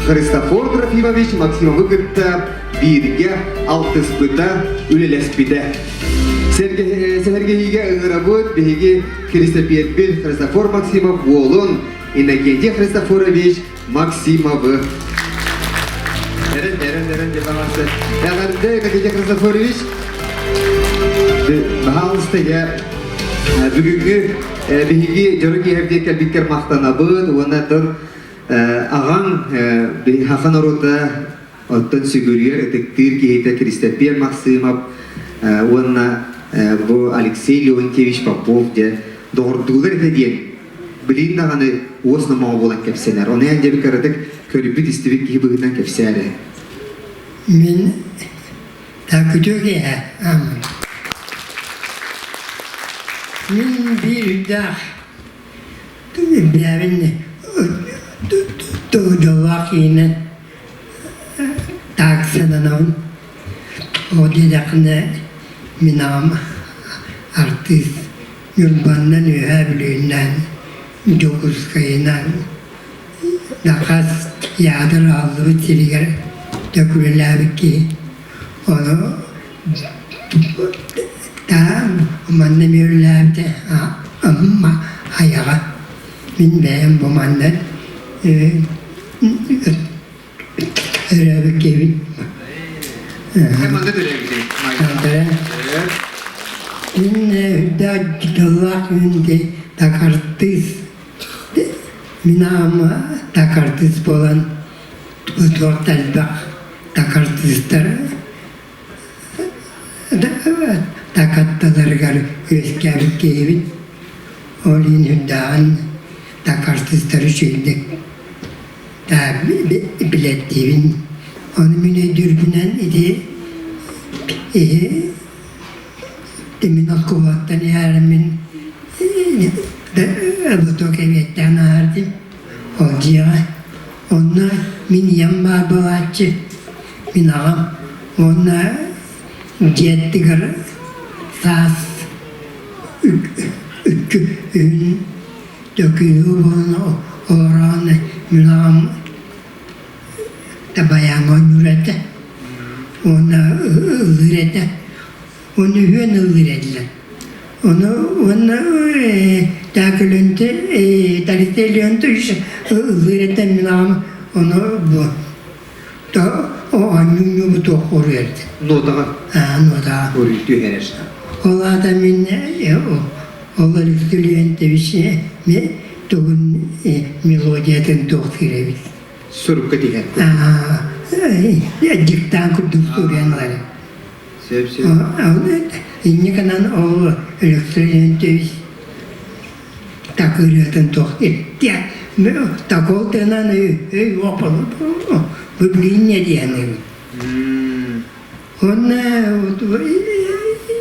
Христофор Трофимович Максимовы кытта бииргэ алтыспыта, үлэлэспитэ. Сэһэргэһиигэ ыҥырабыт биһиги Христофербин Христофор Максимов уолун Иннокентий Христофорович Максимовы. Эрэн, эрэн, эрэн, деп ағасы. Эҕэрдэ, Иннокентий Христофорович. Баһаалыста дьэ бүгүҥҥү биһиги дьоро киэһэрдиэ кэлбиккэр махтанабыт уонна тон. Аҕаҥ саха норуота оттон сүгүрүйэр ытыктыыр киһитэ Киристэпиэр Махсыымап уонна бу Алексей Леонтьевич Попов дьэ доҕордуулар этэ диэн билигин даҕаны уос номоҕо буолан кэпсэнэр. Ону эн дьэ кыратык көрбүт-истибит киһи быһыытынан кэпсээ эрэ. Мин күтүө киэһэ ааммын. Мин биир үрдээх бэйэбин дьоллоох киһинэн так сананабын. Ол диэтэххинэ мин аҕам артыыс Ньурбаннан Үөһээ Бүлүүннэн, Дьокуускайынан Накаас ядр аһыллыбыт сиригэр төкүрүлээбит киһи. Ону манна эмиэ үлэлээбитэ Амма айаҕа. Мин бэйэм бу манна өрөөбүт киһибин. Манна төрөөбүтүҥ? Мин үрдээх дьоллоох күн такартыыс Мин аҕам такартыыс буолан туох да элбэх такартыыстар такатталарыгар үөскээбит киһибин. Ол иһин үрдээҕин такартыыстары үчүгэйдик билэттиибин. Ону мин өйдүүрбүнэн ити Мин оскуолаттан иһэрмин лоток эбиэттээн ааһардым ол дьиэҕэ. Онно мин ийэм баар буолааччы, мин аҕам уонна дьиэ аттыгар саас үһүн төкүүһү буолан олороон мин аҕам Табайааҥҥа оонньуур этэ уонна ыллыыр этэ. Уонна үһүөн ыллыыр этилэр. Ону уонна Таакөлөнтө Талита Леонтович ыллыыр этэ мин аҕам ону бу оонньуу туох уруйар этэ. Нотаҕа? Аа, нотаҕа. Уруй түһэрэр. Ол аата мин ол Алексей Леонтьевич тугун мелодиятын туох кирэбит. Сурукка тиһэр. Диктант курдук суруйан ылар. Сөп, сөп. Инньэ гынан ол Алексей Леонтьевич такырыатын туох иттиэ такол тынан өй уопал бу билиннэ диэн Уонна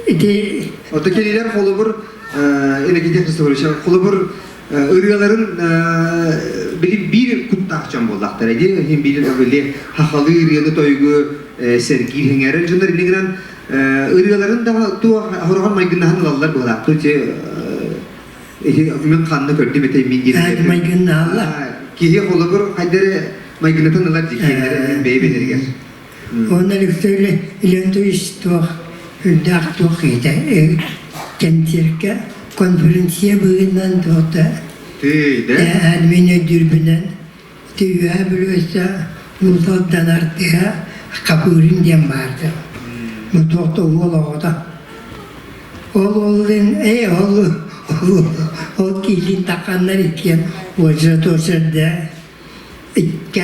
ити Ото кинилэр холобур Иннокентий Христофорович холобур ырыаларын били биир куттаах дьон буоллахтара дии иһин биир били хахалыы ырыаны тойугу сэргиир хиҥэрэр дьоннор иннигинэн гынан ырыаларын да туох хороҕор майгыннаһан ылаллар быһалаах ту ити мин ханна көрдүм этэ мин диэн майгыннаһаллар киһи холобур хайдары майгынатын ылар дии кинилэр бэйэ бэйэлэригэр Уонна Алексей Леонтьевич туох үрдээх туох киһитэ кэнсиэркэ конференция быһыытынан туохта мин өйдүүрбүнэн ити Үөһээ Бүлүүсэ Уус-Алдан артыыһа Хапырин диэн баарда. Бу туох да уол оҕото. Ол уоллун ээ ол ол киһилиин тахханнар иккиэн уочарат уочарда икки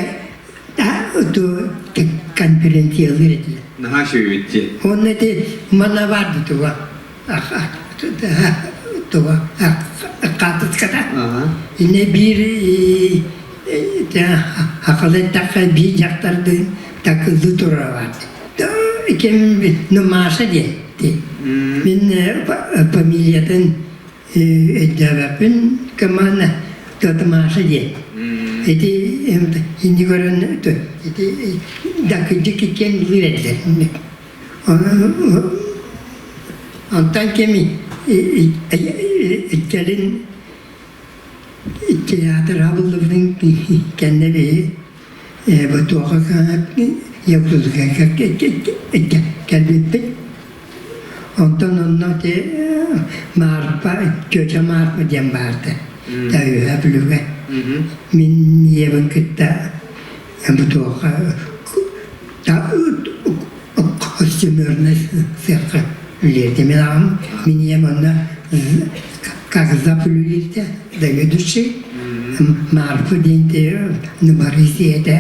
конференциялыыр этилэр. Наһаа үчүгэй дии. Уонна ити манна баар туга туга хаартыската. Инне биир хахалы эттэххэ биир дьахтардыын такыллыы турара баар. Ким ну Маша диэн. Мин фамилиятын Өйдөөбөппүн команда Татымаша диэн. Ити инни көрөн ити дакыдьык иккиэн ылыыр этилэр. Онтон кеми кэлин театр абыллыбытын кэннэ биһи Ботуоха Якутскайга кэлбиппит. Онтон онно ити Маарпа, тетя Маарпа диэн баарда. Үөһээ Бүлүүгэ. Мин ийэбин кытта Ботуоха костюмернай сыахха үлэлиирдэ. Мин аҕам, мин ийэм онно как зап үлэлиирдэ, заведующий. Марфа диэн Борис ийэтэ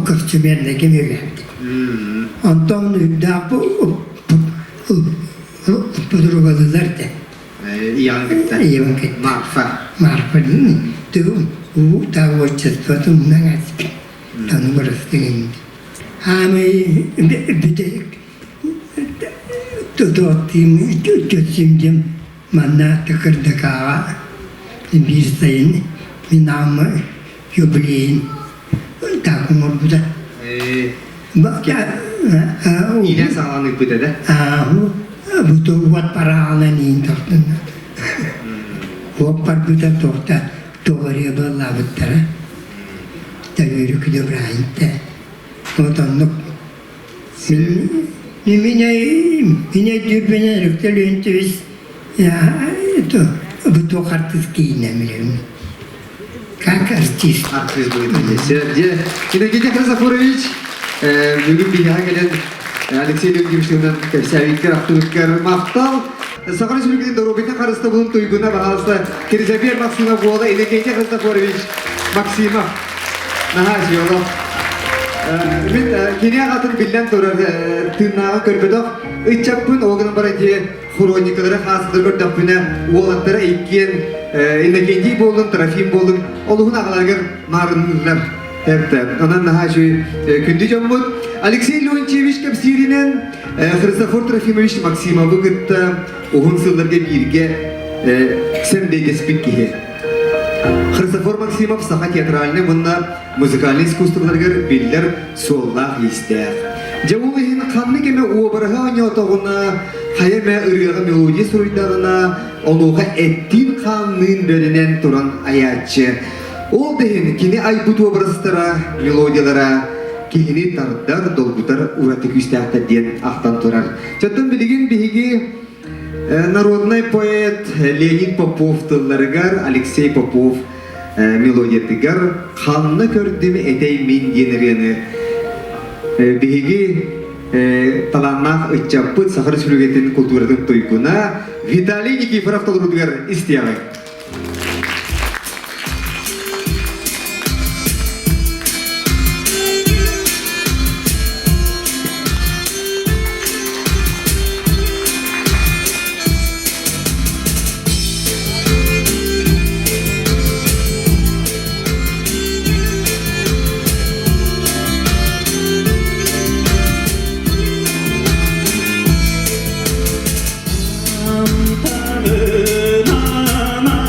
костюмернайга үөрэммит. Онтон үрдээх подругалылар да. Ийэҕин кытта. Ийэбин кытта. Марфа. Марфа уу та отчествотун наҥаспит. Тону бырастыгын. Аамай бүтэйик тутуоттыым төссүм диэн манна Тыкырдакааҕа биир сайын мин аама юбилейын так оҥорбута. Иинэн саҕалан ыыппыта да? Бу уот параҕынан иин тохтунна. Уот барбыта туохта туох эрэ буоллаабыттара. Төгүрүк күнү Вот оннук Мин өйдүүрбүнэн Өрүктөлүөнтүбүс бу туох артыыс киинэ билэбин. Как артист. Артист будет. Дьэ, Иннокентий Христофорович, бүгүн биһиэхэ кэлэн Алексей Леонидовичтыынан кэпсээбиккэр, ахтыбыккар махтал. Саха Республикатын доруобуйатын харыстабылын туйгуна, баһаалыста, Киризабер Максимов буола Иннокентий Христофорович Максимов. Наһаа үчүгэй Мин кини аҕатын биллэн турар тыыннааҕы көрбөтөх ыччаппын ол гынан баран дии хроникалары хаасылары көрдөхпүнэ уолаттара иккиэн Иннокентий буоллун Трофим буоллун олуһун аҕаларыгар маарынныыллар эптэ онон наһаа үчүгэй күндү дьоммут Алексей Леонтьевич кэпсииринэн Христофор Трофимович Максимовы кытта уһун сылларга бииргэ сэмдэйдэспит киһи Христофор Максимов саха театральнай уонна музыкальнай искусстволарыгар биллэр суоллаах-иистээх. Дьэ ол иһин ханнык эмэ уобараһы оонньоотоҕуна, хайа эмэ ырыаҕа мелодия суруйдаҕына, онуоха эттиин-хаанныын бэринэн туран айааччы. Ол да иһин кини айбыт уобарастара, мелодиялара киһини тардар, долгутар ураты күүстээхтэр диэн ахтан турар. Чоттон билигин биһиги Народный поэт Леонид Попов тылларыгар Алексей Попов мелодиятыгар «Ханна көрдүм этэй мин» диэн ырыаны биһиги талааннаах ыччаппыт Саха Республикатын култууратын туйгуна Виталий Никифоров толоруутугар истиэҕиҥ. Амтанынан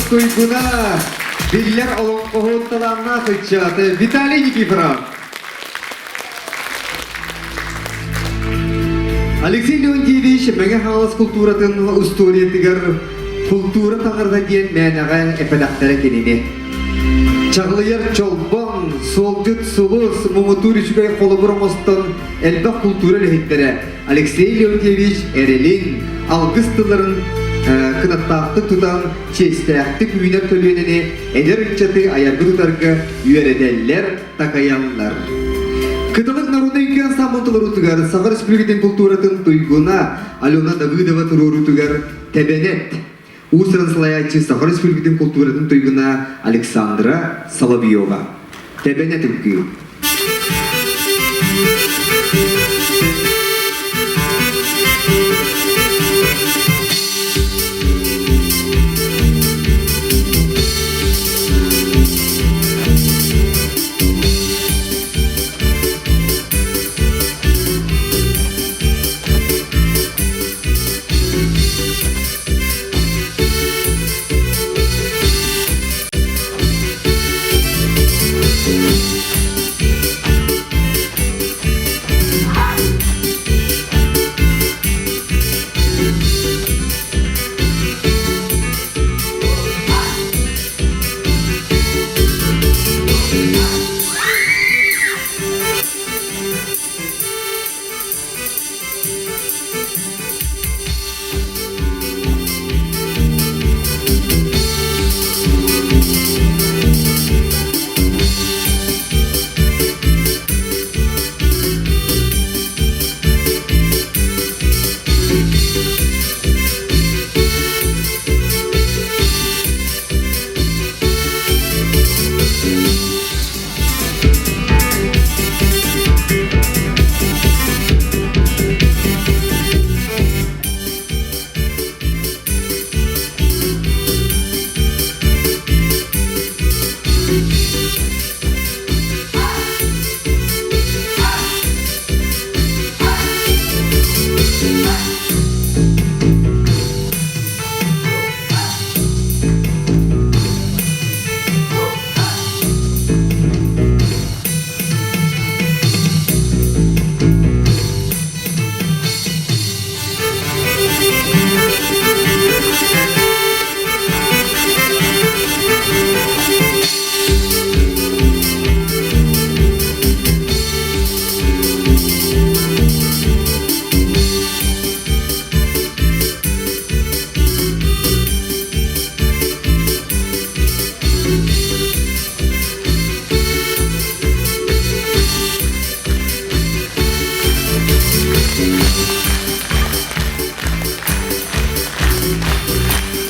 туйгуна, биллэр олоҥхоһут талааннаах ыччат Виталий Никифоров. Алексей Леонтьевич Мэҥэ Хаҥалас култууратын устуоруйатыгар култуура таҥарата диэн мээнэҕэ эппэтэхтэрэ кинини. Чаҕылыйар чолбон, суолдьут сулус, муҥутуур үчүгэй холобур оҥостон элбэх култуура үлэһиттэрэ Алексей Леонтьевич эрэлин, алгыс тылларын кынаттаахтык тутан, чиэстээхтик үүнэр көлүөнэни эдэр ыччаты айарга-тутарга үөрэтэллэр, такайаллар. Кыталык народнай үҥкүү ансамблын толоруутугар Саха Республикатын култууратын туйгуна Алена Давыдова туруоруутугар Тэбэнэт уус-уран салайааччы Саха Республикатын култууратын туйгуна Александра Соловьева. Тэбэнэт үҥкүү.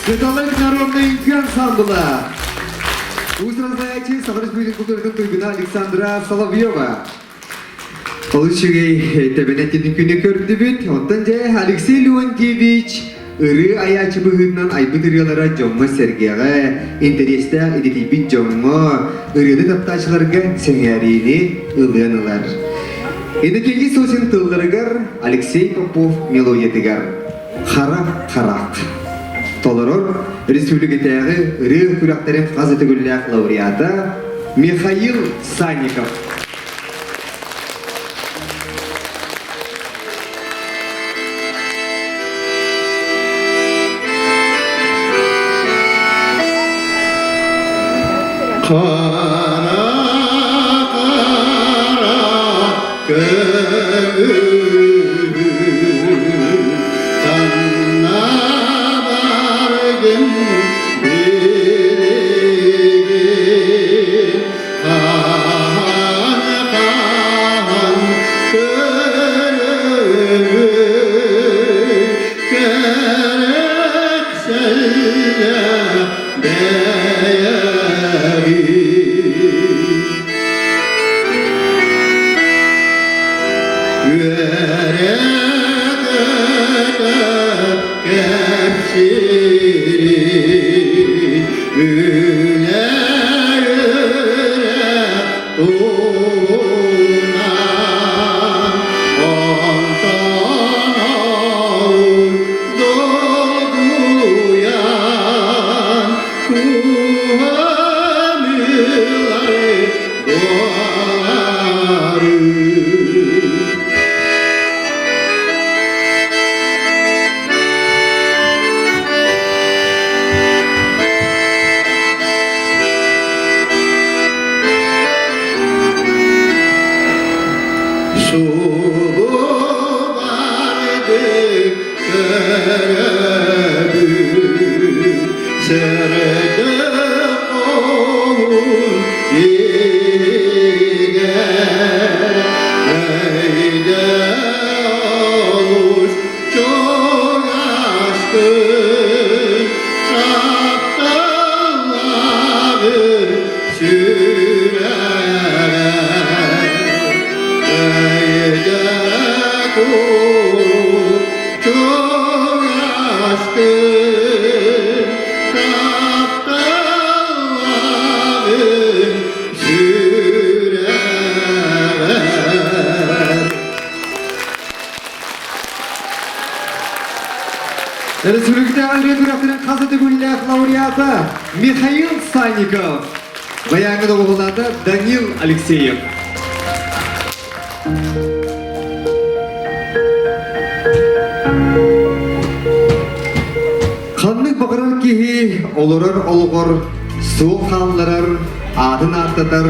Кыталык народный үҥкүү ансамбла. Уус-уран Саха Республикатын культуратын туйгуна Александра Соловьева. Олус үчүгэй тэбэнэтин күнү көрдүбүт. Оттон дьэ Алексей Леонтьевич ырыа айааччы быһыытынан айбыт ырыалара дьоҥҥо-сэргэҕэ, интэриэстээх идэтийбит дьоҥҥо, ырыаны таптааччыларга сэҥээриини ылыан ылар. Иннокентий Сосин тылларыгар Алексей Попов мелодиятыгар «Хара харах» толорор республикатааҕы ырыа күрэхтэрин хас да төгүллээх лауреата Михаил Санников. Хара хара көмүл ханна баргын билигин хаан хаан көрөбүн кэрэхсэллэ бэйэбин Үөрэ-көтө кэпсиирин үлэ-үрэ туһунан онтон ол долгуйан. Субу барды көрөбүн Сырдык оҕун иһигэр Өйдө олус чугастык Тапталлаҕын сүрэҕэр Өйдө куруук чугастык Тапталлаҕын сүрэҕэр Республикатааҕы ырыа күрэхтэрин хас да төгүллээх лауреата Михаил Санников. Баяҥҥа доҕуһуоллаата Данил Алексеев. Ханнык баҕарар киһи олорор олоҕор суол хаалларар, аатын ааттатар,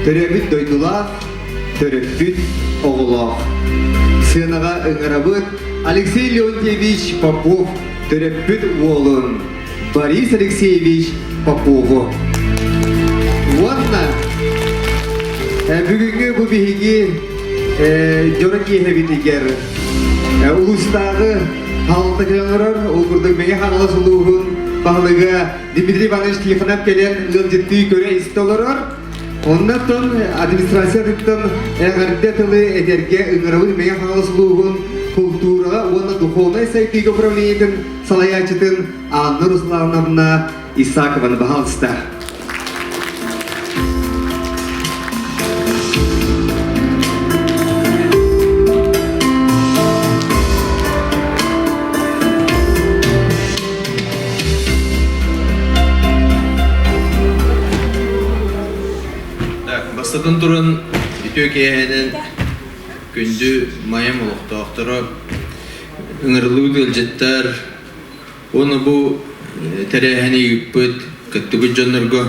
төрөөбүт дойдулаах, төрөппүт оҕолоох. Сыанаҕа ыҥырабыт Алексей Леонтьевич Попов төрөппүт уолун Борис Алексеевич Попову. Уонна бүгүҥҥү бу биһиги дьоро киэһэбитигэр улуустааҕы халта кэлэн олорор, ол курдук Мэҥэ Хаҥалас улууһун баһылыга Дмитрий Иванович Тихонов кэлэн ыалдьыттыы көрө-истэ олорор. Оннортон администрациятыттан эҕэрдэ тылы этэргэ ыҥырабыт Мэҥэ Хаҥалас улууһун култуураҕа уонна духовнай сайдыыга управлениетын салайааччытын Анна Руслановна Исакованы баһаалыста. Так, бастатан туран үтүө киэһэнэн күндү Майам олохтоохторо, ыҥырыллыбыт ыалдьыттар уонна бу тэрээһини ыыппыт, кыттыбыт дьоннорго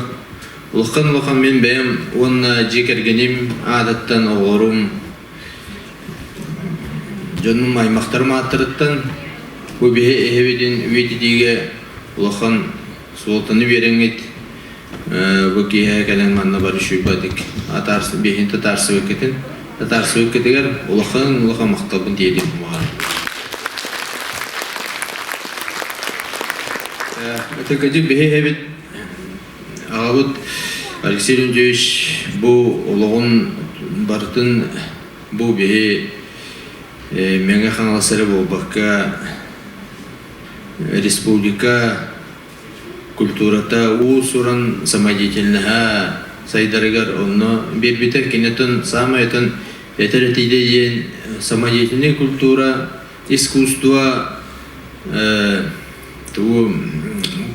улахан-улахан мин бэйэм уонна дьиэ кэргэним аатыттан оҕолорум, дьонум, аймахтарым ааттарыттан бу биһи эһэбитин үйэтитиигэ улахан суолтаны биэрэҥҥит бу киэһэ кэлэн манна бары сүүйбатык биэһин татаарсыбыккытын татаарсыбыккытыгар улахан улахан махталбын тиэрдиэм баҕар. Ытыкыдьык биһи эһэбит аҕабыт Алексей Леонтьевич бу олоҕун барытын бу биһи Мэҥэ Хаҥалас эрэ буолбакка республика культурата уус-уран самодеятельноһа сайдарыгар онно биэрбитэ кинитин саамай атын этэр этиидэ диэн самодеятельная культура искусство тугу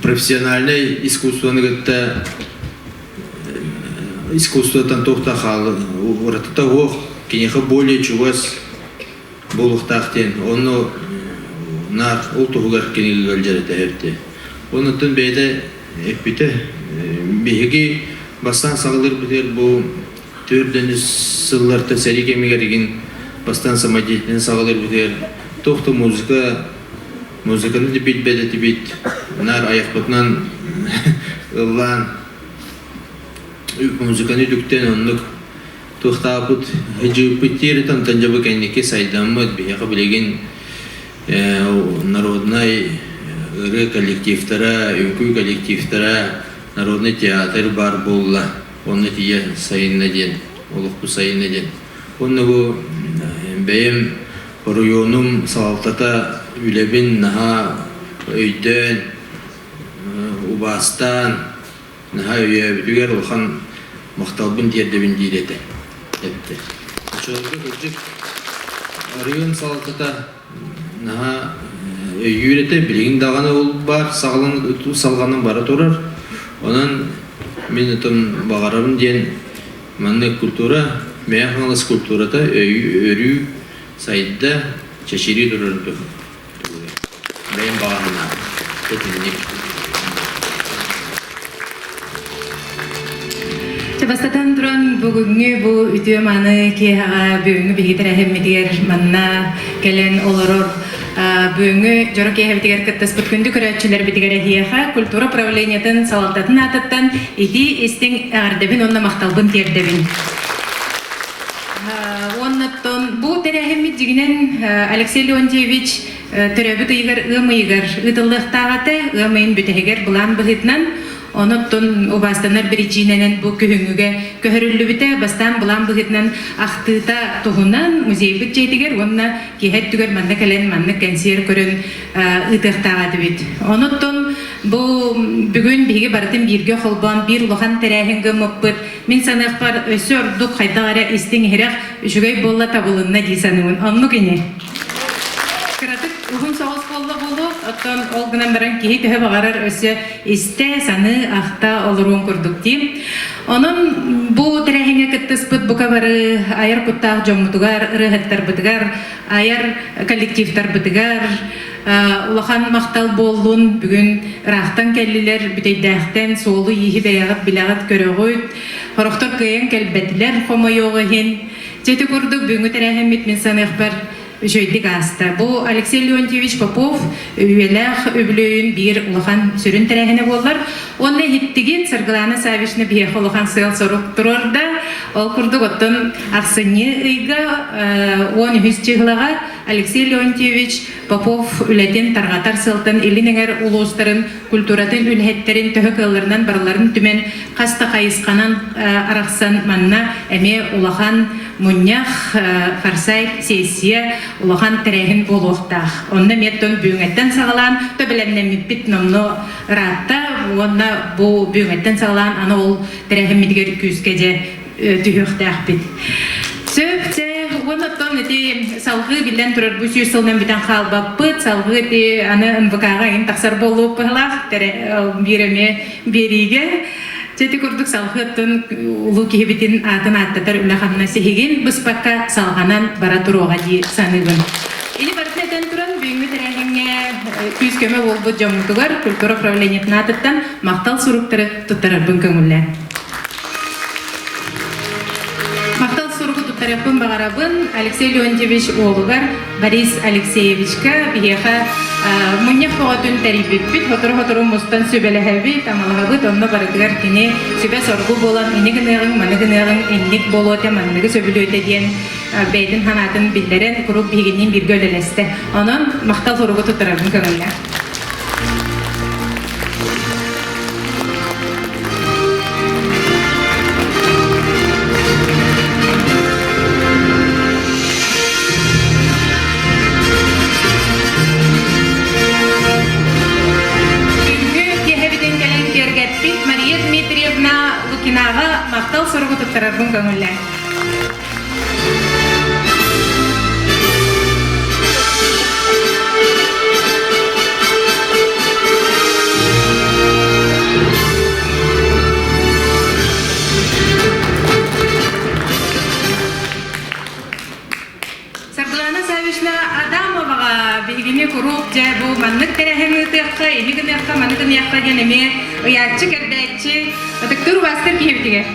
профессиональнай искусствоны кытта искусствоттан туох да хаалы уратыта суох киниэхэ более чугас буолуохтаах диэн онно наар ол туһугар кинигэ ыалдьар этэ эбитэ. Оннуттан бэйэтэ эппитэ биһиги бастаан саҕалыырбытыгар бу төрдөнүс сыллартан сэрии кэмигэр игин бастаан самодеятельность саҕалыырбытыгар туох да музыка музыканы да билбэт этибит наар айахпытынан ыллаан музыканы үтүктэн оннук Туохтаабыт дьыыппыт диэри онтон дьэ бу кэнники сайдаммыт биһиэхэ билигин народнай ырыа коллективтара, үҥкүү коллективтара, народный театр баар буолла. Онно тиийэ сайынна диэн, олохпут сайынна диэн. Уонна бу бэйэм оройуонум салалтата үлэбин наһаа өйдөөн, убаастаан, Наһаа өйөөбүтүгэр улахан махталбын тиэрдэбин диир этэ эттэ. Оччолорго кырдьык оройуон салалтата наһаа өйүүр этэ, билигин даҕаны ол баар салҕанан бара турар. Онон мин отон баҕарабын диэн маннык культура, Мэҥэ Хаҥалас культурата өрүү сайда, чэчирии турарын туһугар. Бэйэм баҕа итинник. Бастатан туран бүгүҥҥү бу үтүө мааны киэһэҕэ бүгүҥҥү биһиги тэрээһиммитигэр манна кэлэн олорор бүгүҥҥү дьоро киэһэбитигэр кыттыспыт күндү көрөөччүлэрбитигэр эһиэхэ культура управлениетын салалтатын аатыттан итии истиҥ эҕэрдэбин уонна махталбын тиэрдэбин. Уоннаттан бу тэрээһиммит дьигинэн Алексей Леонтьевич төрөөбүт ыйыгар ыам ыйыгар ыытыллыахтаах этэ. Ыам ыйын бүтэһигэр былаан быһыытынан Онон убаастанар биричиинэнэн бу күһүҥҥүгэ көһөрүллүбүтэ. Бастаан былаан быһыытынан ахтыыта туһунан музейбыт дьиэтигэр уонна киэһэ өттүгэр манна кэлэн маннык кэнсиэр көрөн ыытыахтаах этибит. Онуттан бу бүгүн биһиги барытын бииргэ холбоон биир улахан тэрээһин гыммыппыт. Мин саныахпар өссө ордук хайдах эрэ истиҥ-иһирэх үчүгэй буолла табылынна дии саныыбын. Оннук ини. Кыратык уһун соҕус буолла буолуо, оттон ол гынан баран киһи төһө баҕарар өссө истэ, саныы, ахта олоруон курдук дии. Онон бу тэрээһиҥҥэ кыттыспыт бука бары айар куттаах дьоммутугар, ырыаһыттарбытыгар, айар коллективтарбытыгар улахан махтал буоллун. Бүгүн ыраахтан кэллилэр, бүтэйдээхтэн суолу-ииһи бэйэҕит билэҕит, көрөҕүт. Сорохтор кыайан кэлбэтилэр хомойуох иһин. Дьэ ити курдук бүгүҥҥү тэрээһиммит мин саныахпар үчүгэйдик ааста. Бу Алексей Леонтьевич Попов үйэлээх үбүлүөйүн биир улахан сүрүн тэрээһинэ буоллар. Уонна иһиттигит Саргылана Саввична биһиэхэ улахан сыал-сорук туруорда. Ол курдук оттон ахсынньы ыйга 13 чыһылаҕа Алексей Леонтьевич Попов үлэтин тарҕатар сыалтан Илин эҥэр улуустарын культуратын үлэһиттэрин төһө кыалларынан барыларын түмэн хас да хайысханан арахсан манна эмиэ улахан мунньах, форсайт, сессия улахан тэрээһин буолуохтаах. Онно эмиэ оттон бүгүҥҥэттэн саҕалаан то бэлэмнэммиппит номнуо ыраатта уонна бу бүгүҥҥэттэн саҕалаан аны ол тэрээһиммитигэр күүскэ дьэ түһүөхтээхпит. Сөп, чэ, уонна оттон ити салгыы биллэн турар бу сүүс сылынан бүтэн хаалбаппыт, салгыы ити аны НВК-ҕа эҥин тахсар буолуох быһылаах, биир эмиэ биэриигэ. Дьэ ити курдук салгыы оттон улуу киһибитин аатын ааттатар үлэ-хамнас иһигин быспакка салҕанан бара туруоҕа дии саныыбын. Ини барытын этэн туран, бүгүҥҥү тэрээһиҥҥэ күүс-көмө буолбут дьоммутугар культура управлениетын аатыттан махтал суруктары туттарарбын көҥүллээн. Махтал суругу туттарыахпын баҕарабын Алексей Леонтьевич уолугар Борис Алексеевичка биһиэхэ мунньах бөҕөтүн тэрийбиппит, сотору-сотору мустан сүбэлэһэбит, амалаһабыт, онно барытыгар кини сүбэ-соргу буолан ини гыныаҕыҥ, маны гыныаҕыҥ, инник буолуо этэ, манныгы сөбүлүө этэ диэн бэйэтин санаатын биллэрэн куруук биһигинниин бииргэ үлэлэстэ. Онон махтал суругу туттарарбын көҥүллээх. Бүгүҥҥү киэһэбитин кэлэн киэргэппит Мария Дмитриевна Лукинаҕа махтал суругу туттарарбын көҥүллээн. Саргылана Саввична Адамоваҕа биһигини куруук дьэ бу маннык тэрээһин ыытыахха, ини гыныахха, маны гыныахха диэн эмиэ ыйааччы, кэрдээччи, ытыктыыр убаастар киһибитигэр.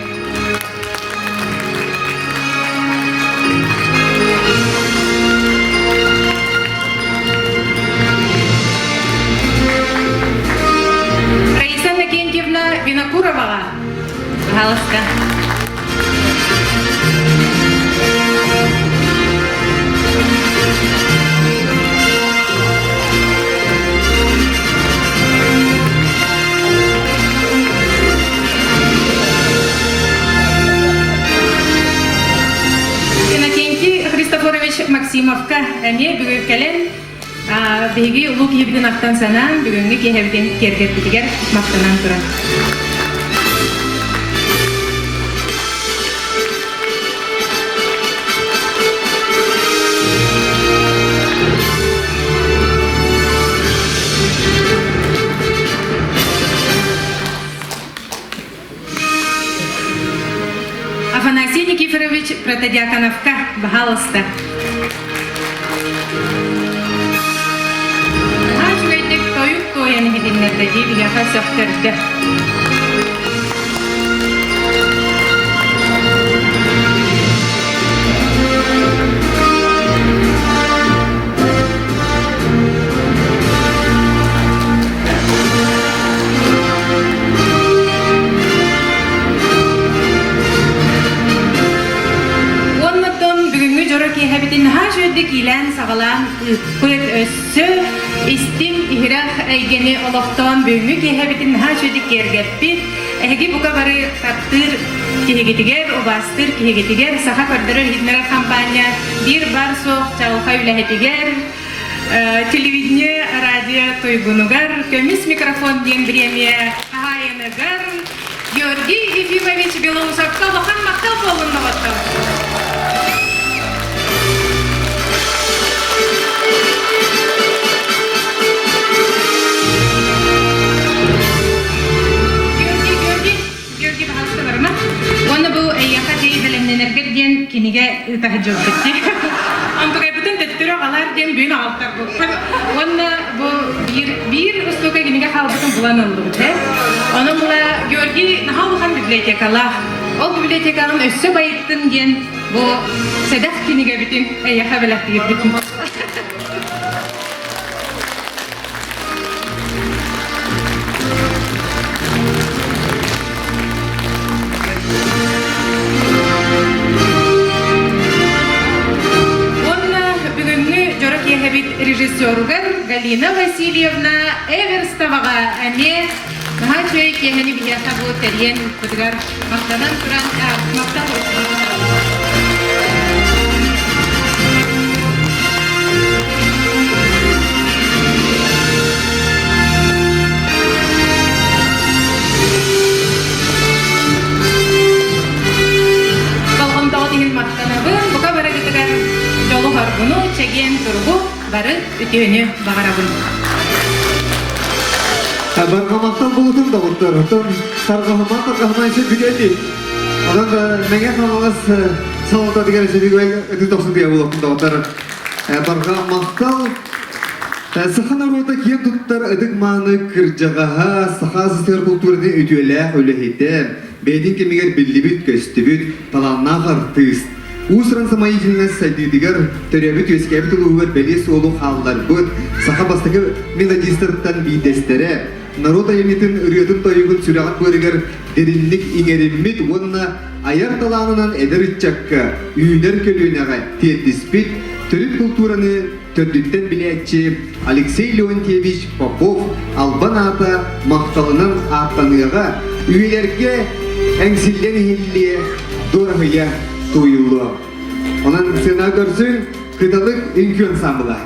Раиса Иннокентьевна Винокуроваҕа, пожалуйста. Иннокентий Христофорович Максимовка эмиэ бүгүн кэлэн биһиги улуу киһибитин ахтан санаан бүгүҥҥү киэһэбитин киэргэппитигэр махтанан туран. Афанасий Никифорович Протодьяконовка, баһаалыста. Наһаа үчүгэйдик тойук туойан иһитиннэрдэ дии биһиэхэ сөхтөрдө. иилээн-саҕалаан ыыппыт өссө истиҥ иһирэх эйгэни олохтоон бүгүҥҥү киэһэбитин наһаа үчүгэйдик киэргэппит. Эһиги бука бары таптыыр киһигитигэр, убаастыыр киһигитигэр Саха көрдөрөр-иһитиннэрэр хампаанньа биир бар суох чаҕылхай үлэһитигэр, телевидение, радио туйгунугар көмүс микрофон диэн бириэмийэ хаһаайыныгар Георгий Ефимович Белоусовка улахан махтал буоллун доҕоттор! Георгий, Георгий, Георгий, пожалуйста, барыма. Уонна бу эйиэхэ дии бэлэмнэнэргэр диэн кинигэ ыыта сылдьыбыт дии. Онтукайбытын төттөрү аҕалаар диэн бүгүн аҕалтарбыппыт. Уонна бу биир, биир устуука кинигэ хаалбытын булан ыллыбыт. Э? Онон була Георгий наһаа улахан библиотекалаах. Ол библиотекаҕын өссө байыттын диэн бу сэдэх кинигэбитин эйиэхэ бэлэхтиирбит. Уонна бүгүҥҥү дьоро киэһэбит режиссеругар Галина Васильевна Эверстоваҕа эмиэ наһаа үчүгэй киэһэни биһиэхэ бу тэрийэн ыыппытыгар махтанан туран махтал Болҕомтоҕут иһин махтанабын. Бука барыгытыгар дьолу-соргуну, чэгиэн туругу, бары үтүөнү баҕарабын. Барҕа булутун доҕоттор. Оттон тарҕаһыма тарҕаһыма еще бүтэлли. Онон Мэҥэ Хаҥалас салалтатыгар өсөбүгэй ытыы тохсутуйа буолуохтун доҕоттор. Барҕа махтал. Саха норуота киэн туттар ытык-мааны кырдьаҕаһа, саха СССР култууратын үтүөлээх үлэһитэ, бэйэтин кэмигэр биллибит-көстүбүт талааннаах артыыс, Уус-уран самоидельность сайдыытыгар төрөөбүт-үөскээбит улууһугар бэлиэ суолу хаалларбыт саха бастакы мелодистарыттан биирдэстэрэ, норуот айымньытын ырыатын-тойугун сүрэҕин быарыгар дириҥник иҥэриммит уонна айар талаанынан эдэр ыччакка, үүнэр көлүөнэҕэ тиэрдиспит төрүт култуураны төрдүттэн билээччи Алексей Леонтьевич Попов албан аата махталынан ааттаныаҕа, үйэлэргэ эҥсиллэн иһиллиэ, дуораһыйа туойуллуо. Онон сцена көрсүн Кыталык үҥкүү ансаамбыла.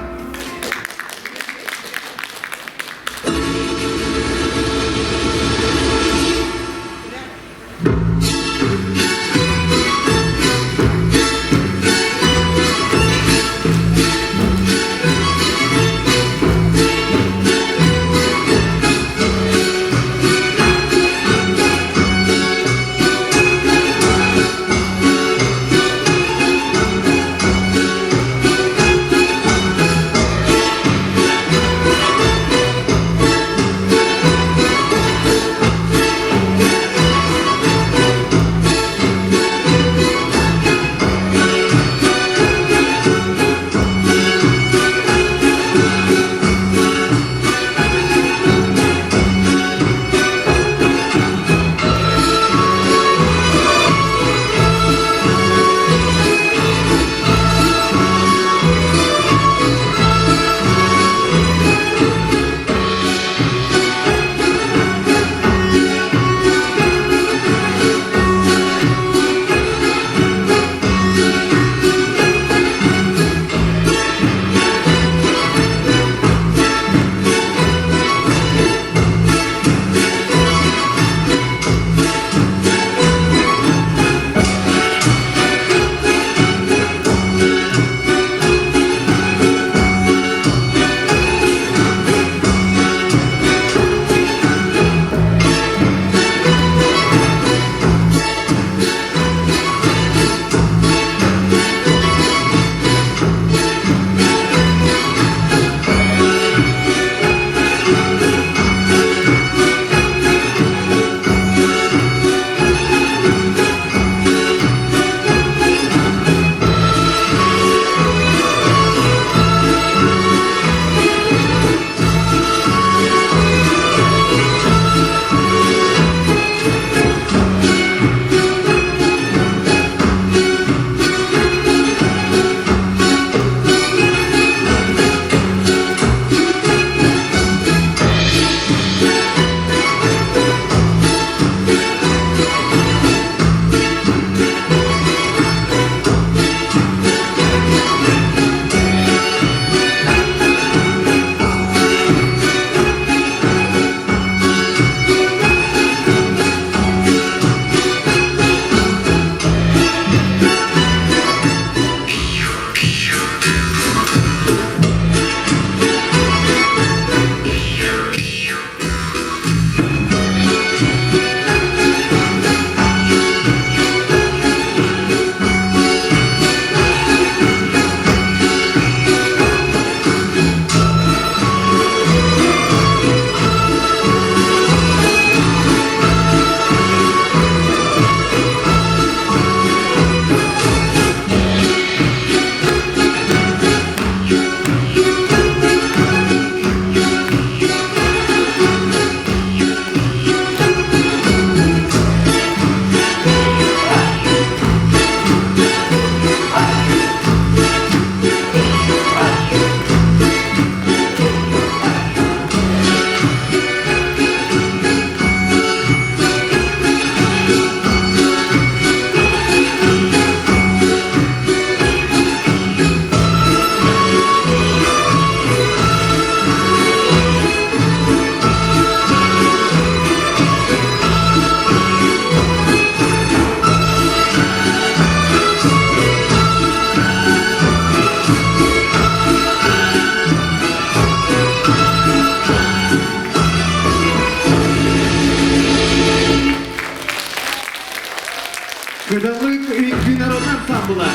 Кыдалык үҥкүү народнай ансамбла.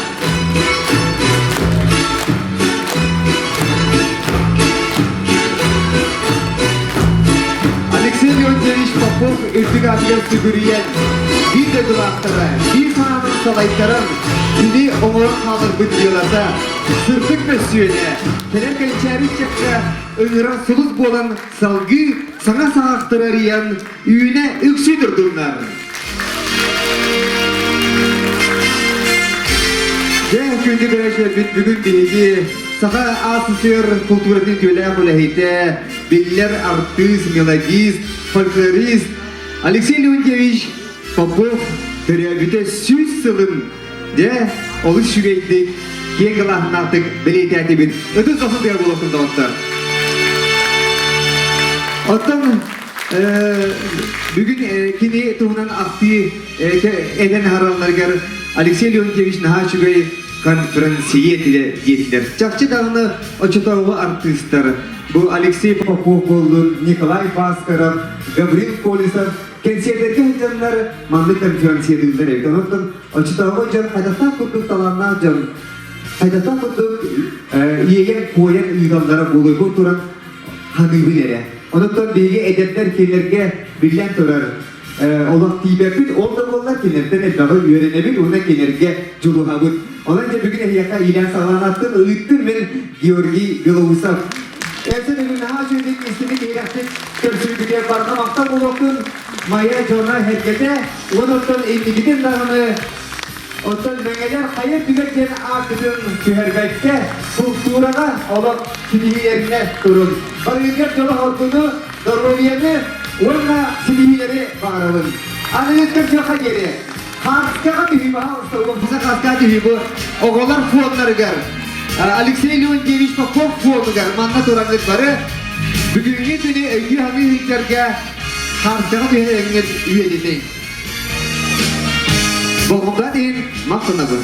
Алексей Леонтьевич Попов үрдүк аатыгар сүгүрүйэн, биир дойдулаахтара, биир санаанан салайтаран, кини оҥорон хаалларбыт дьыалата, сырдык мөссүөнэ, кэлэр кэнчээри ыччакка ыҥырар сулус буолан салгыы саҥа саҕахтары арыйан, үүнэ үксүү турдуннар. Дьэ, күндү көрөөччүлэрбит бүгүн биһиги Саха АССР култууратын үтүөлээх үлэһитэ, биллэр артыыс, мелодист, фольклорист Алексей Леонтьевич Попов төрөөбүтэ 100 сылын дьэ олус үчүгэйдик, киэҥ далааһыннаахтык бэлиэтээтибит. Ытыс дохсун тыа буолуохтун доҕоттор. Оттон Бүгүн кини туһунан ахтыы этэн аһаралларыгар Алексей Леонтьевич наһаа үчүгэй конференция диэтилэр. Чахчы даҕаны оччотооҕу артыыстар бу Алексей Попов буоллун, Николай Баскаров, Гаврил Колесов кэнсиэрдэргэ сылдьаннар маннык конференциялыыллар эбит. Онон оччотооҕу дьон хайдахтаах курдук талааннаах дьон хайдахтаах курдук иэйэн-куойан ыыталлара буолуой туран ханыыбын эрэ. Онон биһиги эдэрдэр кинилэргэ биллэн турар олох тиийбэппит, ол да буоллар кинилэртэн элбэҕи үөрэнэбит уонна кинилэргэ дьулуһабыт. Онон дьэ бүгүн эһиэхэ иилээн саҕалаан ыыттым мин Георгий Белоусов. Өссө бүгүн наһаа үчүгэйдик истиҥник иһирэхтик көрсүбүтүгэр барҕа махтал буолуохтун Майа дьоно сэргэтэ уонна оттон инникитин даҕаны Оттон мэҥэлэр хайа түгэн диэн ааккытын түһэрбэккэ, култуураҕа олох ситиһиилэринэ турун. Барыгытыгар дьолу-соргуну, доруобуйаны уонна ситиһиилэри баҕарабын. Аныгы көрсүөххэ диэри Хаарскаҕа түһүү, пожалуйста, уопсай хаарскаҕа түһүү бу оҕолор фоннарыгар Алексей Леонтьевич Попов фонугар манна тураҥҥыт бары бүгүҥҥү күнү өйдүү-саныы сылдьарга хаарскаҕа түһэн эрэҥҥит үйэтитиҥ. Болҕомтоҕут иһин махтанабын.